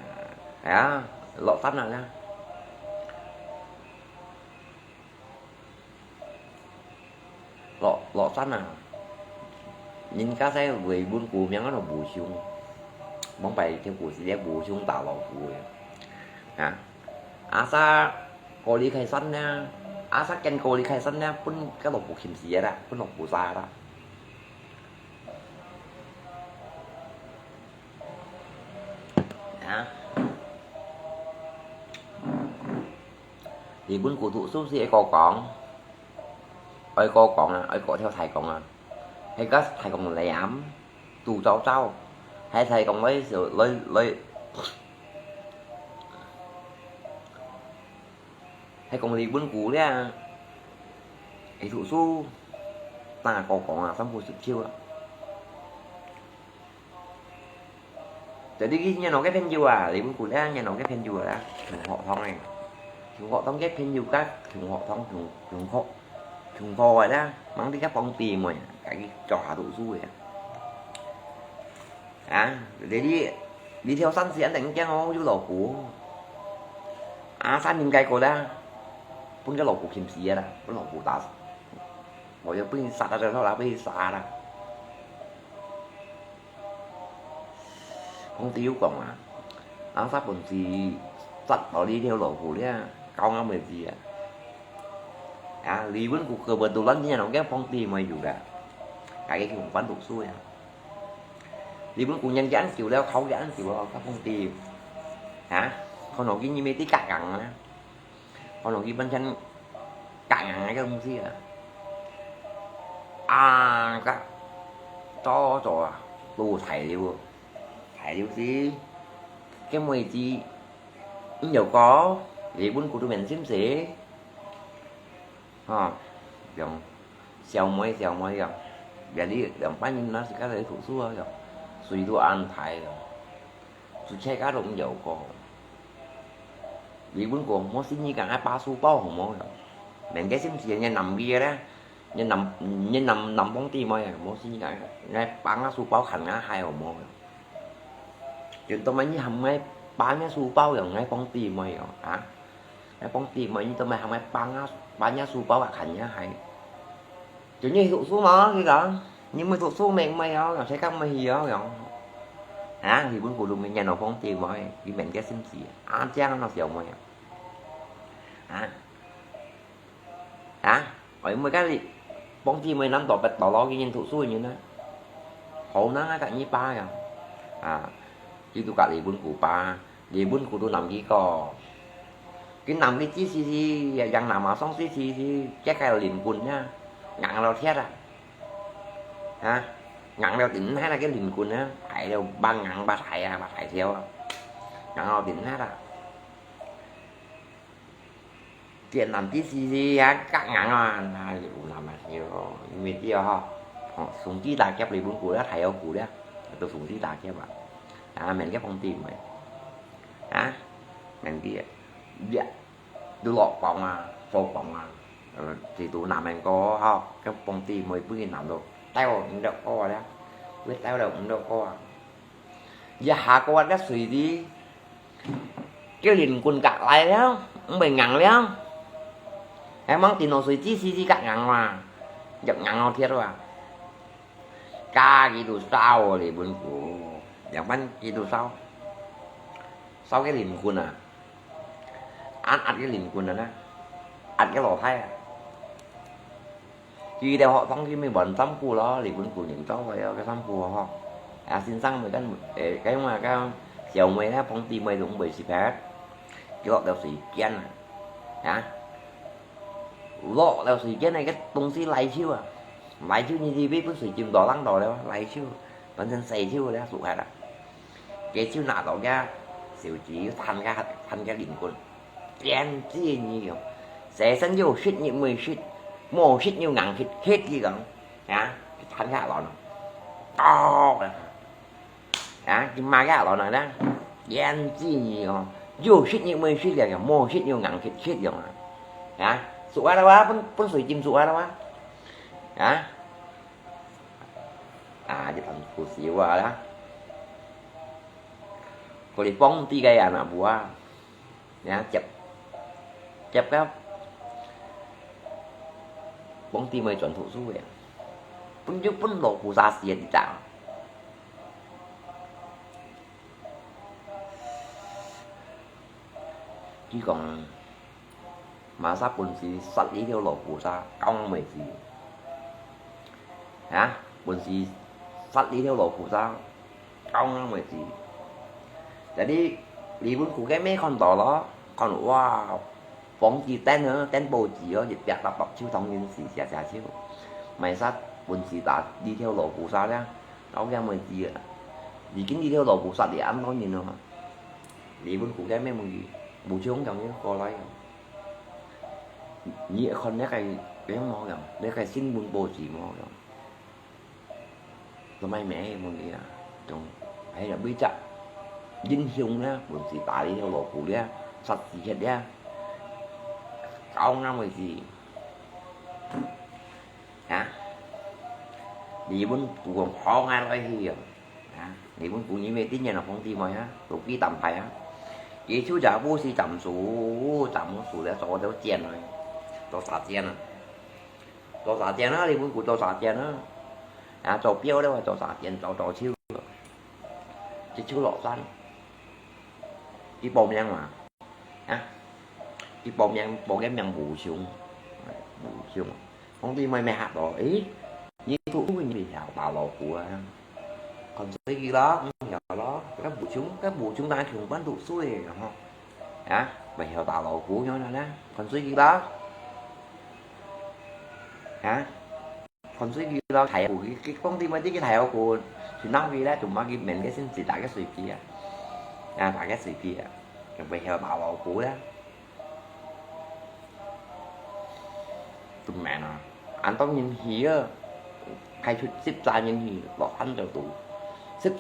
係啊，落山啊啦。 落落山啊，人家在維穩古名个無凶，往擺條故事咧無凶打老虎个。啊，阿沙過離開山呢，阿沙見過離開山呢，分該老虎擒死个啦，分老虎殺啦。啊，日本古讀書是一個講。 愛過講啊，愛過條大講啊，係个大講來啊，肚燥燥，係大講來來來，係講日本古咧，係讀書，打過講啊，三不十九啊。 就你去認識个朋友啊，你問過咧，認識个朋友啊，同學堂个，同學堂个朋友甲同學堂同同學同學个啦，吂你甲幫姊妹啊，家己做下讀書个啊。啊，你你你跳山時一定驚哦，有老虎。啊，山林該過啦，分个老虎擒死个啦，分老虎打死，無就分佢殺啊，就好啦，分佢殺啦。 皇帝有講啊，阿沙本事殺到你條老虎咧，搞啱位置啊！啊，日本古kebetulan你兩個皇帝妹有个，家己去紅班讀書呀。日本古人个恁久了，考个恁久了，个皇帝，啊，可能佢因為啲格硬啊。 可能佢本身夾硬个東西啊。啊，个，做做啊，都大了，大了是，个妹子，你有個，日本古都面心事，吼，用小妹小妹个，別哩兩班人那時間來讀書啊，个，水都恁大个。 自家家都毋有過。日本講，莫信你講愛巴書包好無？免个心事，你男个咧，你男你男男幫弟妹，莫信你講愛巴我書包看我害好無？就當然你含愛巴我書包用愛幫弟妹哦，啊？愛幫弟妹，你做麼含愛巴我巴我書包啊看我害？ 就你讀書嘛，佢講，你毋讀書明明哦，又使講乜去哦，講。啊，日本古都明年老皇帝嘛，佢明个心事，啊，這樣那小妹啊。啊，啊，我因為該日皇帝妹南島北島老个人讀書个人啊，好難啊，甲你爸呀。啊，佢都甲日本古巴。 日本古都南極个，佢南極只是是，yang nama song si si si，這个輪棍呀，硬到鐵啊，啊，硬到頂，還那个輪棍啊，大到把硬把大啊，把大條啊，硬到頂啊啦。 越南啲時時啊，夾硬啊，那越南啊，有，因為這吼，吼，上帝打劫日本古了，太陽古了，都上帝打劫啊。啊，面个皇帝妹，啊，面个，呀，都落榜啊，落榜啊，呃，制度難免過吼，該皇帝妹不然難到，帶我毋得過了，會帶了毋得過啊。一下過啊，該隨時，叫人棍夾來了，毋會硬了，還望電腦隨時時時夾硬啊，夾硬哦，鐵啊。 加佢都燒哦，李文古，仰般佢都燒，燒个靈魂啊，恁壓个靈魂啊呢，壓个老太啊。佢兜學堂佢咪換衫褲咯，李文古人做个哦，个衫褲哦，啊，先生咪跟，誒，該種啊，該小妹呢，幫姊妹都毋會食飯，佢落到水間啊，啊。 落了水間呢，个東西泥鰍啊，泥鰍你這邊分水浸到啷到了，泥鰍，本身細鰍了，熟下啦。佢就拿到个手指，又彈个，彈个靈棍，點知你用，生生又食你妹食，無食又硬食，食佢講，啊，彈个落，哦， 啊，佢罵个老奶奶，言之你哦，有食你無食了，無食有硬食食用啊。啊，熟啊了哇，分，分水浸熟啊了哇。啊，啊，就等苦死我了。佢哋幫啲个人啊，無啊。 呀，接，接个皇帝妹轉讀書个，分就分老菩薩死个地方。佢講，麼儕本事殺這條老菩薩，講毋會死。啊，本事殺這條老菩薩， 到那為止。Jadi，李文古个妹看到咯，看哇，皇帝登啊，登報紙哦，一壁立壁就當然是寫寫就，麼儕本事打這條老菩薩啦，到那為止啊。已經這條老菩薩也恁多人咯。李文古个妹問佢，武松講你過來哦。你看那個，那個無講，那個新聞報紙無講。 做麼个問佢啊？總，哎呀，為隻英雄呢，本事打這條老虎呢，殺死忒呢，搞那回事。啊？李文古講好啊，來去啊。啊？李文古因為今年的皇帝嘛呀，都幾膽派啊。佢就在屋時斬樹，斬樹了，做條箭啊，做射箭啊。 做射箭啊，李文古做射箭啊。啊，做標了，做射箭，做，做手，一手落山。佢報名嘛，啊，佢報名，報个名武松，武松。皇帝妹妹嚇到，誒，你讀書你曉打老虎啊？看衰佢咯，毋曉咯，該武松，該武松哪像般讀書个吼。 啊，毋曉打老虎樣呢，看衰佢啦。啊，看衰佢啦，大虎，佢，佢講對麼个佢大虎，去鬧佢啦，做麼个面个先至打个水機啊。啊，打个水機啊，就毋曉打老虎啦。 都明啊，恁多人去啊，派出十隻人去，落山就到。十隻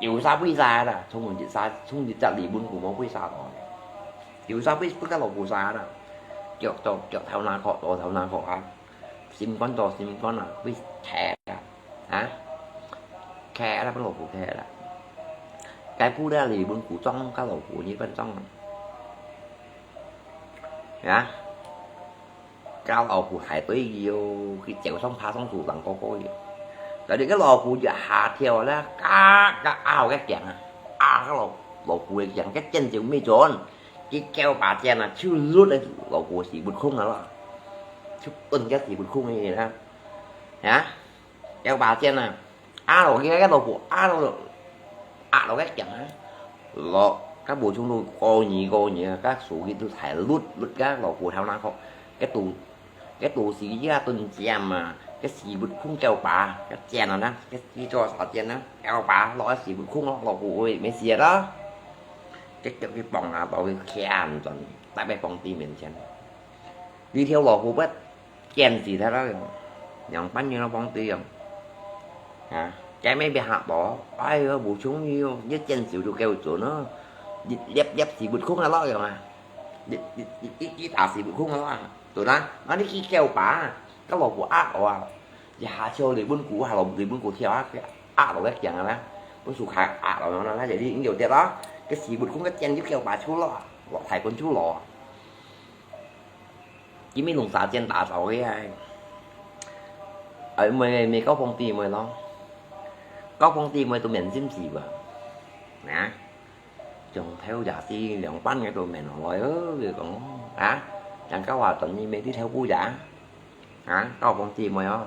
有殺無殺啦，衝一隻，衝一隻李文古無無殺到。有殺無，分个老虎殺啦。腳做腳，頭那殼做頭那殼啊，心肝做心肝啊，分刣啊，啊，刣啦，分老虎刣啦。該步了李文古裝，个老虎日本裝啊。 呀，該老虎還對佢哦，佢走上爬上樹頂高高个。但係該老虎一下跳啦，嘎嘎拗个頸啊，拗个老，老虎个頸，該箭就沒準，佢狗把箭啊，就搦个老虎屎朏空啊啦，就搙个屎朏空个啦，呀。 有把箭啊，壓落去，該老虎壓落，壓落該頸啊，落，該武松都過年過年啊，該手機都才搦搦該老虎頭那殼，該肚，該肚屎一頓尖啊，該屎朏空狗把，該箭啊呢，該一做啥箭呢，狗把落該屎朏空咯，老虎會沒事啦。該叫佢放啊，把佢牽轉，帶到皇帝面前。這條老虎不 見死忒啦，仰般樣皇帝樣，啊，該乜別下到，哎喲，無中意哦，一見笑就夠準哦，一粒粒是不空个咯樣啊，一一一一一打是不空个咯啊，準啊，啊你去叫吧，个老婆啊我啊，一下笑你問古，下老你問古跳啊，啊落个驚啊啦，本事開啊落啦，那就你應該跌咯，个是不空个見就叫吧出咯，落太滾出咯。 佢乜弄啥戰打造个啊？哎，妹妹，高峰弟妹咯，高峰弟妹都免心事吧？啊，從頭也是兩班个都免落來哦，佢講啊，人家話等你妹弟頭部呀，啊，高峰弟妹哦，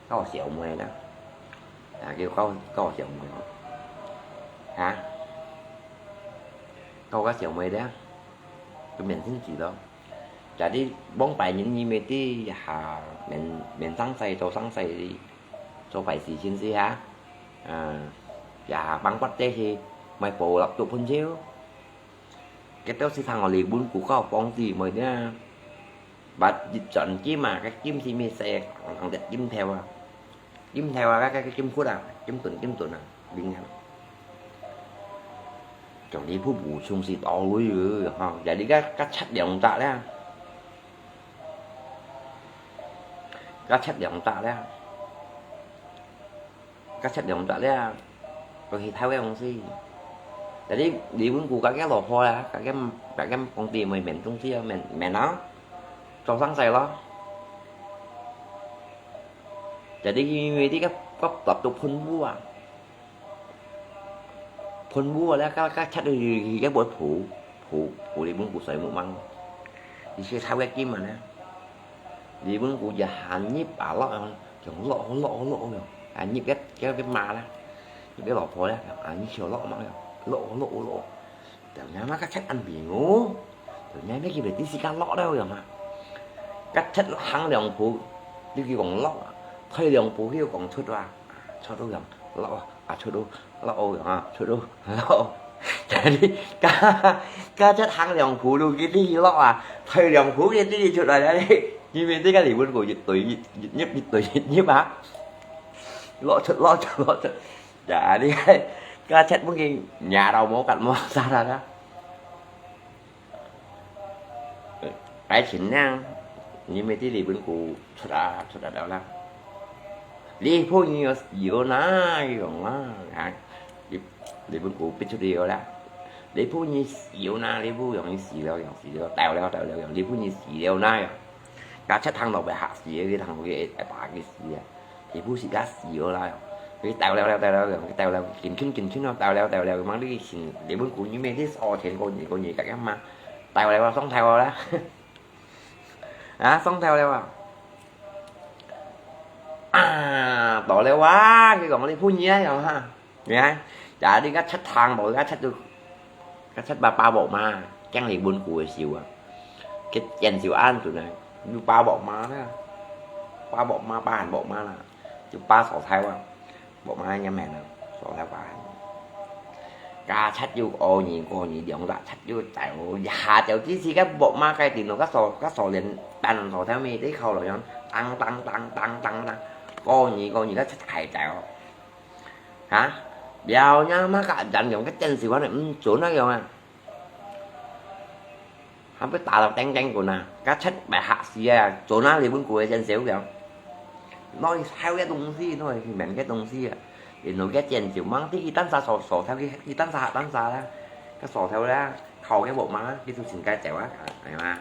高小妹啦，啊，叫高高小妹哦，啊，高个小妹的，都免心事咯。 Jadi，往擺人你乜知下，面面生勢做生勢，做壞事先知哈。啊，也下幫骨仔去買布落做盆燒。佢到時聽我離本古告幫子妹呢，把一轉金啊，个金是乜細，紅紅个金條啊。 金條啊，該个金窟啊，金盾金盾啊，零啊。Trong đi phu bù sung si tàu lui ha, jadi cái cái chất lượng tak lah. Cái chất lượng tak lah. Cái chất lượng tak lah. Có thể tháo cái ông si. Jadi đi pun cú cái cái lò kho lah, cái cái cái cái công ty mày mến công ty mến mến nó. Trong sáng say lo. Jadi, mì-mì ti kap, kap, kap tuk phun bua. Phun bua leh, kap, kap chat yu, yu, yu, kap buat phu, phu, phu li bun ku soi mu mang. Di si thau kap kim ah leh. Li bun ku ja han nyip ah lok, jong lok, lok, lok, lok. Ah, nyip kap, kap, kap ma leh. Nyip kap lok pho leh, ah, nyip siu lok mang, lok, lok, lok. Tao nyai ma kap chat ăn bì ngu. Tao nyai mê kì bê ti si kap lok leo yong ah. Kap chat hang liang phu, ti kì kong lok ah. Thoi liang phu kì kong chut wa. Chut du yong, lok ah, chut du, lok yong ah, chut du, lok. Jadi, kap, kap chat hang liang phu lu kì ti lok ah. Thoi liang phu kì ti chut wa jadi. Kì mê ti kap li bun ku yit tui, yit, yit nyip, yit tui, yit nyip ah. Lok chut, lok chut, lok chut. Jadi, kap chat mungkin nyarau mo kat mo sa da da. Ai chin nang, ni mê ti li bun ku chut a, chut a dau la. Li phu ni yo, yo na, yong la. Ha, li, li bun ku pit chut li yo la. Li phu ni yo na, li phu yong ni si liao, yong si liao, tao liao, tao liao, yong li phu ni si liao na yong. Kap chat thang lo bê hak si, kì thang lo kì, ai pa kì si a. Li phu si kap si yo la yong. Kì tao liao, tao liao, tao liao, kì tao liao, kin kin, kin kin lo, tao liao, tao liao, mang li sin, li bun ku ni mê ti so chén ko ni, ko ni kap kap ma. Tao liao, song tao la. Ha, song tao liao a. À, tỏ leo wa, kì kong li phu ni a yong ha. Nè, jadi kap chat thang lo, kap chat du. Kap chat ba, ba bok ma, kiang li bun ku siu a. Kì chén siu an tu nè, yu ba bok ma nè. Ba bok ma, ba han bok ma la. Yu ba so thai wa. Bok ma nyam hèn a, so thai wa. Kap chat yu o ni, ko ni, liang kap chat yu chai o. Ya chau ti si kap bok ma kai ti no, kap so, kap so lian tan so thai mi ti khâu lo yong. Tang, tang, tang, tang, tang, tang. Ko ni, ko ni, kap chat kai chai o. Ha? Biao nyai ma kap jan yong kap chén siu an nè, ưm, chun a yong a. Hăm bê ta lak teng teng kô na, kap chat bê hak si a, chô na li bun kô chén siu kiang. Nói theo cái tông si, nói thì mẹn cái tông si a. Thì nói cái chén siu mang tí kì tan sa sổ, sổ theo kì, kì tan sa, tan sa la. Kap sổ theo la, khâu cái bộ má, kì tu xin cái chéo á, ai ma.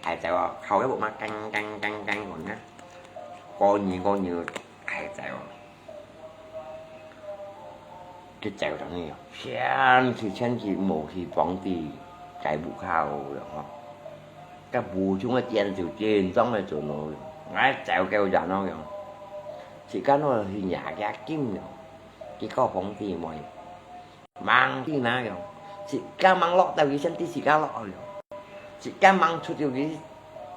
Ai chéo á, khâu cái bộ má căng, căng, căng, căng còn á. Cô nhì, cô nhì, ai chéo á. Kì chéo tao nè, chén kì, chén kì, mô kì, bóng tì, cái bù khao rồi hả. Kap bù chúng cái chén siu chén trong cái chô nó, ngài chéo kêu dàn nó rồi. Chỉ kap nó thì nhả cái kim rồi. Kì có bóng tì môi. Mang tì na rồi. Chỉ kap mang lọ tao kì chén tì chỉ kap lọ rồi. Chỉ kap mang chụt rồi kì,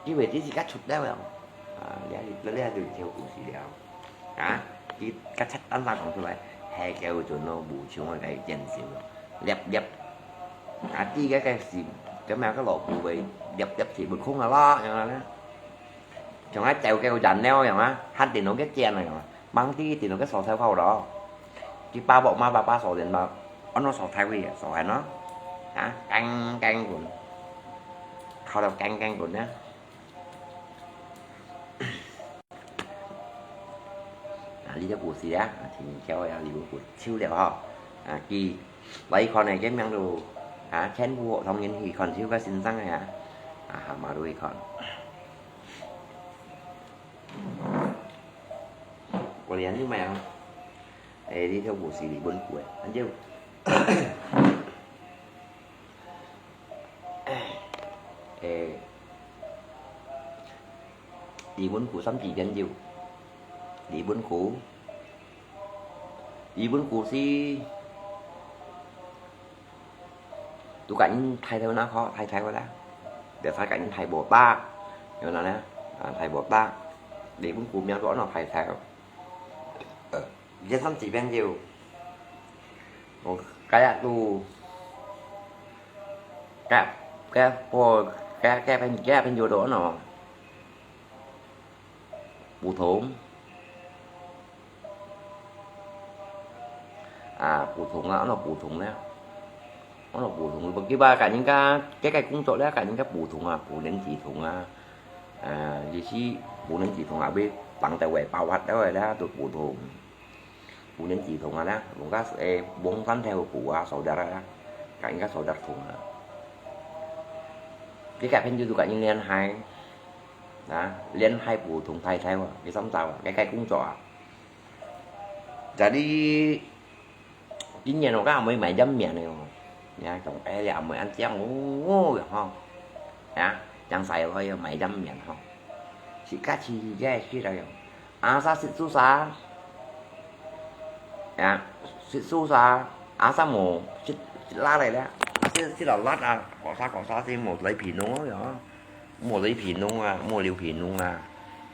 kì về tì chỉ kap chụt đeo rồi. À, lẽ, lẽ, lẽ, lẽ, theo cũng chỉ đeo. Hả? Kì kap chat tan ra còn thôi. Hè kêu chô nó bù chúng cái chén siu. Liep liep. À, tì cái, cái gì, cái mà cái lọ bù về liep liep thì bụt không là lo, rồi là. Chúng ta chéo kêu dàn neo rồi mà, hăn tì nó cái chén rồi mà. 吂知佢電腦个所在好咯。佢爸爸媽爸爸所在嘛，安到所在位啊，所在喏。啊，驚驚滾，考到驚驚滾呢。啊，這个故事啊，啊，挺巧个啊，這个故事笑了吼。啊，佢來看呢，个名就啊，全部學堂人去看笑个先生个啊，啊，蛤蟆都去看。 果然有咩啊？誒，這條故事李文古誒，反正，誒，李文古三字邊有，李文古，李文古是 都甲人大頭那科，大頭个啦。Biasa甲人大botak，有哪呢？啊，大botak。你本古名都安到大頭。呃，人生几遍有，我该都，该，该，我，该，该朋，该朋友都安到。 普通。啊，普通啊，安到普通呢？安到普通，佢話甲人家，該个工作咧，甲人家普通啊，普通普通啊。啊，意思普通普通啊，會放到位包括到位咧，都普通。普通普通啊咧，人家，誒，往山頭補啊，手得啊，甲人家手得通啊。這个朋友都甲人聯繫。 啊，聯繫普通大頭啊，佢三隻啊，該个工作啊。Jadi，今年我个阿妹買飲麵个哦，你看講，哎，你阿妹恁靚哦，吼，啊，正使來買飲麵吼，食个食个食个，啊，啥食susah，啊，食susah，啊，啥無食，食辣个咧，食，食到辣啊，講啥講啥，食無來品哦，吼。 無來品弄啊，無留品弄啊，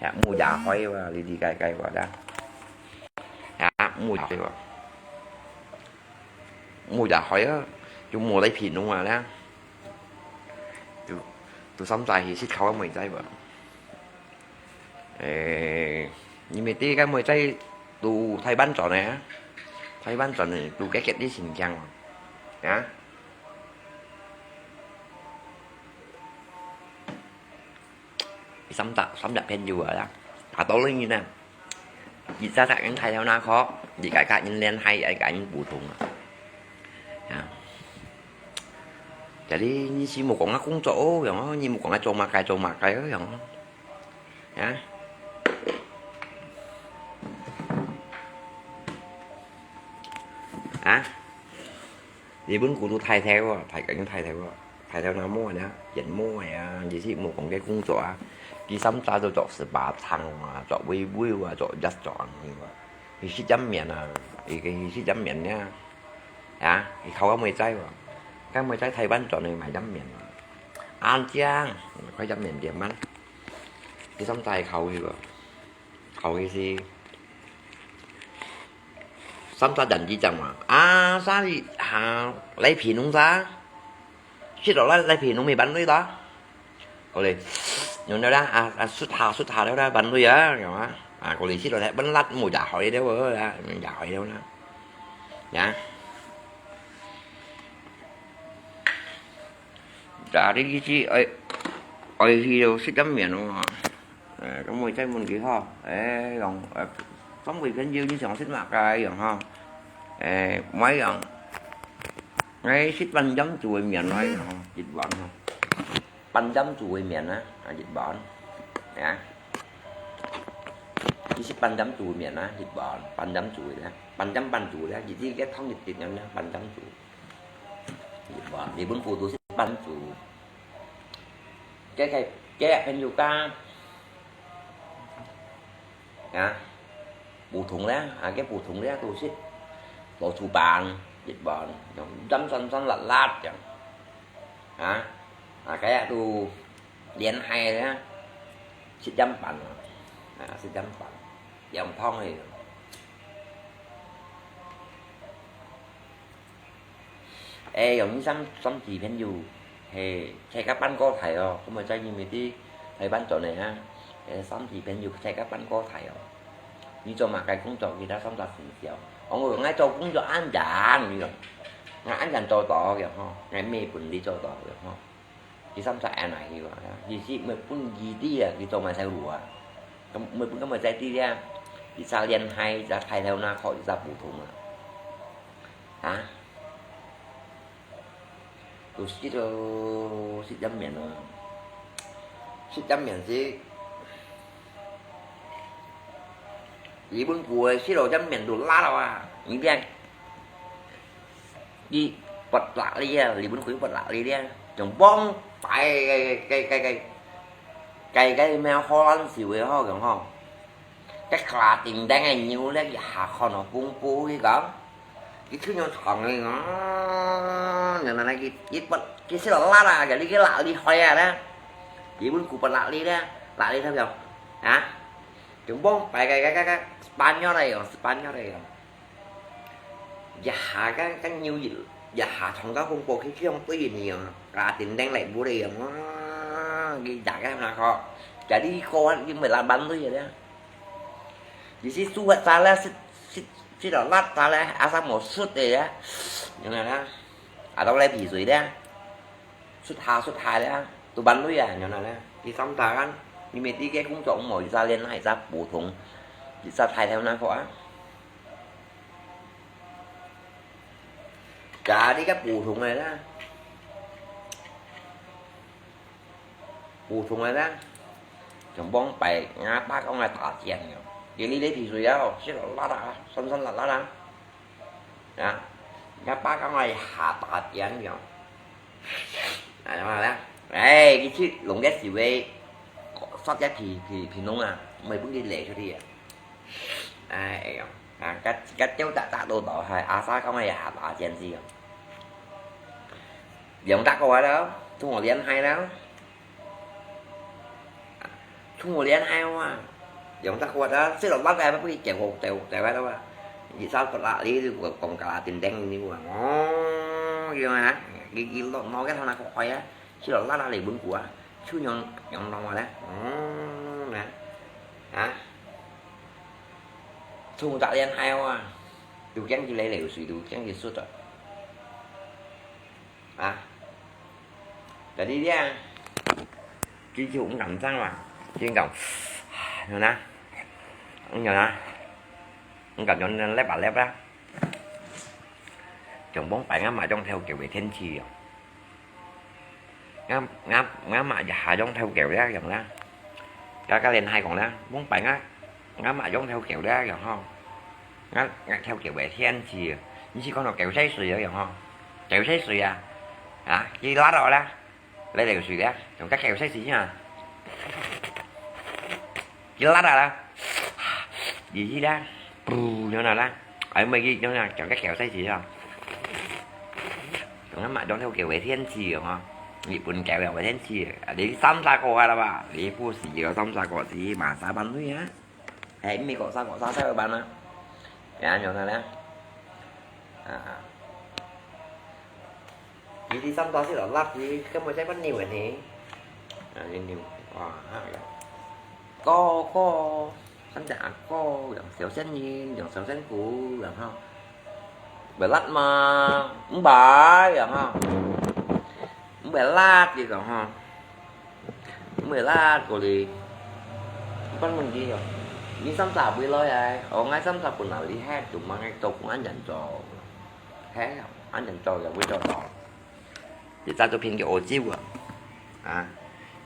呀，無牙開啊，哩哩該該个啦。呀，無牙開啊，無牙開啊，就無來品弄啊啦。就，就三隻去食烤个妹仔吧。誒，你們第一个妹仔都台灣轉个啊？台灣轉个都解決啲心情啊？啊？ 三隻，三隻朋友啊，啊，到了你呢，一隻隻人大頭那科，你个个人聯繫，个个人普通啊。啊，jadi你是無講啊工作哦，樣哦，你無講啊做麼个做麼个哦，樣哦。啊？啊？ 日本古都大頭啊，大个人大頭啊，大頭那毛呢，人毛个啊，意思無講个工作啊，佢三隻都做十八層啊，做微微啊，做一做啊，佢食飲麵啊，佢佢食飲麵呢，啊，佢靠个妹仔啊，个妹仔台灣轉去買飲麵啊，恁靚，開飲麵店啊，佢三隻靠佢啊，靠佢是。 三隻人之間嘛，啊，啥哩，哈，來品弄啥？食落來，來品弄咪辦對啦。好嘞，用了啦，啊，啊，食下，食下了啦，辦對啊，有啊。啊，過來食落來，本來無牙開了啊，牙開了啦。呀。Jadi佢係愛，愛去到食緊麵哦。 誒，該妹仔問佢吼，誒，樣，誒，三位朋友你想食麼个樣吼？誒，買樣，誒，食半點煮个麵來樣吼，一碗吼。半點煮个麵啊，啊，一碗，啊。佢食半點煮个麵啊，一碗，半點煮个咧，半點半煮咧，一啲个湯一滴樣咧，半點煮。一碗，日本古都食半煮。 該个，該个朋友講，啊，普通咧，啊，該普通咧，都食，老鼠飯，一碗，用飲酸酸辣辣樣，啊，啊，該个都聯繫咧，食飲飯啊，啊，食飲飯，飲湯个。 誒，有你三，三姊朋友，係，在該半個台哦，該妹仔因為在台灣轉來哈，誒，三姊朋友在該半個台哦。你做麼个工作，佢兜三儕先笑。哦，𠊎做工作恁樣，你講，𠊎恁樣做到个吼，𠊎乜分你做到个吼。佢三儕恁樣去啊，意思乜分佢知啊，佢做麼个路啊。咁乜分，咁乜在知啊，一隻戀愛，一隻大頭那殼，一隻普通啊。啊？ 都食咯，食飲麵咯。食飲麵係，日本古个食咯飲麵都辣了啊！你看，佢不辣哩啊，日本古不辣哩啊，用幫擺个个个个个个咩荷蘭酒个好用吼。 該卡丁丁个牛咧，一下看到公布佢講，佢就用長个哦，然後呢，佢佢不佢食到辣啊，佢佢辣厲害啊咧，佢本古不辣哩咧，辣哩特別啊，就幫擺个个个个Spanyol个用，Spanyol个用。 一下个个牛一一下從个風波去向對面樣，啊，叮叮來不來樣啊，佢大个那個，jadi kawan佢咪laban lui ya。你是suat salah，是是是了辣salah，asal mau sut ya，你看啦，atau來鼻水的。 出下出下了，都半累啊，原來咧。第三大間，你每第一个工作無，一隻戀愛，一隻普通，一隻大頭那個啊。家己个普通个啦，普通个啦，像往擺阿爸講个打尖樣，佢哩哩鼻水啊，食落辣啊，酸酸辣辣啊。 啊，人家爸講个下打點樣。啊，怎麼啦？哎，佢去弄个時候，發个皮皮皮弄啊，毋會分佢流出去啊。哎，哎喲，啊，个个丟打打到到，還阿三講个下打點子哦。兩大個啊了，同我戀愛了。 Chungo lian hai wa. Yang tak kuat ah, sila bak ai bak pui kèo kèo kèo ai wa. Di sao pala li tu kong kala tindeng ni wa. Oh, gitu ah. Di di lo no kan hana ko koi ah. Sila la la li bun kua. Chu yang yang nong wa la. Oh, na. Ha? Chungo tak lian hai wa. Tu kiang di lei lei sui tu kiang di sut ah. 啊，就係這樣，佢就毋敢爭嘛，佢講，有哪，有哪，毋敢用那leppa leppa，像往擺阿媽種豆角个天氣哦。 𠊎𠊎𠊎媽一下種豆角了樣啦。該該連還講啦，往擺𠊎𠊎媽種豆角了樣吼。𠊎𠊎豆角个天氣，你係講到狗屎水了樣吼？狗屎水啊，啊，佢辣到啦，來流水了，用該狗屎水啊，佢辣到啦，意思啦，噗，樣啦啦，哎，毋係佢樣啦，像該狗屎水啊。 Tengah mak dong tau kèo về thiên chi rồi ha. Nhị bún kèo về thiên chi. Ada di Samsa ko ada ba. Di pu si yo Samsa ko si masa ban lui ha. Hai mi ko sa ko sa sa ban ha. Ya nyo na la. Ha. Di di Samsa si lo lak di kan mo sai ban ni wen ni. Ha ni ni. Wa ha ya. Ko ko. Samsa ko yang xiao sen yin yang xiao sen ku yang ha. Berat ma, mbai ya ha. Mbai lat đi rồi ha. Mbai lat cô đi. Con mình đi rồi. Đi Samsa bơi lôi ai. Ở ngay Samsa quần áo đi hết, chúng mà ngay tôi cũng ăn dần cho. Thế, ăn dần cho là bơi cho to. Chỉ ta tôi phiền cái ô chiu à. À.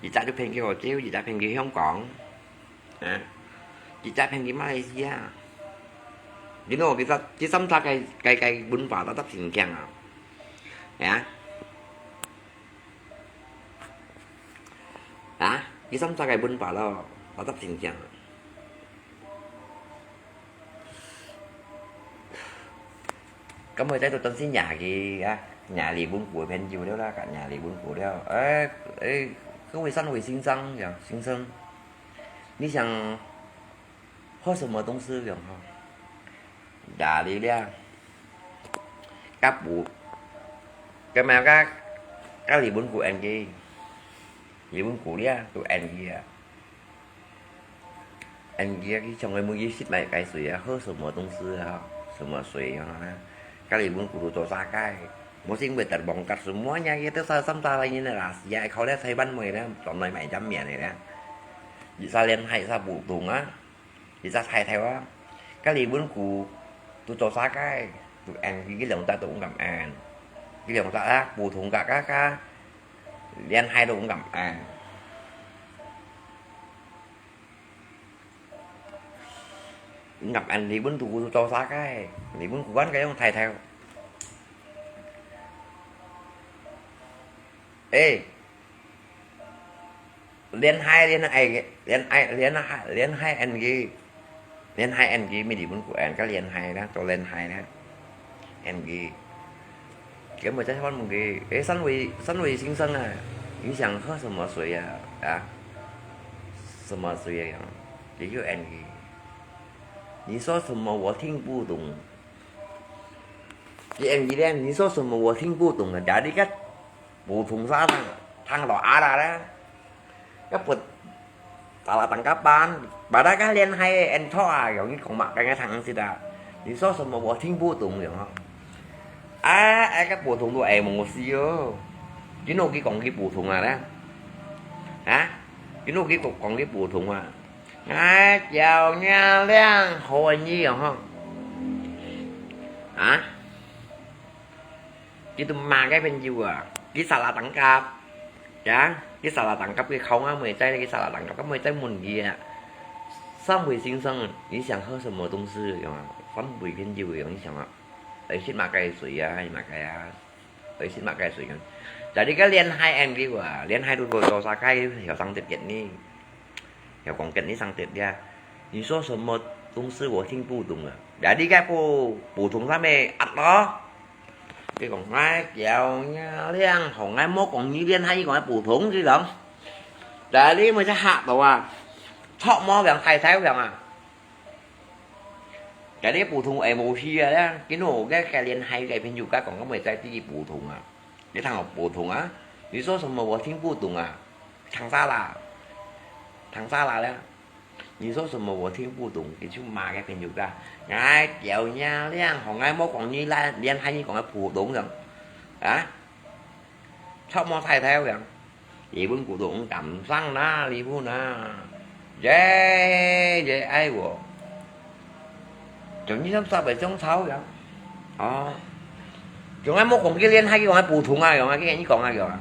Chỉ ta tôi phiền cái ô chiu, chỉ ta phiền cái Hồng Kông. Hả? Chỉ chấp hành đi Malaysia. You know, cái, cái Samsa cái, cái, cái bún phở tao tắt xỉn kèng à. Hả? Hả? Cái Samsa cái bún phở đó, tao tắt xỉn kèng à. Có mười tay tụi tân sinh nhà kì á, nhà lì bún cua bên chiều đó là cả nhà lì bún cua đó. Ê, ê, có vị săn vị sinh săn, dạ, sinh săn. 你想喝什麼東西用吼？Dari dia. Kapu. Kemau ka, ka li bun ku en ki. Li bun ku dia, tu en ki ya. ，N G佢像个問佢食麼个水啊，喝什麼東西啊，什麼水啊，隔離問佢都做啥个，無先會得望隔什麼呀，佢都三三十年了啦，係啊，靠了台灣妹了，轉來買飲麵个了，一下連海一下普通啊，一下太太啊，隔離問佢都做啥个，都N G佢兩隻都毋敢N，佢兩隻啊，普通个个个，連海都毋敢N。 Ngập anh đi bún thù cho xa cái, đi bún của anh cái ông thầy theo. Ê, liên hai, liên hai, liên hai, liên hai, liên hai anh gì? Liên hai anh gì? Mới đi bún của anh cái liên hai đó, cho liên hai đó. N G。佢問這番問佢，誒，三位，三位先生啊，你想喝什麼水啊？啊？什麼水啊？佢就N G。你說什麼我聽不懂。佢N G咧，你說什麼我聽不懂啊？Jadi kan普通話聽，聽到啊啦咧。 Kaput salah tangkapan, padahal kan liên hai anh thọ à, yong ni kong mak cái nghe thằng xịt à. Lý do什麼我聽不懂 yong hả? À, ai cái phổ thông tu ai mong si yo. Kí nô kí kong kí phổ thông à đó. Hả? Kí nô kí kong kí phổ thông à. Ai chào nha leng hồ nhi yong hả? Hả? Kí tu mà cái bên you à. Kí salah tangkap. Ya, kí salah tangkap kí khâu ngá mười chai, kí salah tangkap kí mười chai mun kí à. Samui sing sang, ni siang hơ shen mo tong si yong a? Samui pien jiu yong ni siang a? Ai sit ma kai sui a, ai ma kai a. Ai sit ma kai sui yong. Jadi kí liên hai em kí wa, liên hai tu tu tu sa kai, hiao sang tiet kiet ni. Hiao kong kiet ni sang tiet dia. Ni so shen mo tong si wo ting bu dong a. Jadi kí bu, bu dong sa me at lo. Kí kong ngai kiao nha liang, hong ngai mô kong ni liên hai kong ngai phổ thông chứ lòng. Tại lý mới chắc hạ tổ à. Chọ mô vàng thai thai vàng à. Tại lý phổ thông ấy mô hi à liang. Kí nô cái cái liên hai cái phiên dụ các kong có mười cái tí phổ thông à. Lý thằng học phổ thông à. Lý số số một của thiên phổ thông à. Thằng xa là. Thằng xa là liang. 你說什麼我聽不懂，佢就罵該朋友个，哎，屌你啊，你樣好，𠊎無講你爛，連還你講个普通人，啊？臭毛太太樣，離婚古董敢上哪離婚啊？耶，也愛我，就你想做白種草樣，哦，就𠊎無講佢連還佢講个普通啊樣啊，佢跟你講啊樣啊，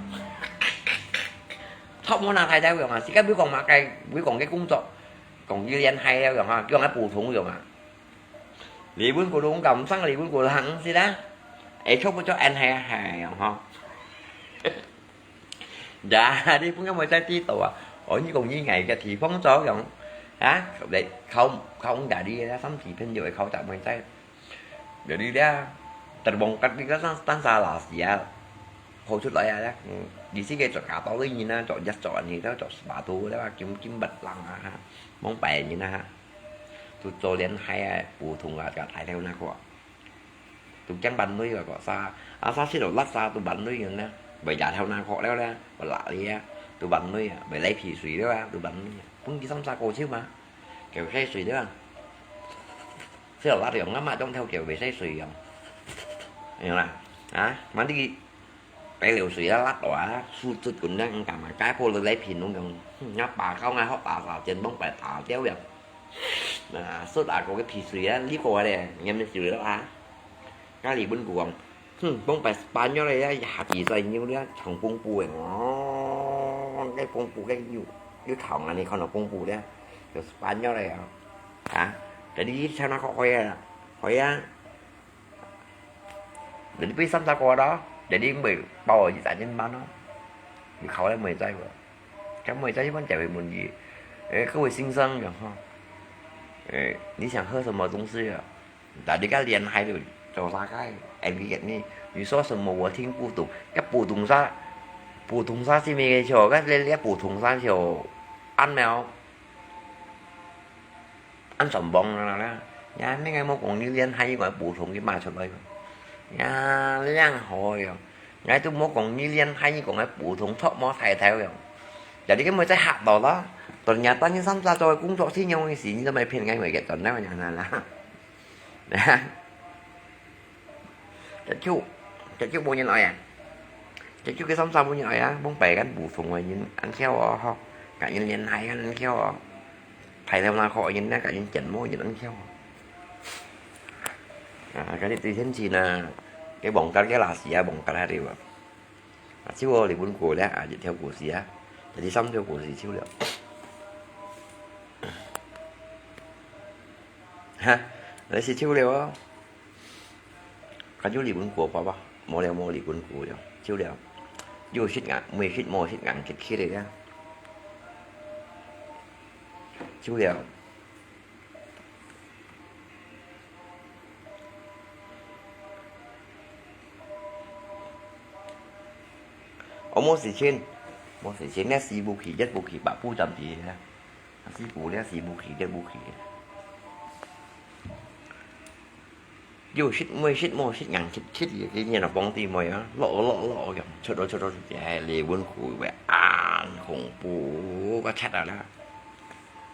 臭毛那太太樣啊，自家會講嘛，該會講个工作。 講佢連hai了樣哈，叫𠊎普通樣啊。離婚古董敢上離婚古董行是啦，哎，錯不錯，俺還還樣哈。呀，你不要莫再地道啊！哦，你講你愛个地方做樣啊？來考考問大家啦，三四朋友考大問在。 Jadi dia terbongkar dia kan tan salah sial. Hô出來啊，你自己做家暴个人啊，做一做你都做sepatu啦，金金不lang啊，蒙白人啊，都做連hai啊，普通啊，就大條那個，都驚扮女啊，個啥，啊啥事都垃圾都扮女人啊，為家頭那個了咧，不拉你啊，都扮女啊，為來皮水了啊，都扮女啊，本地三沙過去嘛，叫誰水了啊？ 小辣用啊嘛，當頭叫會使水用。用啦，啊，嘛你白流水啊，辣到啊，輸出滾啊，毋敢啊，該波落來品攏用，嗯，啊，把口啊，好把把，全部白打掉樣。啊，說啊，個个皮水啊，你過來咧，你們水了啊？該日本股王， 哼，講白Spanyol个呀，一下子在扭了，同公布个哦，該公布个又又同啊，你看到公布了，就Spanyol个啊，啊，jadi你像那个會啊，會啊，jadi被三十个咯，jadi你會包一百千万咯，你考慮没在不？ 該每隻一般就會問佢，誒，各位先生，然後，誒，你想喝什麼東西啊？Tadi kan連hai tu，做啥个？哎，你你你說什麼？我聽不懂。該普通話，普通話係咩个？該連連普通話就，恁了。 恁全部啦啦，呀，你愛莫講你連hai，你講普通，你罵出來。呀，恁好喲，𠊎都莫講你連hai，你講个普通，托莫太太喲。Jadi佢會再嚇到咯。Ternyata你三儕做个工作係仰个事，你都毋係騙𠊎个，真个，你看啦。這就，這就無人愛啊。這就佢三儕無人愛啊，往擺間無縫个人恁巧哦，吼，甲人戀愛恁巧哦，排頭那個人呢，甲人見無人恁巧哦。啊，該你最先去呢，該網格个垃圾啊，網格啊，對無？啊，就哦，李文國咧，啊，一條故事啊，這第三條故事就了。哈，這是就了哦。 該就李文國吧吧，無了無李文國了，就了。有食硬，無食無食硬，直直个呀。就了。哦，無時間，無時間，那死不去，一不去，百步斬去呀。死不了，死不去，一不去。 有食無食，無食硬直直个，佢念到幫弟妹啊，落落落樣，出到出到出，哎，李文虎會恁恐怖，个賊啊啦！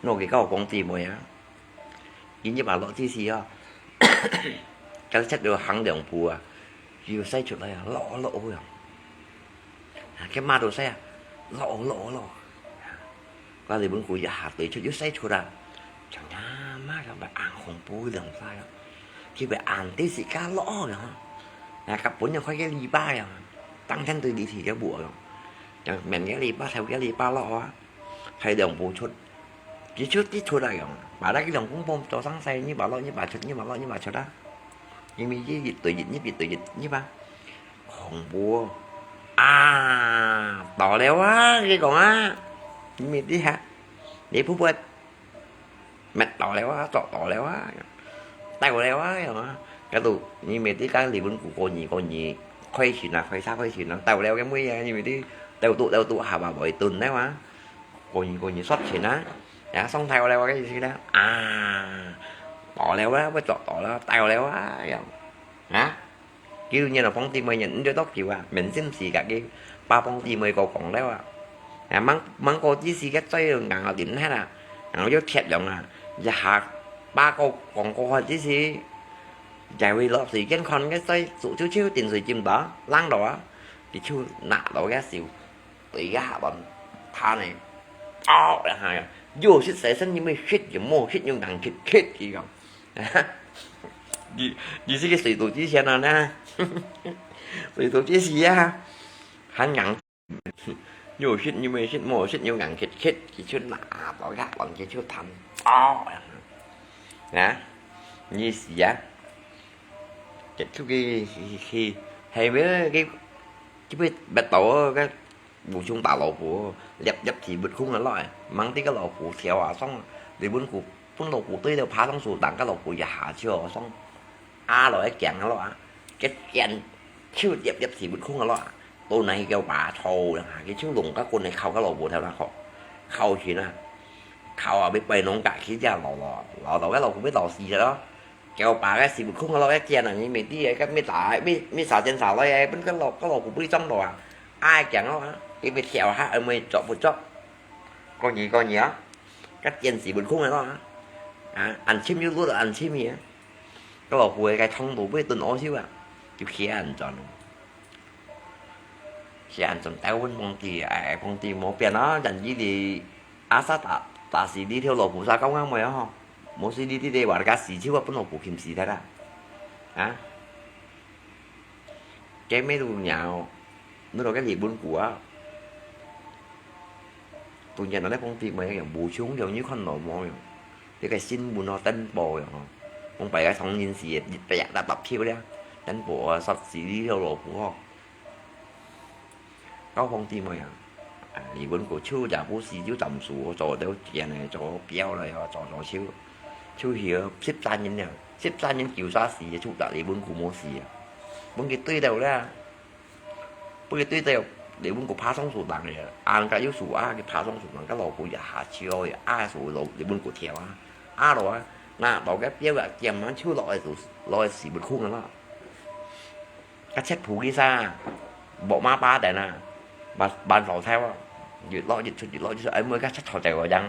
拿佢搞幫弟妹啊，佢一把落之時啊，該賊就行兩步啊，又使出來啊，落落樣。 啊，該馬都使啊，落落落。該李文虎一下對出又使出啊，像呀嘛，像白硬紅布一樣晒啊，佢白硬的時間落了，啊，甲本人開个籬笆呀，當天對你提个布啊，像面个籬笆，頭个籬笆落啊，開兩步出，佢出一出啊樣，把那个兩公婆做生勢，你把落，你把出，你把落，你把出啊，因為一一對一，一一對一，你把。 恐怖哦。啊，到了啊，佢講啊，你乜知哈？你婆婆，乜到了啊，捉到了啊，到了啊，樣啊。該都，你乜知講李文虎過年過年，開心啊，開心開心啊，到了个妹啊，你乜知，到到到到下把會蹲了啊，過年過年刷錢啊，呀，上台了啊，个意思呢，啊，到了啊，會捉到了，到了啊，樣，啊。 佢就念到幫弟妹念，毋知多久啊，明心時刻个，把幫弟妹个講了啊。啊，吂，吂過之時个嘴硬啊，啉忒啊，然後又切樣啊，一下把个講過去之時，在位落水間看个嘴，手手手，定水浸到，冷到啊，佢就拿到个手，對个下盤，他呢，哦，一下呀，又係洗身，又無食，又無食，又硬切切，佢講。 你，你係个水土之前啊呢？水土之時啊，還硬。有食有無食，無食有硬切切，佢就拿到个，往佢就彈。哦，啊，你死啊！結束个，去，去，去，係咩？佢，佢會，會到个， 武松打老虎，粒粒屎朏空啊落，吂知个老虎跳啊上，李文虎分老虎追到爬上樹頂，个老虎一下就上，啊落去驚啊落啊，个驚就粒粒屎朏空啊落，到那个把抽了，佢就弄个棍来敲个老虎頭那殼，敲醒啊，敲啊，要擺弄架起只老老，老老个老虎要老死了咯。 狗爸个屎朏空个落个箭啊，你毋知个，个咩打，咩，咩射箭射來个，分个老，个老虎分佢撞到啊，啊驚咯啊，佢會跳下，毋會捉毋捉。過年過年啊，个箭屎朏空个咯啊，啊，恁深又落到恁深个啊，个老虎个痛到會蹲屙尿啊，就企恁轉咯。 是恁樣，台灣皇帝，哎，皇帝無變啊，人伊哩阿沙打，打死你條老虎殺狗啱未啊吼？無死你，你，你話你家死手啊，分老虎撳死忒啦。啊？該咩都鳥，你落个日本股啊，都人咧皇帝無樣，無像樣，你看到無樣？這个新聞哦，登報樣哦，講擺个上人死，一百六十票咧，登報啊，殺死你條老虎吼。 到皇帝妹啊，啊，李文國就也毋死，就斬樹，做到箭呢，做標了哦，做做手，就去十三年了，十三年九殺死，就打李文國無死啊，分佢追到了，分佢追到，李文國爬上樹頂了，啊，人家有樹啊，佢爬上樹頂，个老虎一下就啊，樹老李文國跳啊，啊，落啊，那落个標啊，箭啊，就落个樹，落个屎朏空啊啦。 个切布个衫，木馬巴等啊，半，半手抽啊，越落越出，越落越出，哎，每个出錯掉个樣。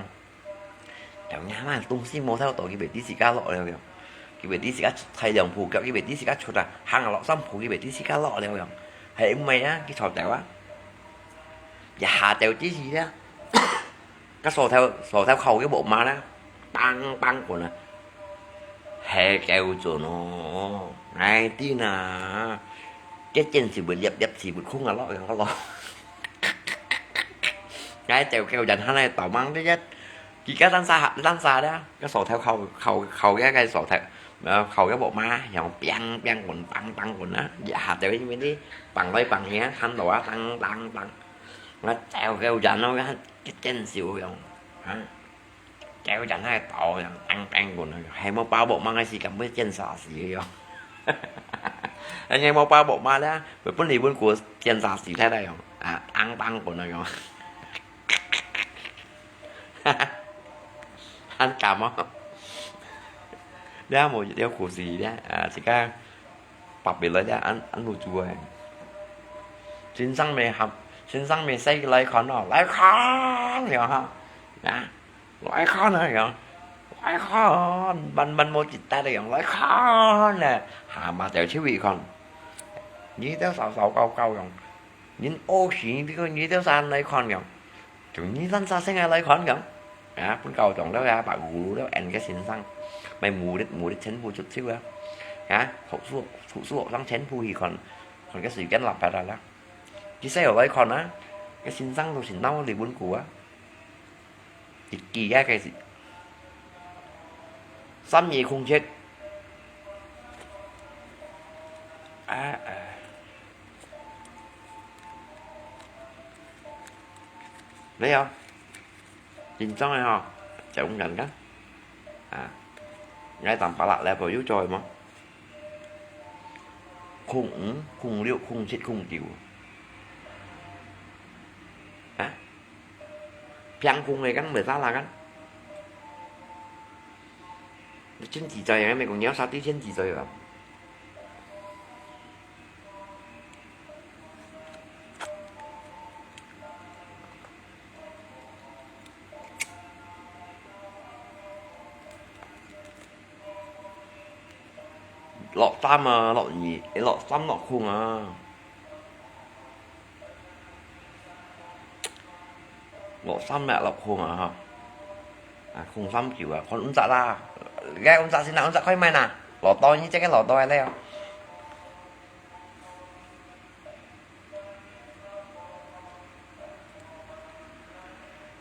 就若嘛東西無偷到，佢會知自家落了樣。佢會知自家出大兩步腳，佢會知自家出啊，行啊落三步，佢會知自家落了樣。係毋係啊？佢錯掉啊！一下掉知時了。个手頭，手頭敲个木馬啦，梆梆滾啊！係夠準哦！𠊎知啊，个箭是會粒粒是會空啊落樣个咯。𠊎就夠人下來導盲个一，佢个單沙，單沙啦，个手頭敲，敲，敲个，个手頭，呃，敲个木馬，像梆梆滾，梆梆滾啊，一下就因為你梆來梆去啊，看到啊，當當當，𠊎就夠人咯，个箭手樣，啊，夠人下來導樣，梆梆滾啊，係無把握，麼个時間會箭沙死个樣。係無把握嘛啦，會分你分過箭沙死忒來樣，啊，梆梆滾啊樣。恁感哦。這無一條故事咧，啊，自家白白來咧，恁，恁有趣誒。先生乜喊，先生乜使來看哦，來看了哈，啊，來看啊樣，來看，慢慢無一搭个樣，來看咧，下馬掉出去看，你兜燒燒搞搞樣，人屙屎，你兜，你兜山來看樣。 就你單沙先來看樣，啊，分校長了啊，白烏了，恁个先生，買無力無力全部出手啊，啊，讀書，讀書學生全部去看，看个時間落白啦啦。佢細路來看啊，个先生都是鬧離分古啊，一記啊，个是三月空七，啊，啊。 你啊，緊張个吼，就咁緊張。啊，𠊎當巴拉level又做麼？空五、空六、空七、空九。啊？平空个kan，毋會沙拉kan？你真自在啊，美國你要沙地真自在啊。 落三啊，落二，落三落空啊。落三啊，落空啊，哈。啊，空三九啊，看五隻啦。該五隻先啦，五隻可以買啦。落到，你這個落到來了。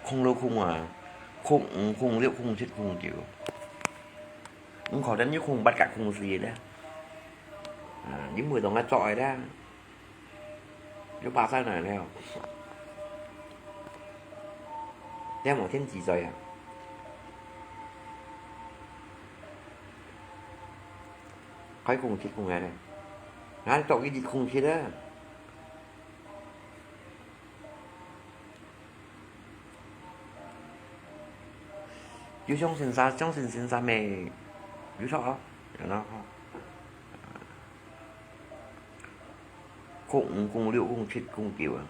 空六空啊，空五、空六、空七、空九。毋可能又空八甲空四咧。啊，你毋會當个做个咧。又巴塞來了。這無天氣在啊。開空七空个咧。啊，做一日空七咧。 有相信啥，相信先生个，有錯哦，有喏吼。空五、空六、空七、空九啊，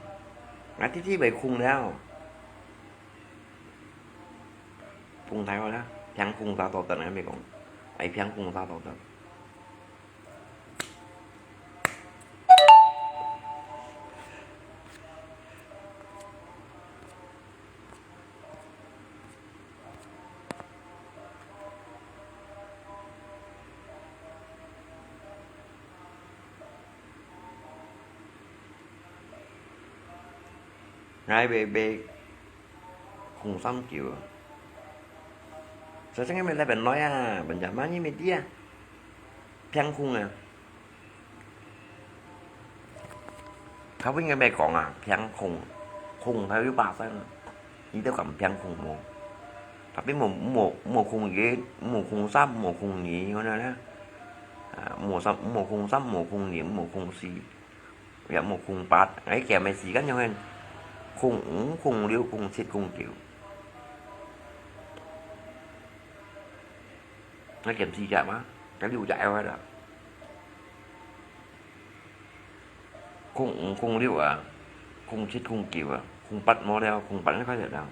啊，直直會空了。空大好啦，平空啥都得，還沒講，哎，平空啥都得。 𠊎會買空三九啊。所以這個買來本來啊，本來嘛你買啲啊，平空啊。 頭先个咩講啊，平空，空頭有巴聲，你兜敢平空無？Tapi無，無，無空一，無空三，無空二，可能咧。啊，無三，無空三，無空二，無空四，也無空八，哎，佢个時間樣形，空五、空六、空七、空九。那減四隻嘛，該六隻愛壞了。 空五、空六啊，空七、空九啊，空八無了，空八你看得到。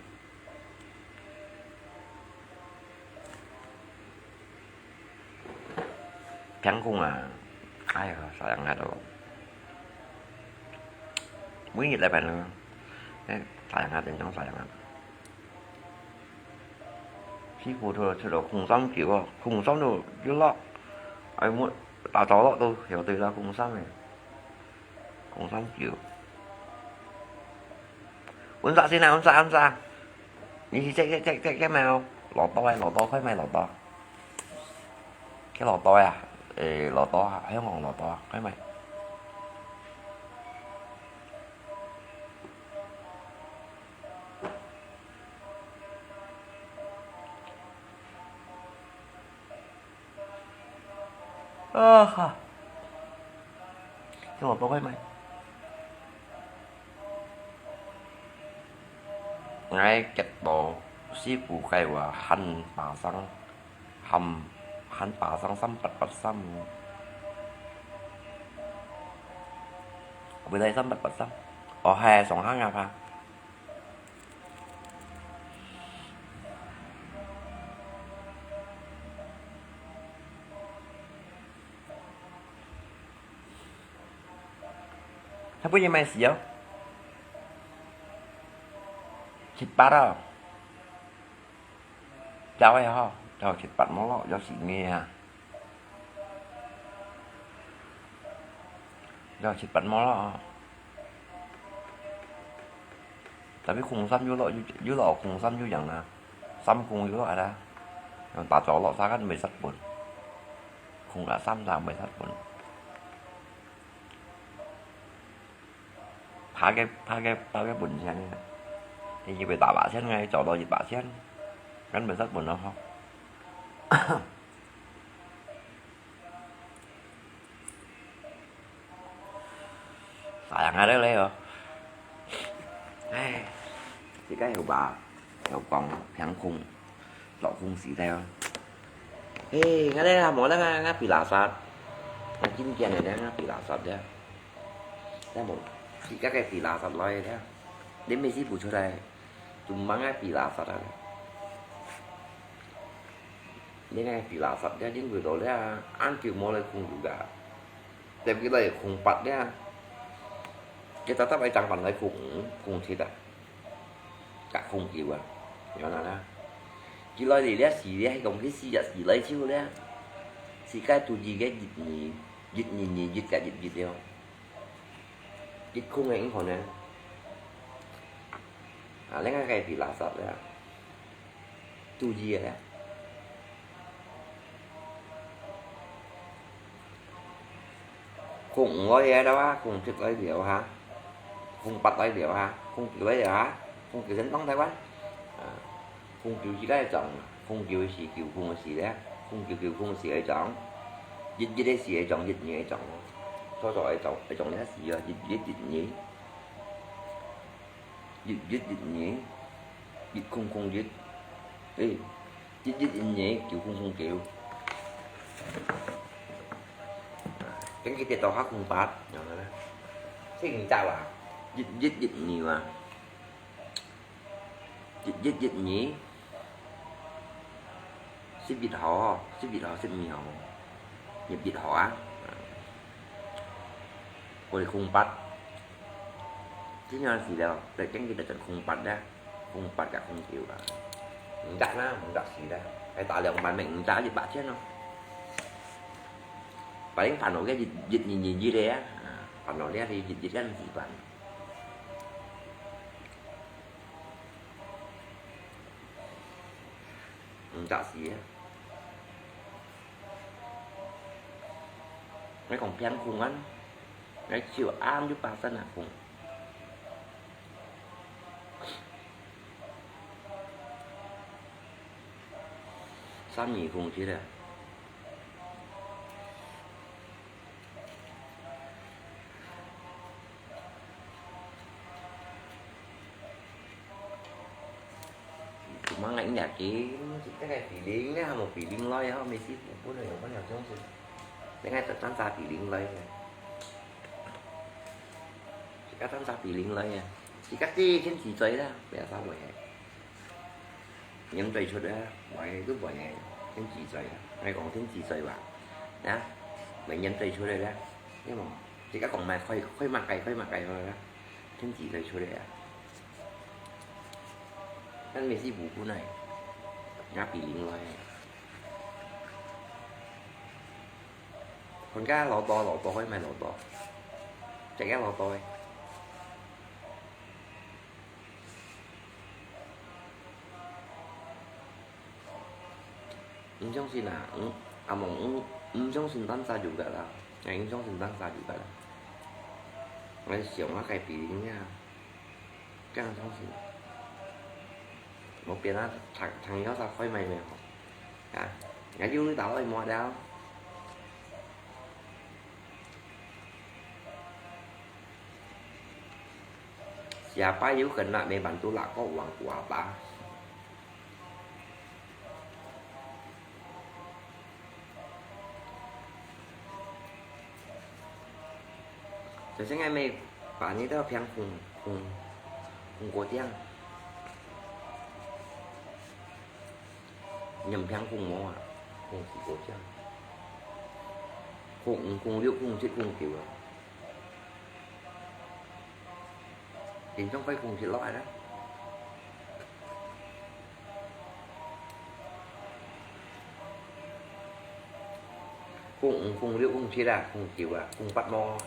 平空啊，哎呀，sayang啊都。每日禮拜六，哎，sayang啊，真正sayang啊。師傅都出到空三九哦，空三都有落，哎，我打早落都曉得啦，空三个。 空三九。Unsa sila, unsa, unsa? 你去check，check，check，check，check，買哦。老多哎，老多，快買老多。去老多呀，誒，老多啊，香港老多啊，快買。 啊哈，這我不會買。𠊎get到師傅个話，喊巴生，喊，喊巴生三八八三。會來三八八三。哦，係，上下啊，怕。 佢本人買死哦。七八哦。 走个吼，走七八無咯，有時咩啊？有七八無咯。Tapi空三有咯，有，有咯，空三有樣啊，三空有咯，係啦。用打早落，三間袂殺本，空啊三三袂殺本。 拍个，拍个，拍个本錢个，你以為打把千个，做到一把千，根本殺本咯吼。Sayang啊，這個哦。唉，這個有吧，有講，平空。 落空時代哦。誒，𠊎這下無啦，𠊎，𠊎飛垃圾。𠊎真驚个，𠊎飛垃圾了。𠊎無，自家个飛垃圾來了。你每次不出來，就忙个飛垃圾啊。你个飛垃圾了，真會到了，恁久無來空有个。特別來空八了。佢特特愛整班來空，空七啊。 甲空九啊，有哪啦？佢來哩了時了，係講佢四隻字來就了，世界都一个一二，一二二一甲一一了，一空个有可能。啊，另外个係垃圾了，都一个了。 空五來了啊，空七來了哈，空八來了哈，空九來了哈，空九先當台灣。啊，空九自家个種，空九个時九空个時咧，空九九空个時个種，一一个時个種，一二个種，初初个種，个種咧時啊，一一一二。 一一一二，一空空一，誒，一一一二，九空空九。跟佢跌到下空八，有無咧？四五隻啊，一一一二啊，一一一二。 十一號哦，十一號、十二號，入一號啊。𠊎等空八，這樣時了，來跟佢等空八咧，空八甲空九啊。毋得啦，毋得死啦，還打兩班咩？毋得一百千咯。把你煩惱个一、一、二、二、一个啊，啊，煩惱了你一、一个毋使煩。 毋得死啊！𠊎講平空啊，𠊎手啱就巴生啊空。三二空七啊！ Cuma ngai ini yakin, kita kayak feeling lah, mau feeling lah ya, mesti pun yang mana yang sih. Dengan tanpa feeling lah ya. Kita tanpa feeling lah ya. 自家知天自在啦，不要稍微。黏嘴出啊，我都不会天自在啊，我講天自在吧，啊，没黏嘴出来啦，因為自家講嘛，開開嘛計，開嘛計嘛啦，天自在出來啊。但每次不不來，人家比零來。 คนก็รอต่อ รอต่อ ค่อยมา รอต่อ จะแก้ รอต่อ 毋相信啊，嗯，阿蒙，嗯，毋相信單儕有个啦，哎，毋相信單儕有个啦。我想我改變呀，這樣相信。我變啊，長長腰啥開買咩吼？啊，我有你打到一摸了。Siapa you kena membantu lah kok uang kuota. 就係𠊎乜把你兜平空空空過頂，你毋平空無啊？空四過頂，空五、空六、空七、空九啊！ 緊張快空七落來啦！空五、空六、空七啊，空九啊，空八無。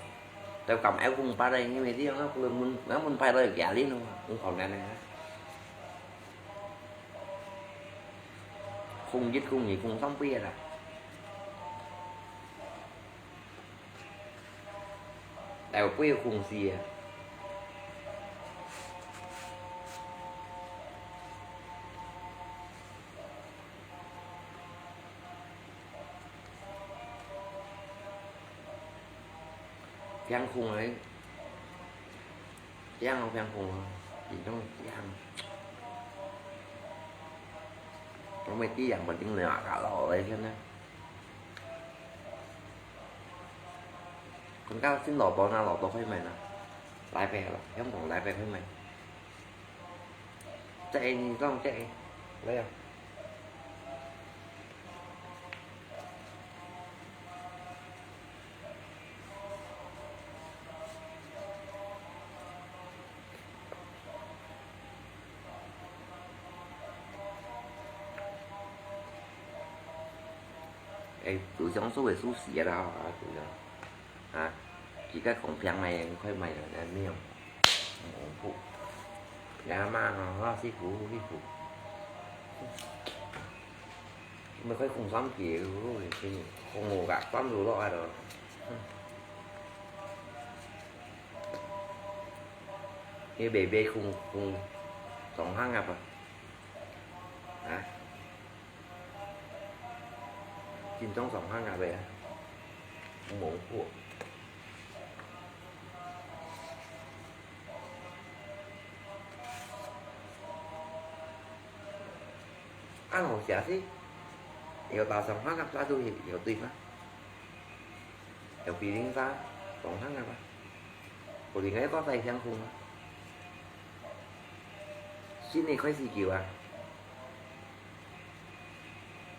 就敢愛空八啊，因為這樣啊，佢門，門牌都有幾下輪咯，空好難啊。空一、空二、空三杯啊啦。 有杯空四啊。平空个，平好平空啊，其中平。我乜知人物頂了啊，搞到我个天呢！ คนก็สิ้นหล่อตัวนะ หล่อตัวค่อยใหม่นะ ไลฟ์ไปเหรอ แค่ผมไลฟ์ไปค่อยใหม่ แจ้งเอง ต้องแจ้งเอง แล้วยัง 哎，就像所謂素食啦，啊，就像，啊，自家講平賣，快賣了，哎，沒有，很恐怖。人家罵哦，啊，辛苦，辛苦。 毋係開空三幾个，空五个，關到落來咯。你買買空，空，上下啊吧？啊？緊張上下啊呗？無貨。 恁好食是，有打上下个plato有對嗎？有比零沙上下个嗎？有另外一个在香港嗎？新的開始叫啊？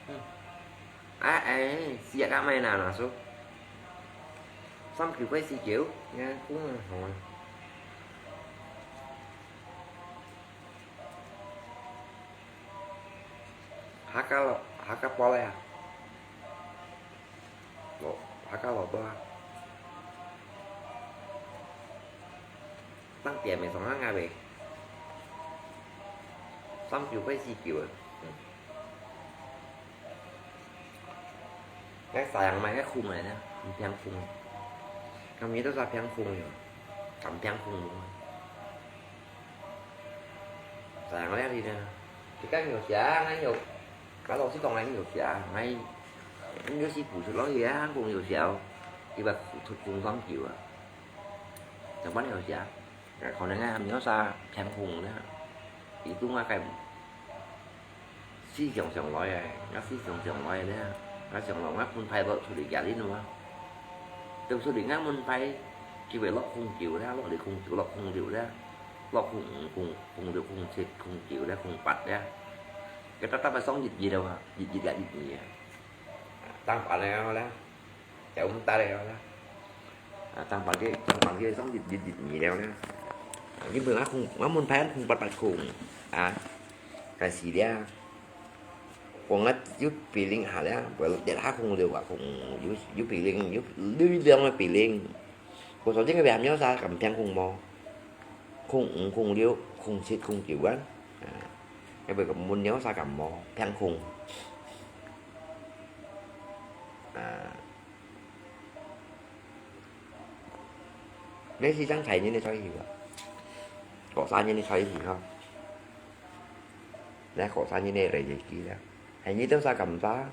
嗯。哎哎，是啊，干嘛呢，老叔？三九開始叫，你看，嗯，好啊。 客家老，客家包咧啊？老，客家老多啊？當店个上下个未？三九塊四九啊？嗯。該啥樣買个空个呢？毋平空。佢咪都係平空个，咁平空个。 Sayang lihat ini. Kita nggak usah, nggak yuk. Kalau si kong lain nggak usah, nggak, nggak si busuk lagi ya, kong nggak usah. Ibarat kong sam kiu ah. Yang mana nggak usah. Nah, kalau nggak, nggak usah, jangan kong na. Itu nggak kayak 思想上來个，𠊎思想上來个咧，𠊎想來𠊎門牌落出去行哩嘛。就出去𠊎門牌，就會落空橋咧，落去空橋，落空橋咧。落空五、空、空六、空七、空九咧、空八咧，該搭搭个上一一了哇，一一啊、一二啊，正八了咧，就毋得了咧。啊，正八个、正八个上一一、一二了咧。啊，你問啊空，我問牌空八八空啊，該時咧，講啊有比零下咧，我跌下空六啊，空有有比零，有有兩个比零。 我昨天个表妹啥敢聽空無？空五、空六、空七、空九啊。啊，要不然問你啥敢無？聽空。啊，你是正財年个出世啊？過三年个出世吼。你過三年个來得及了。 係你兜儕感謝，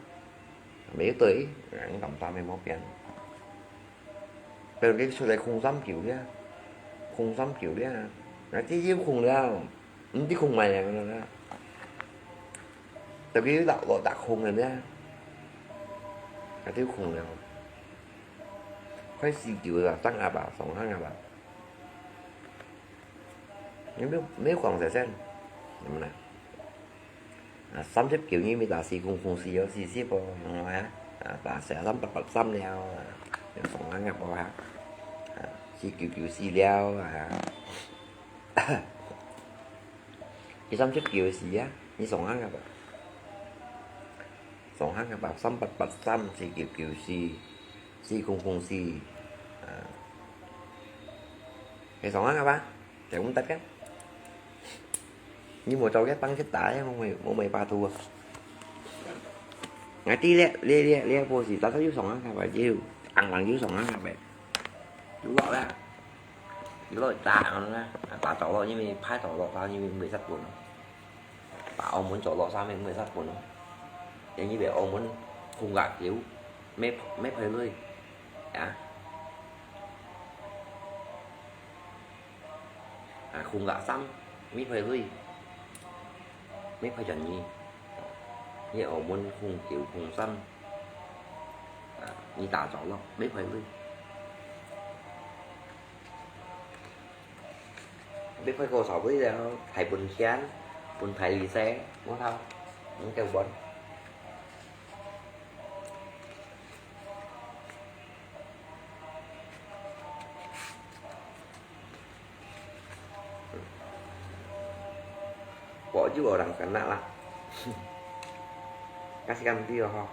無對，人感謝無毛病。等佢出來空三九了，空三九了，那這又空了，毋知空埋了啦。特別落落大空了呢，那就空了。快四九了，上下吧，上下吧。你沒有沒有講在先，怎麼了？ 啊，三十九你咪打四空空四哦，四十哦，用啊，啊，打四三八八三了啊，用上下額哦哈，啊，四九九四了啊，你三十九四啊，你上下額吧，上下額吧，三八八三四九九四，四空空四，啊，你上下額吧。 就毋得个。你無做个放棄打个，我無無辦法度啊。𠊎知咧，咧咧咧，波士打到有上下个，有硬硬有上下个，有落啦，有落打硬啦，打到落，因為派到落，打因為毋會殺本，打澳門做落，三面毋會殺本咯。因為澳門空格球，沒沒賠率啊。 啊，空格三，沒賠率，沒賠錢呢。你澳門空九空三，啊，你打著咯，沒賠率。沒賠過少率了，還分錢，分大利息，無效，毋夠本。 我就有人跟那啦。Kasih kan dia ha.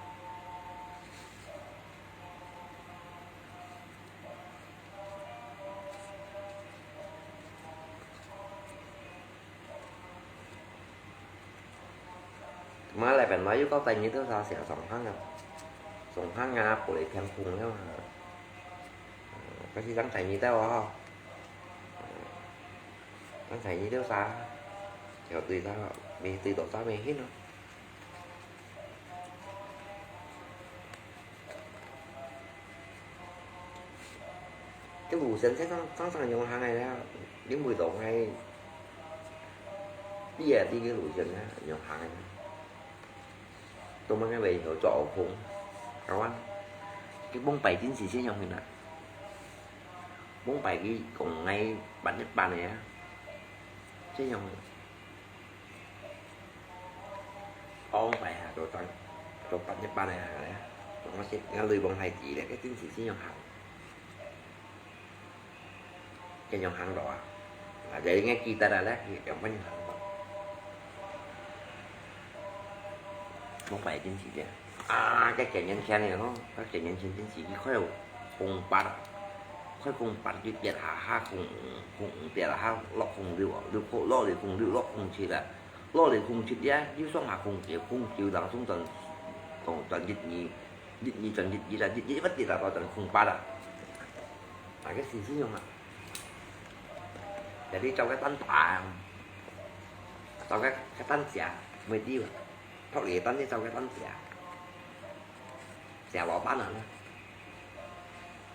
嘛，來本來又到第二道啥寫上行啊，上行啊，不來天空了啊。該是當第二道啊，吼。當第二道啥？要對到，未對到啥未去咯。 該路線正正正正用行个啦，你毋會當係，你也知个路線啦，用行个啦。都吂个位有做空，好啊。佢往擺進去先用去啦，往擺佢講个八一八个啊，先用。 往擺下，做當，做八一八个下咧，我識，𠊎雷公太子咧，該真是真樣行，真樣行路啊！啊，這應該記得啦咧，佢樣般行路。往擺真是咧，啊，該幾年前个咯，該幾年前真是，佢快有空八啊，快空八就跌下下空五，空五跌下下落空六啊，六空落去空六，落空七啊。 落去空七咧，又上下空九，空九當中轉，轉，轉一二，一二轉一一啦，一一不跌啦，到轉空八啦。啊，該時先用啊。Jadi照該單打，照該，該單寫，毋會丟啊。托你單你照該單寫。 寫老闆啊，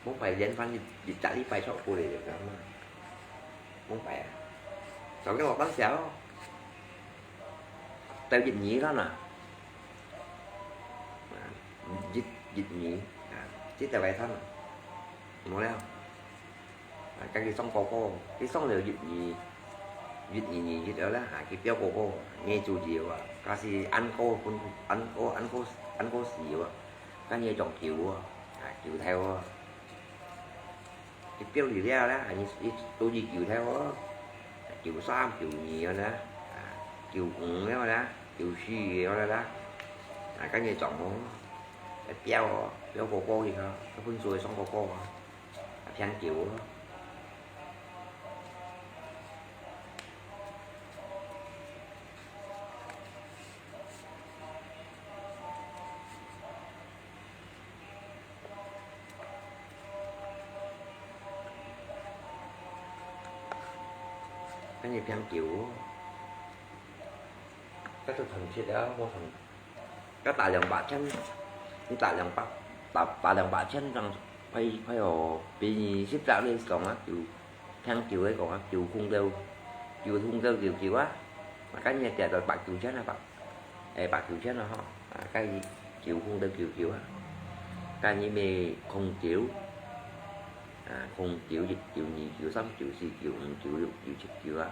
往擺連番一，一隻禮拜出過來就咁啊。往擺啊，就該老闆寫咯，到一二啦呐。啊，一，一二，啊，這條來看啊，無了。 啊，家己上高考，你上了一二，一年年一了啦，啊，佢標哥哥，你做事啊，假使恁高分，恁高，恁高，恁高時啊，該你種球啊，啊，球頭啊，佢標你了啦，啊，你，你做你球頭啊，球三、球二啊啦，啊，球五了啦，球四了啦，啊，該你種哦，標哦，標哥哥去啊，該分數上哥哥啊，啊，偏球哦。 跟住變球，該就傳切了，無傳，該打兩百千，你打兩百，打，打兩百千正快，快哦，比你十隻來講啊，就聽球个講啊，球控到，球控到球球啊，啊，跟住跌到百九千啊，百，誒，百九千啊，吼，啊，該球控到球球啊，跟住咩空球，啊，空球一、球二、球三、球四、球五、球六、球七、球啊，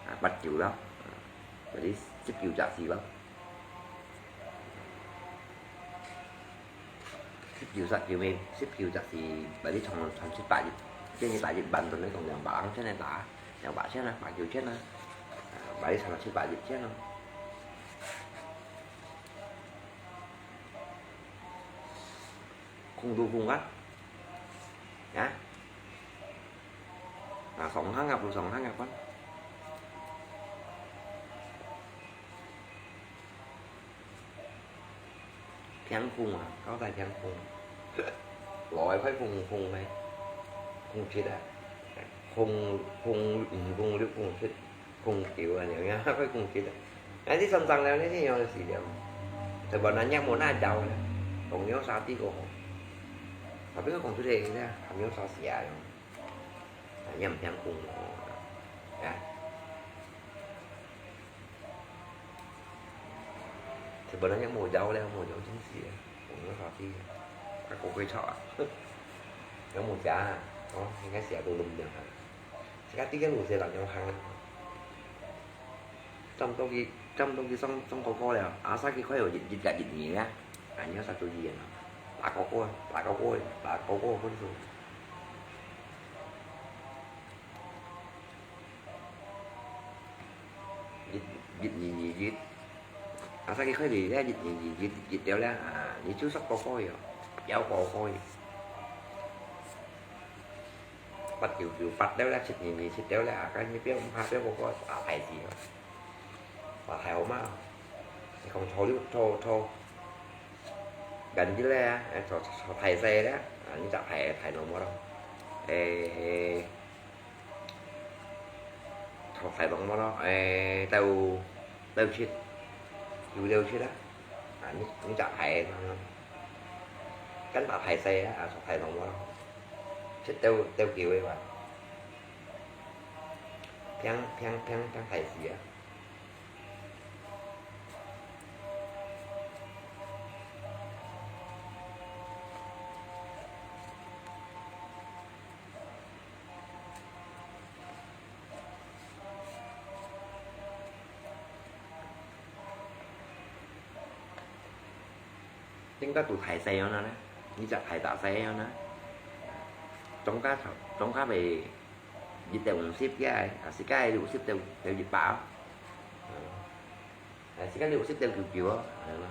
啊，八球咯，啊，嗰啲十球隻字咯。 十球、十球咩，十球隻字，把你傳，傳七百億，建議打一萬ton，你講兩百零千來打，兩百千啊，百九千啊，啊，把你傳到七百億千咯。空都空啊，啊，啊，上行啊，不上行啊，關。 偏空啊，交代偏空。來快空空咩？空七啊，空，空五、空六、空七、空九啊，樣樣快空七啊。哎，你上上了，你這樣死了。Sebenarnya無哪走了，同樣啥地方好。Tapi kau kong sudah ini lah, kami usah sial. Nah, ini yang kong, ya. Sebenarnya無走了，無走真死啊，無那啥地啊，啊，過過草啊，有無食啊？哦，應該食到攏了啊。自家知个路線人樣行啊。差不多去，差不多去上，上高考了，啊，煞去快有一，一日一年啊，啊，你要煞注意啊，打高考啊，打高考啊，打高考分數。 一，一年年一，啊，煞去開始咧，一年年一，一了咧，啊，你就煞高考喲，要高考喲。八九九八了咧，七年年七了咧，啊，該你不要，毋怕不要高考，啊，大事哦，啊，大好嘛，你講初六，初，初，緊啲咧，啊，初，初大細咧，啊，你就大，大nomor咯，誒。 頭大nomor咯，誒，到，到七，九到七啊，啊，你，你隻大，跟大大細啊，啊，頭大nomor咯，七到，到九个吧，平，平，平，平大四啊。 應該都大細樣啦，你隻大大細樣啦。莊家頭，莊家咪一到五十个，啊，自家六十到，到一百哦。啊，自家六十到九九哦，係嘛？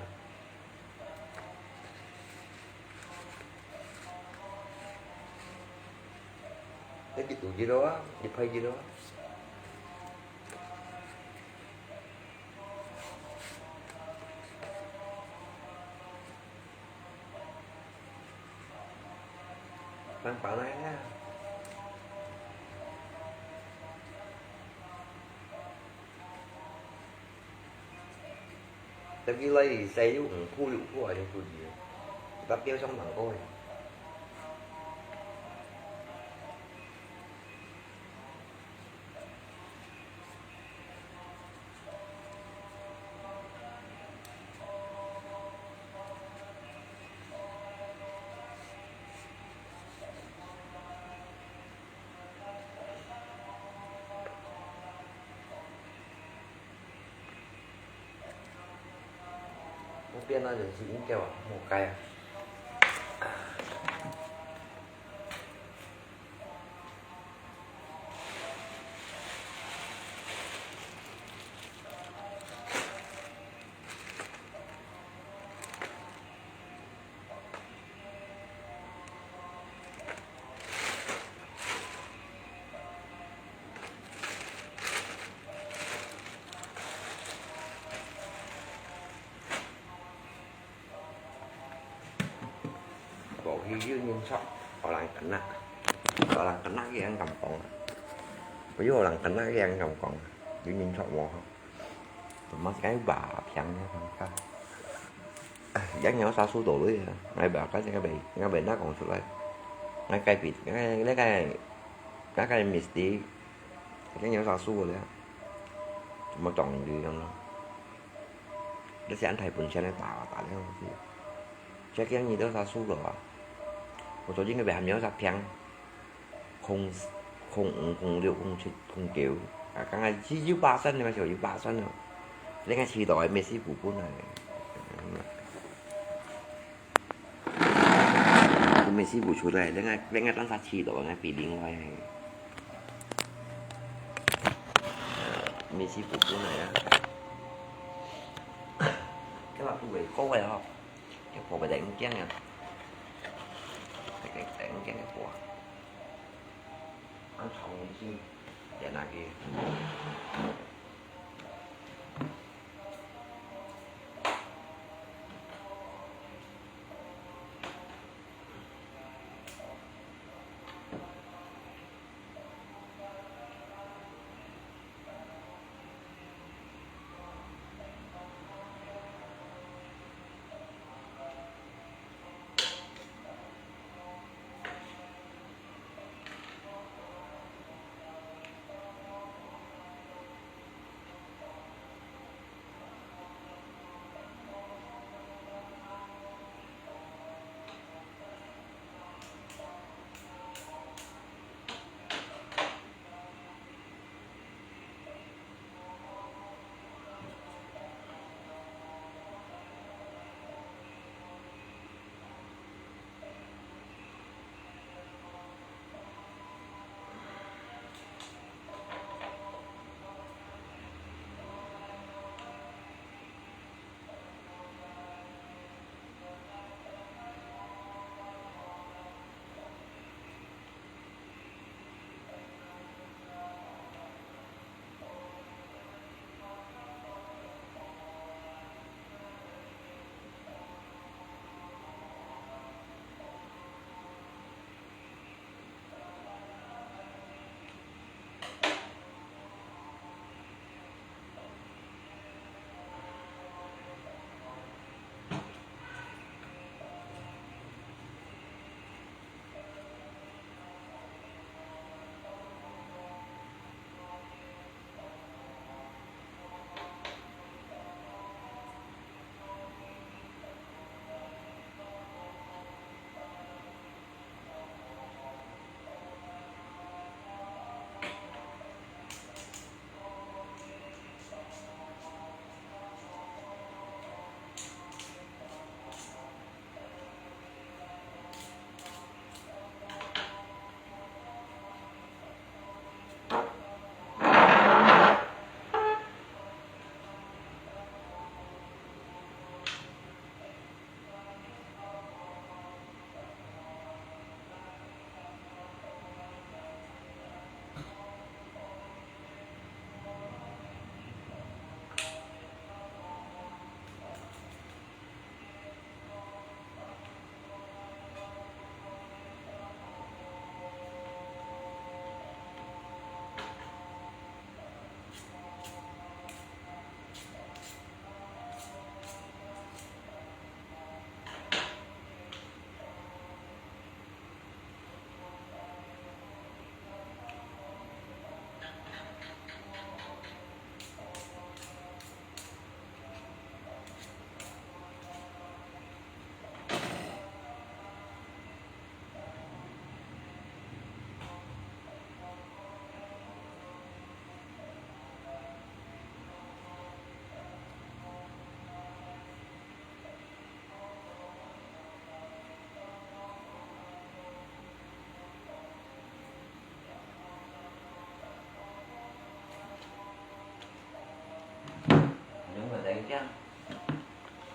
Lagi tu je doang, di pai je doang. Nang panai lah. Tapi lai sai yu eng pu yu pu ai yu pu ji. Tapi yang sang nang koi. 變到人是應該啊，無該啊。過去有人說，荷蘭囡仔，荷蘭囡仔佢恁敢講啊。毋係荷蘭囡仔佢恁敢講啊，有人說無吼。Termasuk cái bà phiang nha phiang kha. Yang nyawa sasu tu lui ya. Ngai ba ka ngai ba ngai ba nak kong sulai. Ngai kai pi ngai ngai kai ngai kai mistake. Yang nyawa sasu le. Cuma tong lui yang lo. Dia si an thai pun sian ta ta le si. Check yang ni tu sasu lo. Ko to jing ngai ba ham nyawa sa phiang. 空空五、空六、空七、空九，啊，剛剛只有八三的嘛，就有八三了。另外七度的美西布本來，美西布出來，另外另外單殺七度，那比另外，呃，美西布本來啊。今日都會高个吼，一波會突然間啊，突然間一波。 Ăn thòng đi chứ. Để nãy kia.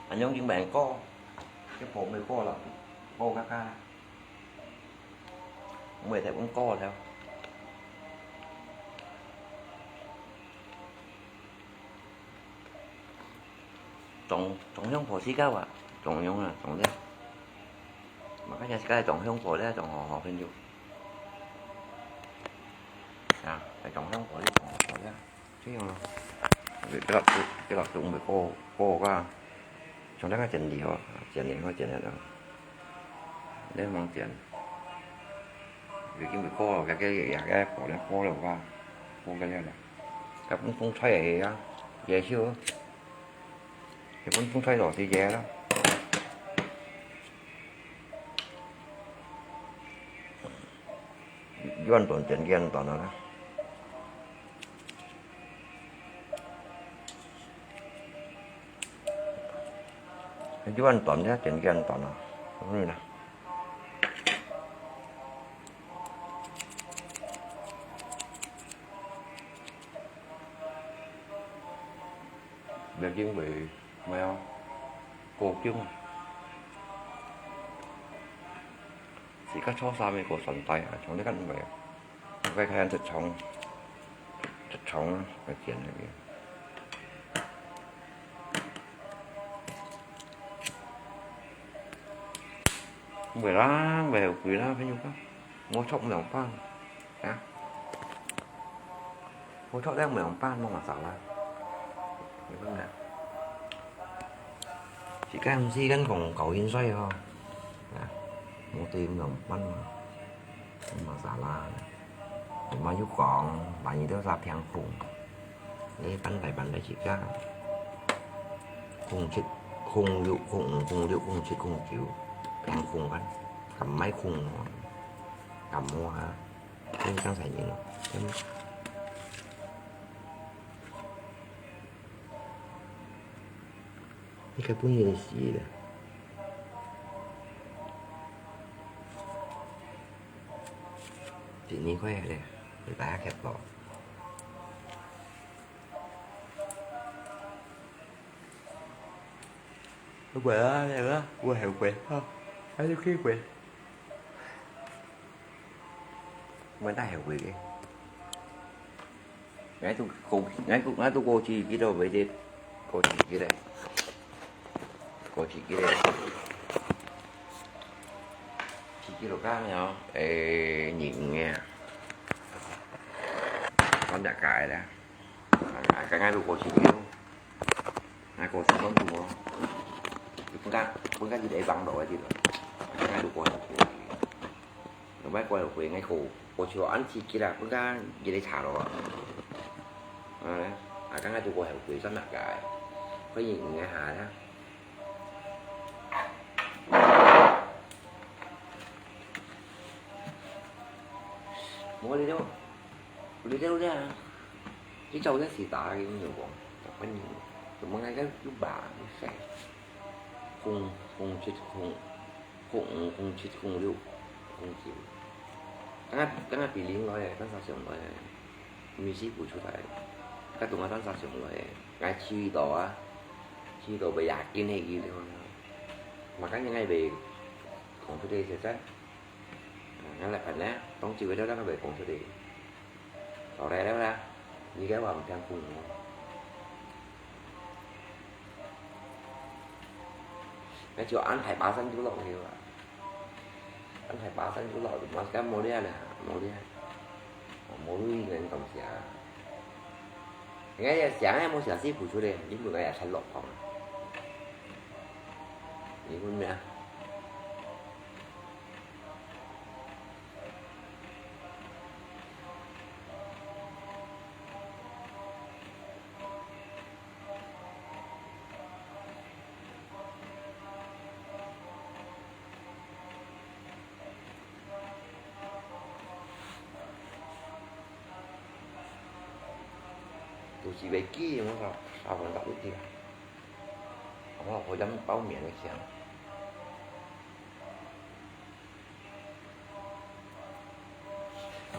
恁樣經過，這火毋會過了，過嘎嘎，毋會再問過了。中，中央火氣高啊，中央啊，中了。嘛，看见自家中央火了，中好好朋友。啊，中央火了，中好火了。 這樣咯。佢，佢落，佢落中會過，過个，像這个剪理吼，剪理好剪了咯。你莫剪，佢今日過了，佢，佢，佢，佢過了，過了个，過个了啦。佢分風吹个啊，野燒，佢分風吹落去野啦。遠端剪遠端啊啦。 一碗短的，點點短啊，嗯啦。要因為，沒有，夠久啊。自家炒三个過三代啊，從這個因為。 我看這長，這長啊，來剪那個。毋會啦，毋會後悔啦，朋友啊。無錯，毋兩半啊。無錯，兩半，莫麻煩啦。你看啊。時間，時間講高興水吼。啊，無對，毋兩半嘛。 Masalah. Cuma又講，萬一都係平空，你搬來搬來自家，空七、空六、空五、空六、空七、空九，平空kan，敢買空哦，敢摸啊，你這樣才贏咯。嗯。 你个本人死了。第二塊咧，你大家看到。不管啊，那個，我後悔啊，還是後悔。 Mwen ta heuwe ke. Ngai tu ko, ngai tu, ngai tu ko chi kilo bete, ko chi kilo. Ko chi kilo. Chi kilo kang ya, eh, ni nge. Kon da kai la. Ngai, ngai tu ko chi kilo. Ngai ko chi kilo. Pun ka, pun ka di dai bang do di do. Ngai tu ko chi kilo. Ngai ko ko ngai ko, ko chi an chi kilo, pun ka di dai cha lo. Ah, ah, ka ngai tu ko heuwe san na kai. Ko yin ngai ha la. Mo li do. Li do da. Ki chau da si ta ki nyo ko. Ta pa ni. Tu mo ngai ka yu ba, ni sai. Kung, kung chi kung. 空五、空七、空六、空九。等下，等下比零來个，等下上來个，毋係師傅出來，甲同學等下上來个，𠊎試到啊，試到袂要緊个，佢講，嘛，反正𠊎袂講出个實在，啊，𠊎來辦咧，當朝个了，𠊎袂講出个。 好了了啦，你个話毋聽講哦。那就安排巴山就落去啊。安排巴山就落去，嘛是無了啦，無了。無路應該講啥？應該也想也無想是付出的，你本來也才落空。你問咩？ 都係會記，我講，三分鐘一定。我好飲包麵个香。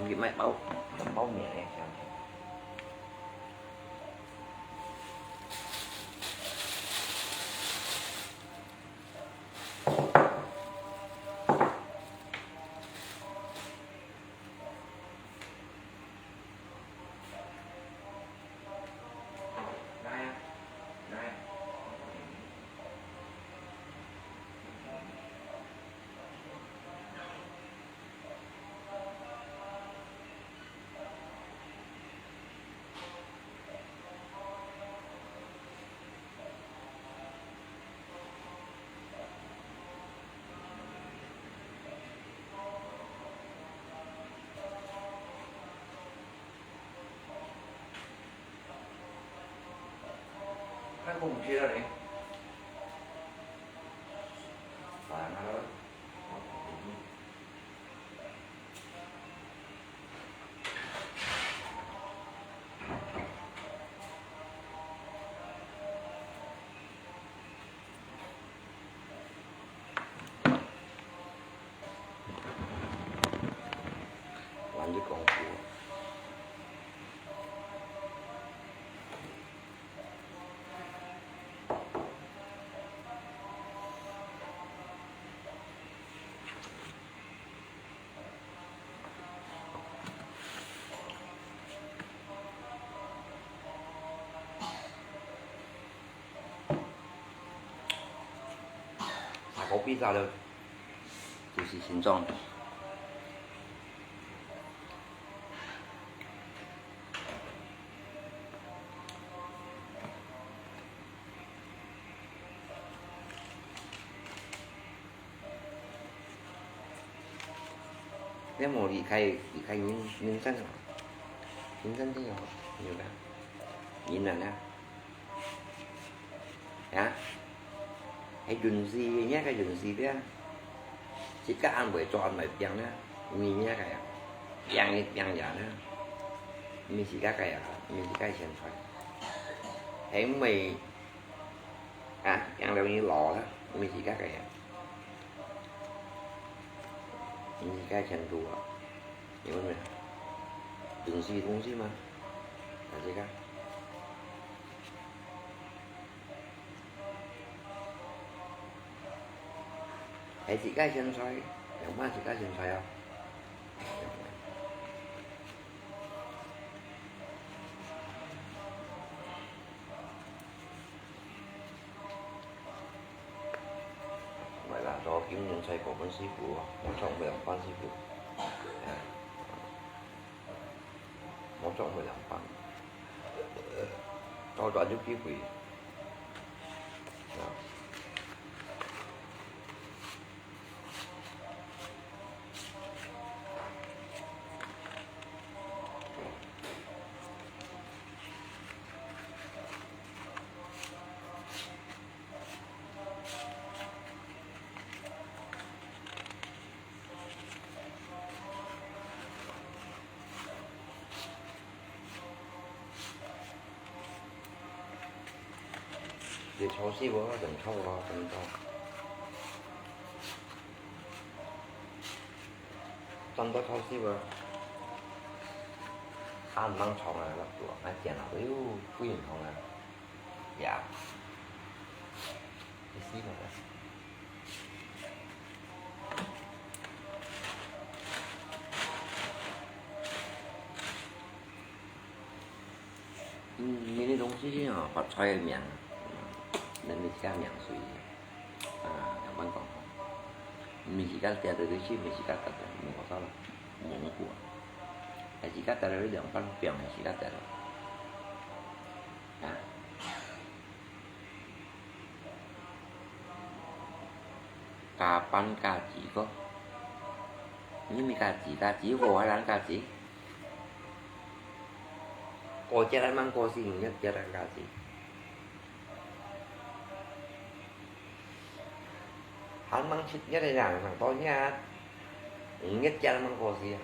你買包，包麵个香。看不起了呢。啊，那个，玩这功夫。 打个比赛了，就是心脏。 你無離開，離開人，人生啊？人生真有，有个。人啊，啊？還運勢，你个運勢个啊？自家安排做安排病啊，你个啊，病一病呀啊，毋係自家个啊，毋係自家錢財。還會 啊，養到你老了，毋係自家个啊。毋係自家前途啊。因為咩？運勢東西嘛，啊，自家。還自家錢財，養嘛自家錢財啊。 毋係啦，做金銀財寶分師傅哦，無錯，毋係兩班師傅。哎，無錯，毋係兩班。做賺就機會。啊。 你錯死無？真錯啊，真錯。真到錯死無？還毋能錯啊，落肚啊，還見啊，哎喲，不認同啊。呀，你死無？ 嗯，你个東西啊，發財个命，嗯，人家自家命水，啊，仰般講吼？毋係自家跌落去，毋係自家跌落去，無法啦，無法啊。係自家跌落去，兩半邊係自家跌落。啊？ 加班加錢个，你毋係加錢，加錢好還係加錢？過節還吂過時，五月節還加錢？還吂七月个人，還到這，五月節還吂過時啊！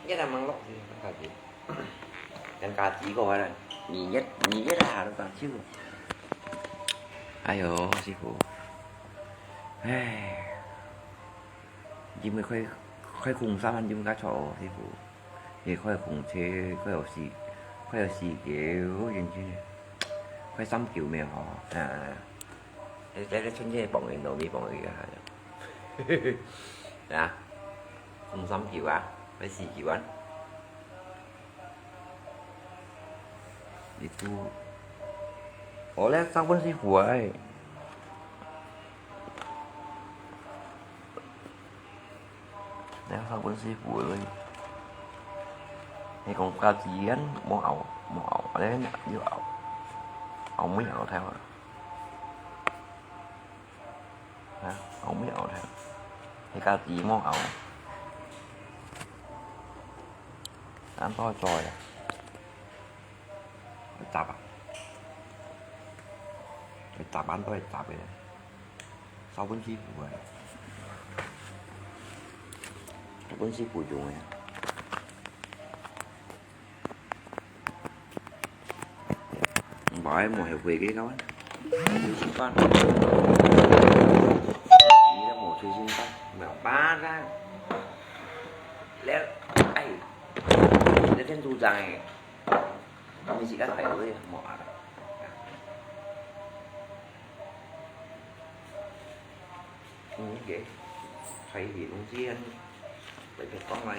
一日啊，吂落去，吂加錢。吂加錢个話呢，二月，二月啊，都加手。哎喲，師傅，唉，你們快，快空三萬，你們該坐哦，師傅。 你開風車，開有四，開有四九，認真个，開三九無吼？啊，啊，啊。你，你，你春節放人咯，無放人啊？啊？放三九啊？開四九啊？你都，哦，你上本師傅啊，欸。 你上本師傅了。你講家己人無拗，無拗，恁樣又拗，拗尾拗頭啊？啊，拗尾拗頭，你家己無拗，恁多做呀？會雜啊？會雜，恁多會雜个。 燒本師傅个，燒本師傅用个。毋係無後悔个，各位。無炊新飯，你都無炊新飯，無辦法。了，哎，你天主長哎，你自家排隊無啊？ 嗯，OK，可以，你们这样，我就放了。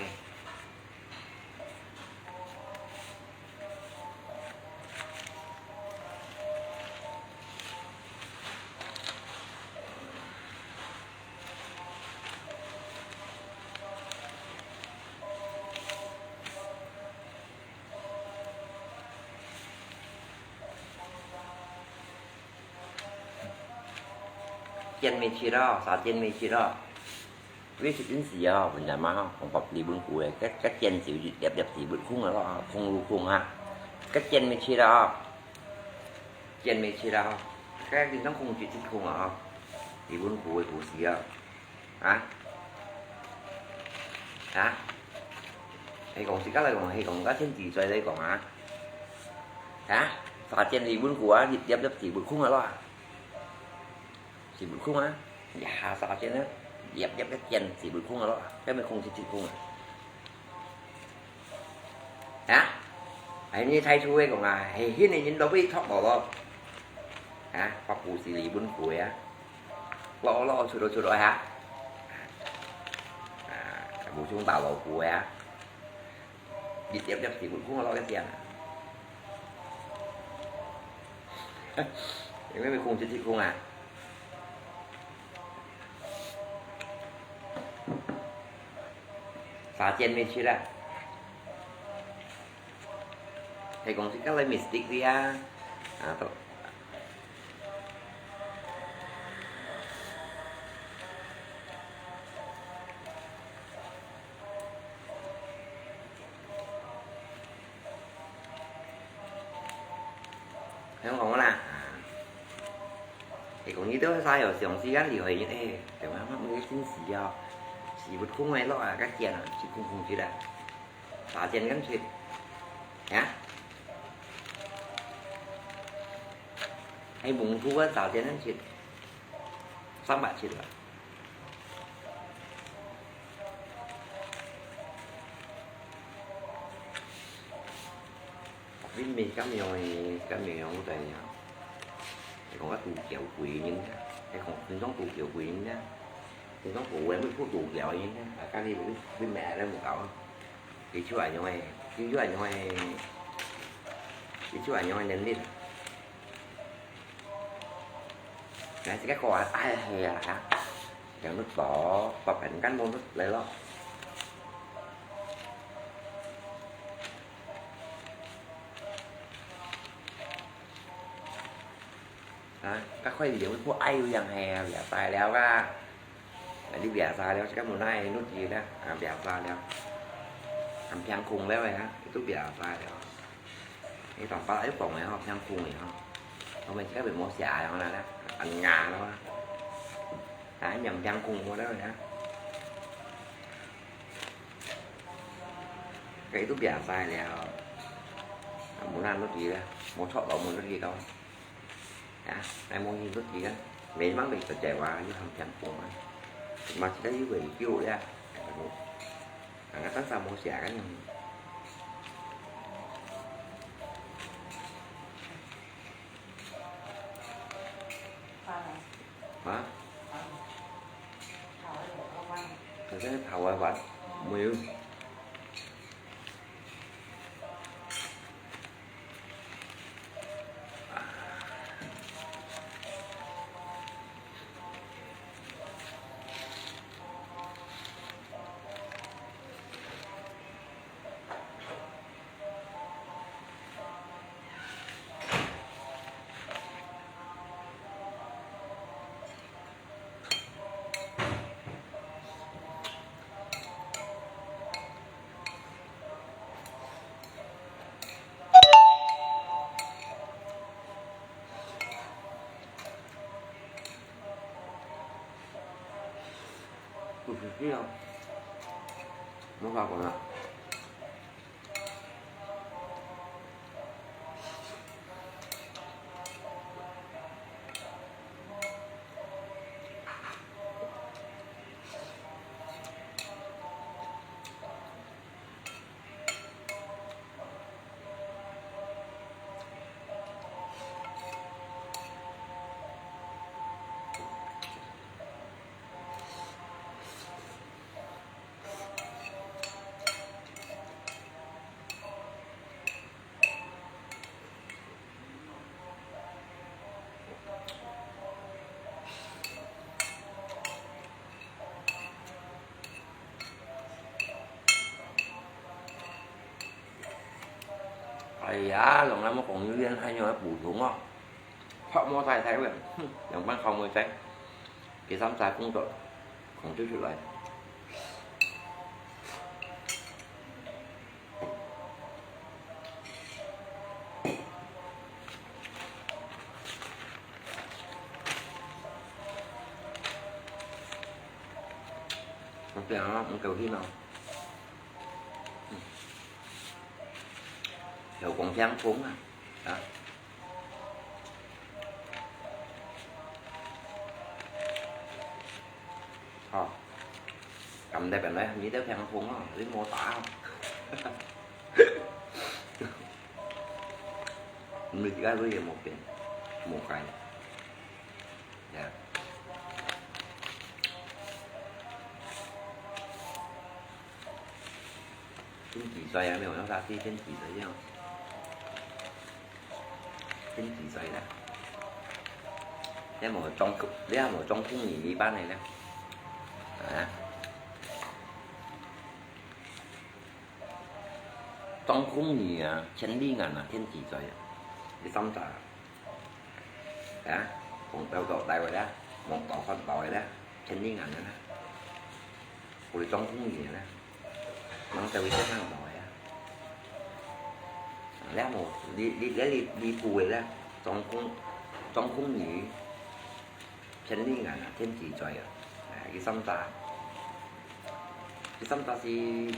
煎米切咯，煠煎米切咯。你食緊時哦，分人嘛吼，講法裡本苦个，該該煎就一粒粒裡本空个咯，空如空啊。該煎米切咯，煎米切咯，該平常空就一空啊，裡本苦个苦時啊。 啊？啊？係講自家來講，係講个天地在來講啊？啊？煠煎裡本苦啊，一粒粒裡本空啊咯。裡本空啊？呀，煠煎啊，粒粒个煎裡本空啊咯，根本空就空啊。 啊？係你太粗个講啊，係，現在人都被托無咯。啊？發布是裡本苦个啊。攞，攞，出來，出來哈。啊，無像打老虎个啊。一粒粒裡本空啊，攞个點啊。因為空就空啊。 煠煎米切啦。係講自家來mistake个啊。啊，都。 聽講啦，啊，係講你兜儕有詳細个了解，誒，對嘛，嘛毋係真實哦，是有空个咯啊，該煎啊，是空空去啦，煠煎緊切，呀，係蒙古个煠煎緊切，三百七啦。 你毋係咁樣个，咁樣樣个呀。係講个度橋貴人啊，係講平常度橋貴人啊，平常無人會度橋个人啊，啊，家己你你買來無搞啊？佢就係樣个，佢就係樣个，佢就係樣个能力。 來，這個過來，哎，係啊，哈，兩粒寶，寶貝，你看摸出來了。啊，該塊料不愛有樣係啊，了，大了啊。 你biasa了，這個門來，你都知啦，啊，biasa了。很平空了呀，都biasa了。你當把又講了吼，平空了吼。我們這個無寫了啦，很硬了啊。啊，很平空了呀。這都biasa了。啊，門來都知啦，無錯，無問題了。 Ya, ai mong hin tut ki kan. Memang dari kerja wa, yu ham piang pong kan. Masih dah yu bai yu ya. Ang atan sa mo siya kan. Ha? Kasi tawag ba? Muyu. 知道，無法講啊。哎呀，龍眼木講榴槤還有補充哦，泡沫太太味，哼，兩半泡沫在，第三隻工作，孔就出來。 OK啊，毋夠氣嘛。嗯。有講聽講啊，啊。 好，咁特別咧，你兜聽講哦，你無打哦。你自家都也無變，無改。呀。天氣衰啊，沒有辦法，天氣衰樣。 天氣衰啦。你無裝空，你無裝空調，你辦呢？啊？裝空調啊，千里眼啊，天氣衰啊。你三隻啊？啊？紅包都帶回來，紅包紅包回來，千里眼啊。我哋裝空調啊。 吂在位先生來啊。了無，你，你，你，你，你補个咧，裝空，裝空調，千里眼啊，天氣衰啊。哎，佢三隻，佢三隻係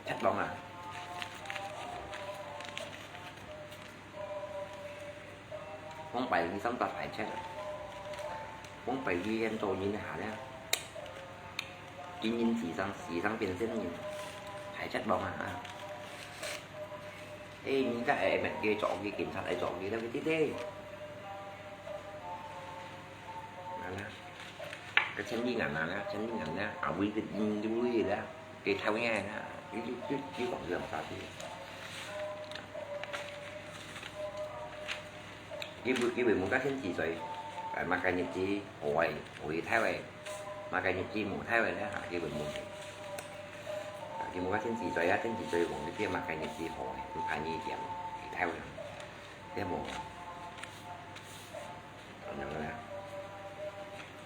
赤狼啊。 往擺佢三隻排斥啊，往擺佢現做人下咧，見人時常，時常變成人，排斥望啊！誒，人家會搣佢做佢警察，會做佢，但係佢哋，啊啦，該千里眼啊，千里眼啊，阿偉个人都會啦。 佢頭先啊，佢，佢，佢，佢講佢用啥事？佢會，佢會問个天氣衰，誒，麼个日子好个，好个頭个，麼个日子無頭个咧，哈，佢會問个。啊，佢問个天氣衰啊，天氣衰講，你知麼个日子好个，你排你點，佢頭个，你無啊？ 恁樣个啦。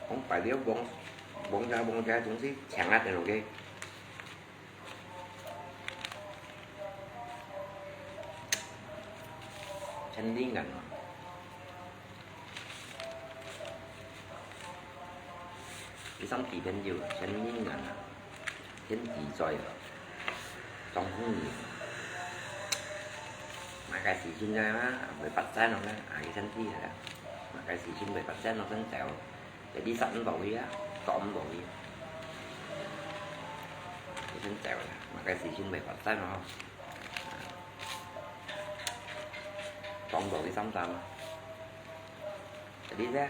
講白了，王，王家，王家總是強啊，等OK。千里眼啊。第三題朋友，千里眼啊。 天氣衰啊，裝空調。麼个事情啊，會發生咯，啊，佢先知啊。麼个事情會發生咯，先走。一啲煞毋到佢啊，擋毋到佢。佢先走啦，麼个事情會發生咯。擋到佢三站啊。一啲咧，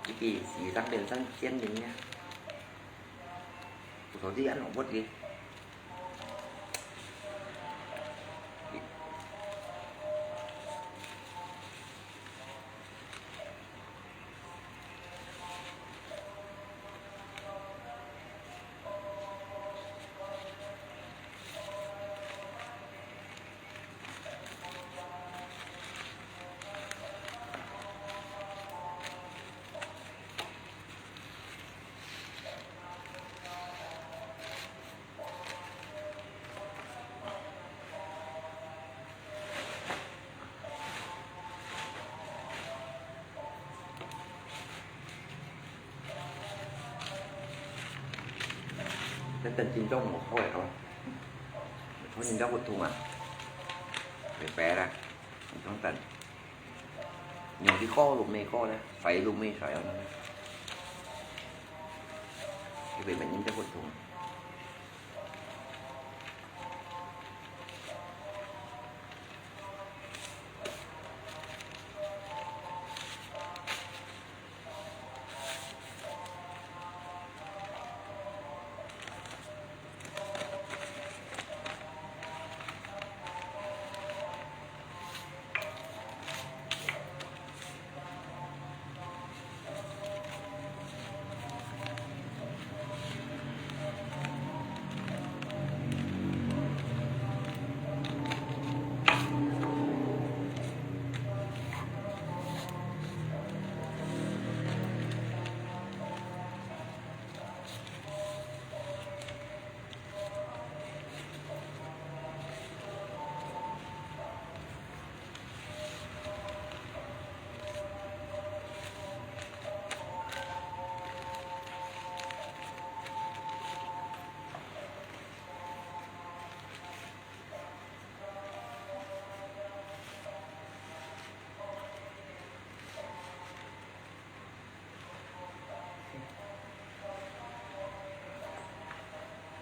一啲時常變成仙人啊。 Buat tadi anak buat lagi. 等陣鐘無好个哦，可能較不痛啊，會白啦，你等等，用啲火爐尾火咧，快爐尾快啊，佢會慢慢較不痛。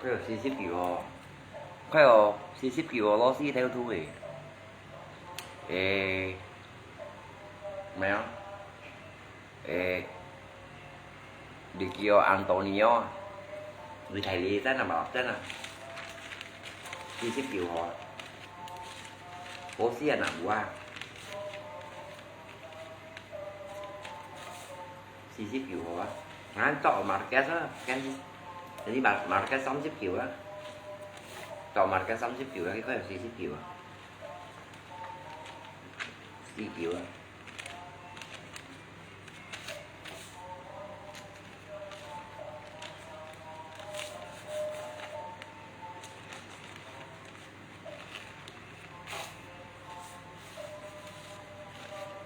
佢有四十九哦，佢有四十九哦，老師頭拄个。誒，咩啊？誒，你叫Antonio啊？你大理真啊嘛？真啊？四十九號啊？好勢啊，哪有啊？ 四十九號啊？啊，做Marquez啊，跟，你Mar-，Marquez三十九啊？做Marquez三十九啊，佢可能四十九啊？四九啊？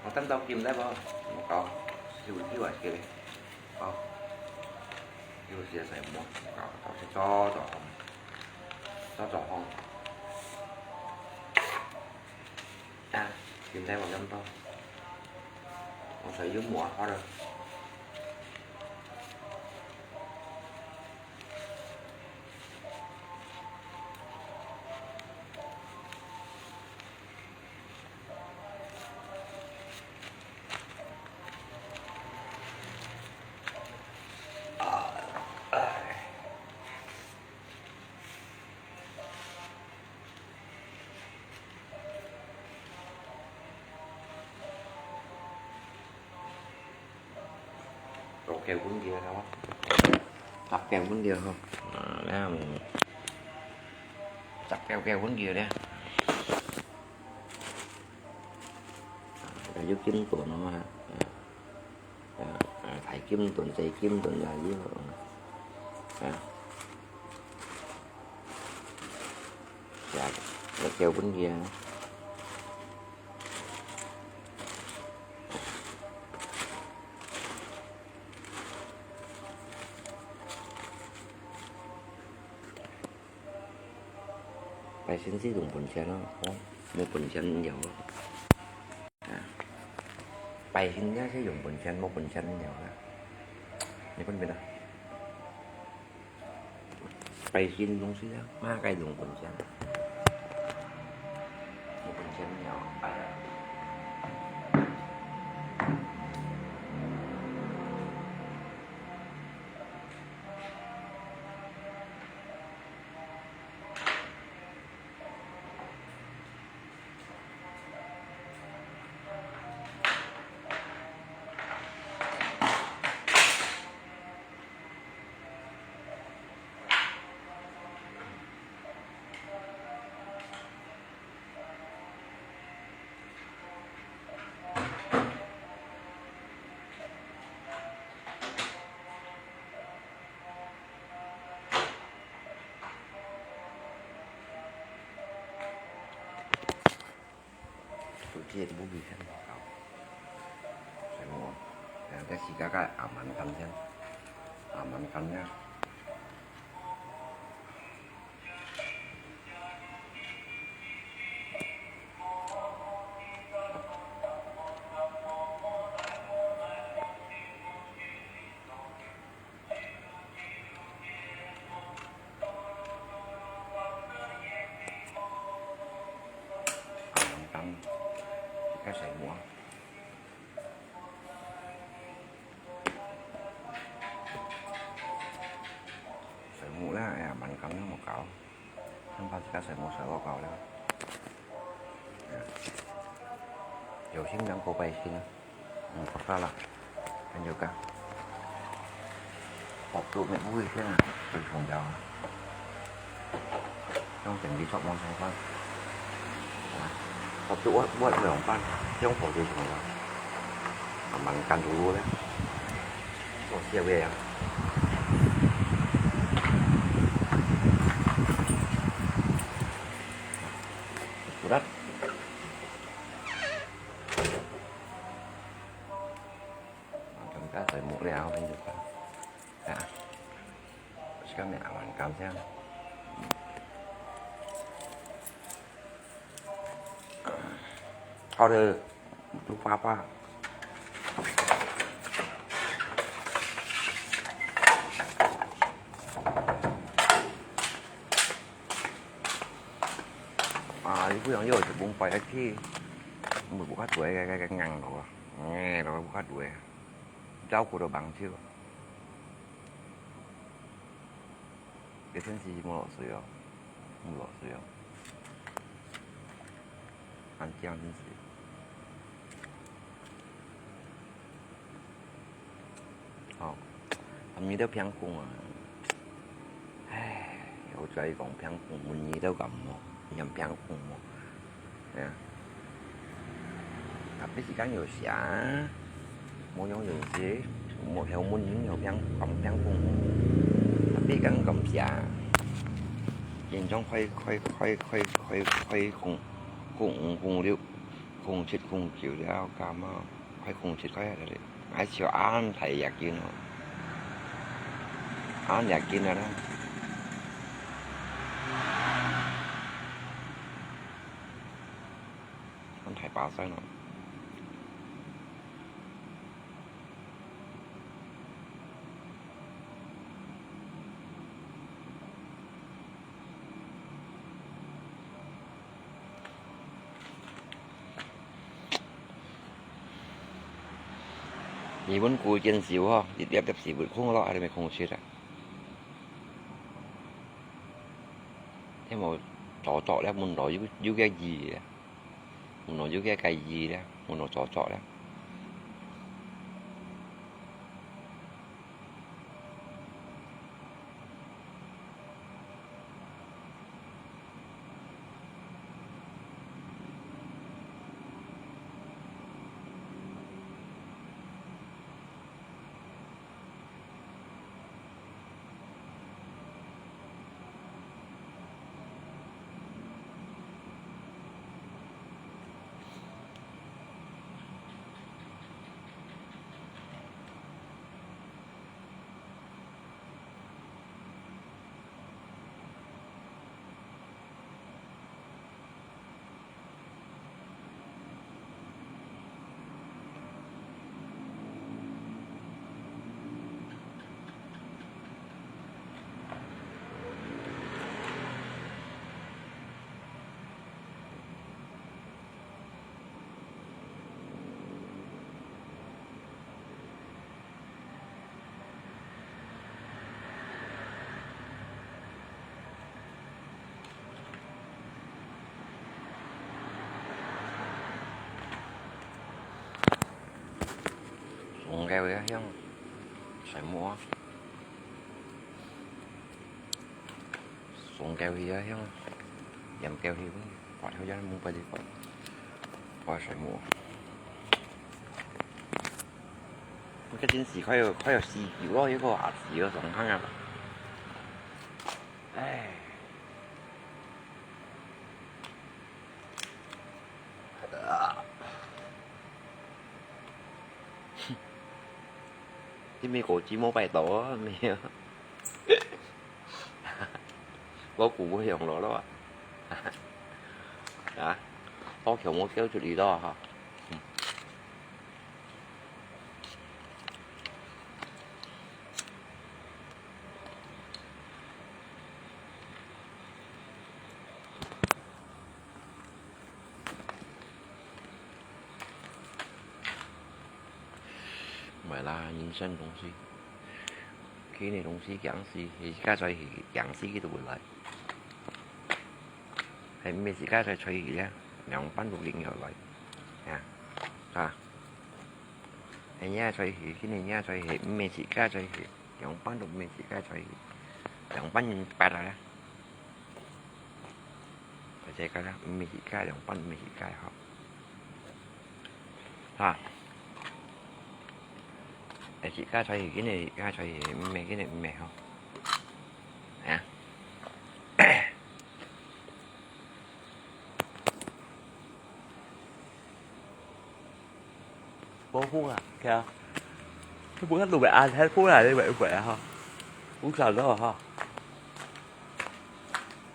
我等到金來無？我搞，收收啊，收咧。哦，收收啊，無搞，到時早早放，早早放。啊，金來無等到，我才有磨好了。 OK，穩定了吼。十九穩定吼。啊，了，十九个穩定了。啊，又金盾了嘛。啊，啊，大金盾、細金盾啊，有。啊。 Ya, ya kêu bún gì á? Bài xin sử dụng bún chén đó, không? Một bún chén nhiều. À. Bài xin nhá, sử dụng bún chén, một bún chén nhiều. Ini pun beda. Bài xin cũng xí đó, má cái dùng quần chén. Một quần chén nhỏ. Kucing bumi kan kau. Semua. Yang ada si kakak amankan kan. Amankannya. 當自家洗碗。洗碗啦，哎呀，蠻乾淨，無搞。 看把自家洗碗洗到搞了。有心人過百姓啊，嗯，不怕啦，很有感。學做乜不會先啊，最重要啊。用電力做無相關。啊，學做我我兩半，用火最重要。慢慢乾嘟嘟咧。 做少个啊。不然，全部洗好，你就看。啊，是个咩啊？蛮干净。 好了，都爸爸。啊，你不用，有一分擺下去，毋會無法度个，个，个硬落啊，硬落無法度个，照顧到幫手。 這陣時無落水哦，無落水哦。恁驚真是。哦，啊，你都偏空啊。唉，有在講偏空，問你都感冒，你很偏空哦。 係啊。Tapi時間有時啊，無用有時，無條門有平咁平空。Tapi kan感謝，現場開開開開開開空空空六空七空九了，感冒開空七開下咧。 還少恁大隻斤哦，恁大隻斤啊啦。恁大把聲哦。 你問古建築吼，一粒粒是會空落，還係空出啊？你無做作咧，問到有有个意咧，問到有个个意咧，問到做作咧。送雞个香，水母啊，送雞个香，鹽雞个，發條煙，冇擺地方，發水母。該真係快要快要死掉咯，一個阿死个狀態啊！唉。 你美國雞毛擺到啊，沒有？我估不用了咯啊。啊，好久沒叫出來了哈。嗯。毋係啦，人生東西，佢个東西驚死，佢自家再去驚死佢都會來。係毋係自家再出去咧，兩班都領佢來，啊，啊，係人家出去，佢人家出去，毋係自家出去，兩班都毋係自家出去，兩班人bắt來啦。大家看啦，毋係自家，兩班毋係自家，吼。 哈。係自家出去，今日自家出去，毋係今日毋係吼。啊。無風啊，係啊。佢本來都會暗，係風來，你會會啊吼。有啥咯吼。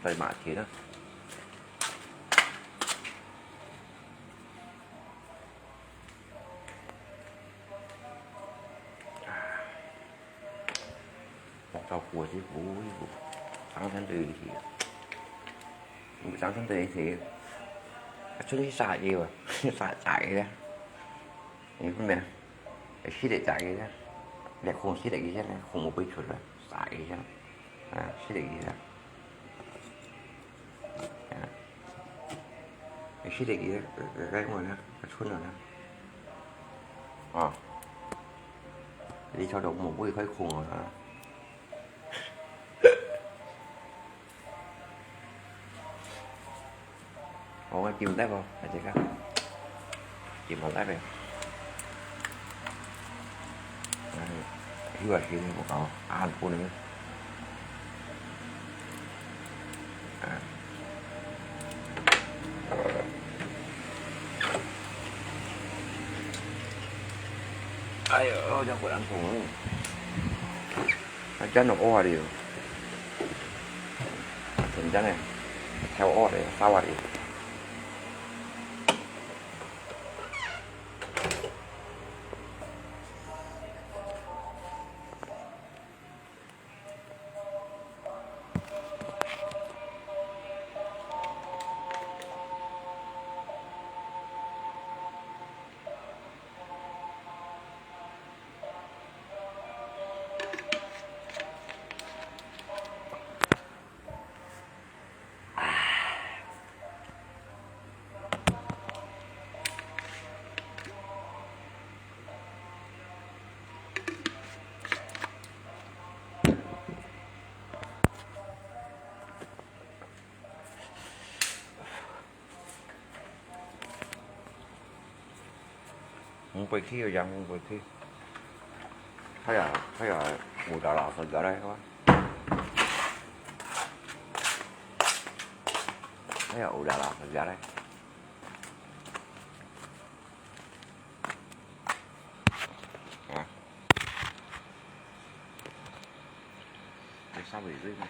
在馬蹄呢。 我照顧是服務服，上山都有一些，上山都有一些，啊，出去撒野啊，撒撒野啊，你看没？是得撒野啊，那空是得一下呢，空不会出来，撒野啊，啊，是得一下。 你食得幾多？該我呢？該春了呢？啊，你朝到我不會開空了啊？我們點來不？來這個，點來呗。 哎，又係你無搞，啊，不能。啊。哎喲，真難講。啊，真係屙啊你。真正个，臭屙个，臭啊你。毋會去，有樣毋會去。哎呀，哎呀，有啦啦，分家咧，係嘛？哎呀，有啦啦，分家咧。啊？你稍微热一下。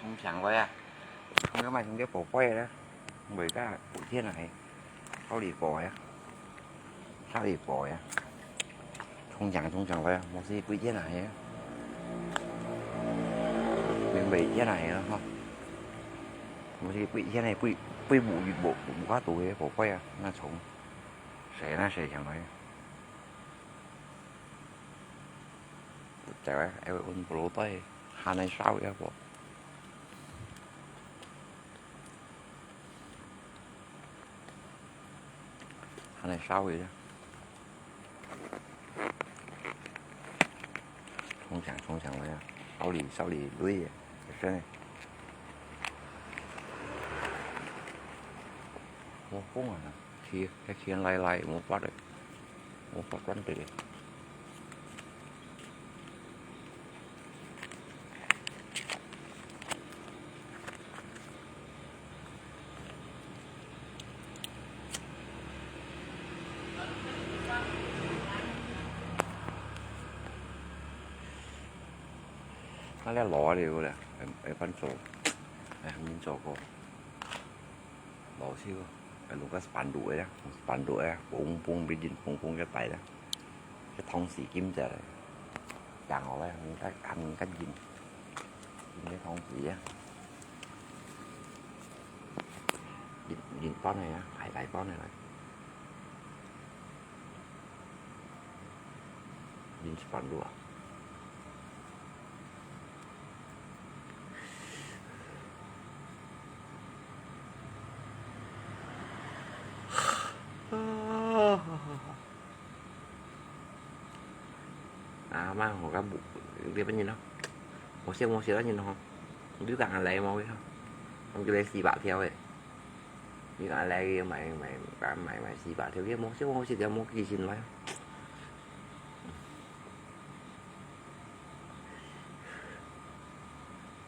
衝上來啊！衝到買，衝到寶貝啊！買个幾天來，少你寶啊！少你寶啊！衝上衝上來啊！無事幾天來啊！買幾天來啊吼！無事幾天來，幾幾無無無法度个寶貝啊！那衝，誰那誰上來啊？ 在啊，愛問不落袋，還來燒一下不？還來燒一下。衝上衝上來啊！燒你燒你累啊！真的。我講啊！ 天，該天來來，無法个，無法轉得。那了老了咧，愛愛搬走，哎，明早過。 老師，哎，弄个spanduk个，spanduk个，嘭嘭，別人嘭嘭个帶啦，个同事金仔咧，然後咧，人家人家人，人家同事啊，人人搬个啊，排排搬个來。 Ini spanduk啊。啊，嘛，我个，你个人咯，我笑我笑个人咯，你讲来毛个，我叫你四百条个。 你讲来个买买买买买四百条，也无少，我是条无几千来。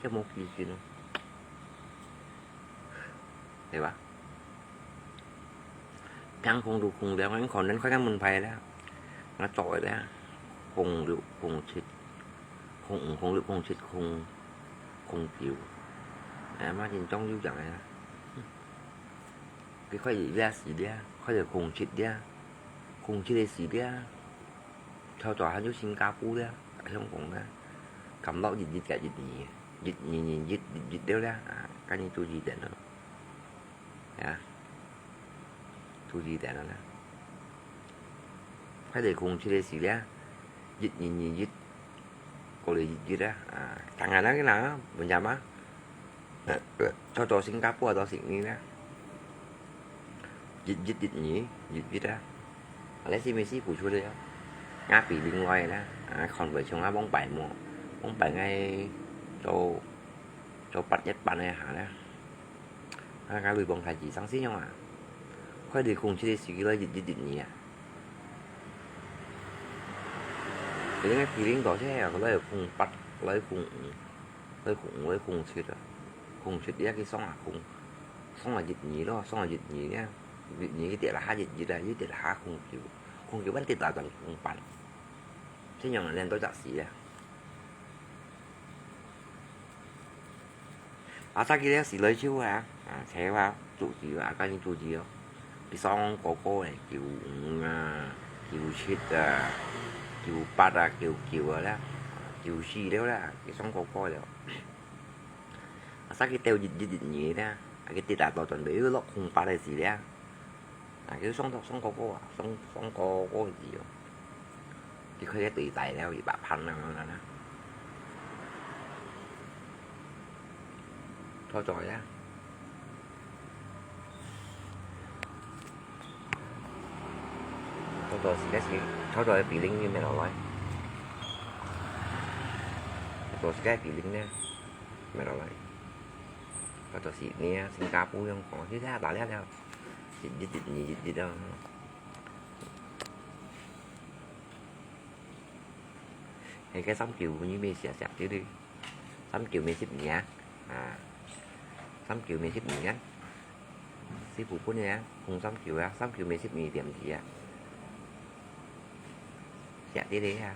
这无几千，对吧？平空都空了，你可能开个门牌了，那做个了，空六空七，空五空六空七空空九，哎妈，真中有奖个。 佢開始這時咧，開始空七咧，空七个時咧，頭先還有新加坡咧，香港咧，撳落一一个一二，一二二一一一了咧，啊，今日都二點了，啊，都二點了咧。開始空七个時咧，一二二一，過來一一啊，啊，當然啦，那，問題嘛。 做做新加坡到悉尼啦，一一一二一一啊，啊，你是毋是付出了？啊，比另外啦，啊，看袂像啊，往擺無，往擺愛做做八一班个下啦，啊，該雷幫開始上信用啊，快點空七个時期來一一一二啊，你應該比零多些啊，來空八，來空五。 來空，來空七啊，空七也去上啊空，上啊一二咯，上啊一二呢，一二去跌啦下一一啊，又跌啦下空九，空九還跌啦轉空八，這樣連到隻時啊。啊，再去了時來就啊，啊，車啊，做事啊，趕緊做事哦。 佢上高高咧，九五啊，九七啊，九八啊，九九啊啦，九四了啦，佢上高高了。啊，煞去兜一一一二啦，啊，佢跌啊，倒轉來又落空八个字了。啊，佢上到上高高啊，上上高高个字哦。 佢開个對待了，一百萬啊，恁樣啦。做做呀。做做時間時，做做比零你咪落來。做時間比零呢，咪落來。做做時呢，新加坡用講，就係打了了，一一一二一一啊。 係个三九你咪寫寫對對，三九咪十二啊，啊，三九咪十二啊，師傅分你啊，空三九啊，三九咪十二點二啊，寫對對啊。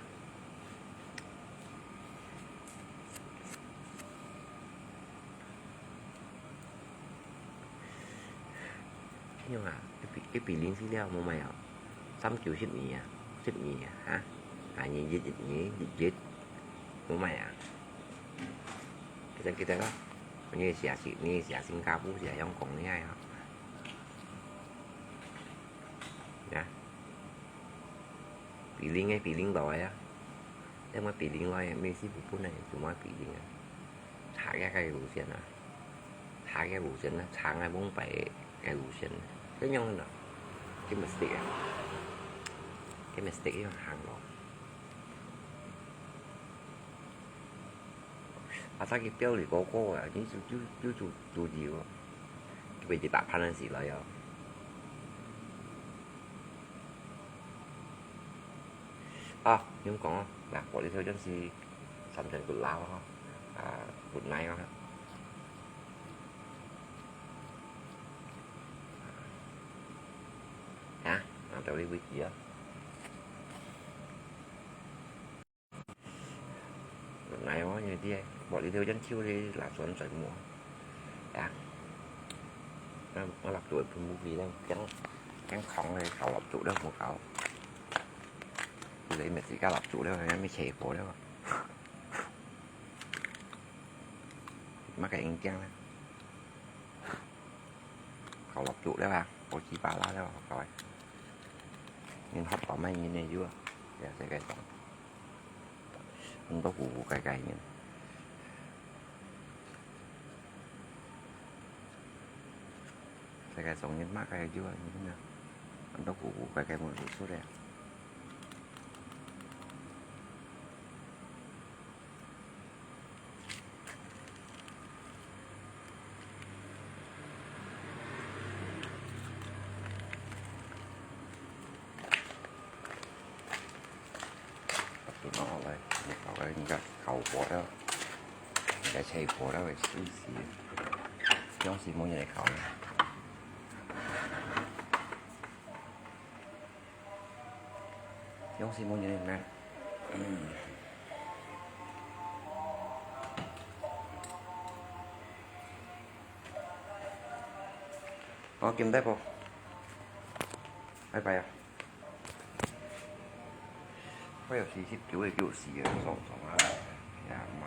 樣啊，一比，一比零四了，無買啊。三九十二啊，十二啊，哈？啊，二一一二一一，無買啊。記得，記得啊，你寫新，你寫新加坡寫香港个啊。啊，比零个，比零來啊，因為比零來，美斯無本來，就買比零啊。 查个个路線啊，查个路線啊，查个蒙白个路線，恁樣个，佢mistake啊，佢mistake樣行咯。啊，再去表你哥哥啊，你就，就，就，就，就，就，佢被佢打翻个時來哦。啊，你講哦，那我這條真是三千多啦哦，啊，本來哦。 啊，拿到你位置啊。來哦，你知，我這條人手哩，拿轉轉摸。啊，我，我蠟燭分movie咧，驚，驚狂咧，搞蠟燭咧，無搞。你咪自家蠟燭咧，還沒起火咧。 麼个人驚咧？搞蠟燭了啊，搞雞巴啦了，搞欸。人學到麼人个有啊，這世界上，很多古古怪怪人。世界上人麼个有啊，你看啊，很多古古怪怪無出來。 拿來，你搞个人家搞火了，人家起火了，會死死。用什麼人來搞呢？用什麼人呢？嗯。 好，今日播，拜拜啊！我有四十九个九十个爽爽啊，呀媽，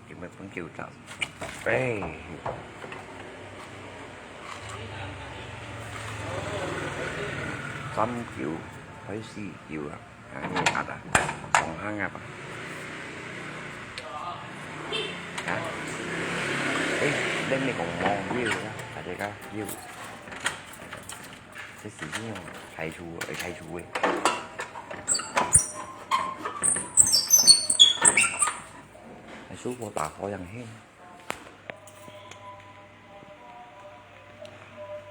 今日分九十，哎，三九還四九啊！ 啊，你壓啊，上行啊吧。啊？誒，恁呢講無有啦，大家有。這時間哦，開除，會開除誒。還舒服打火樣嘿。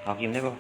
好，今日播。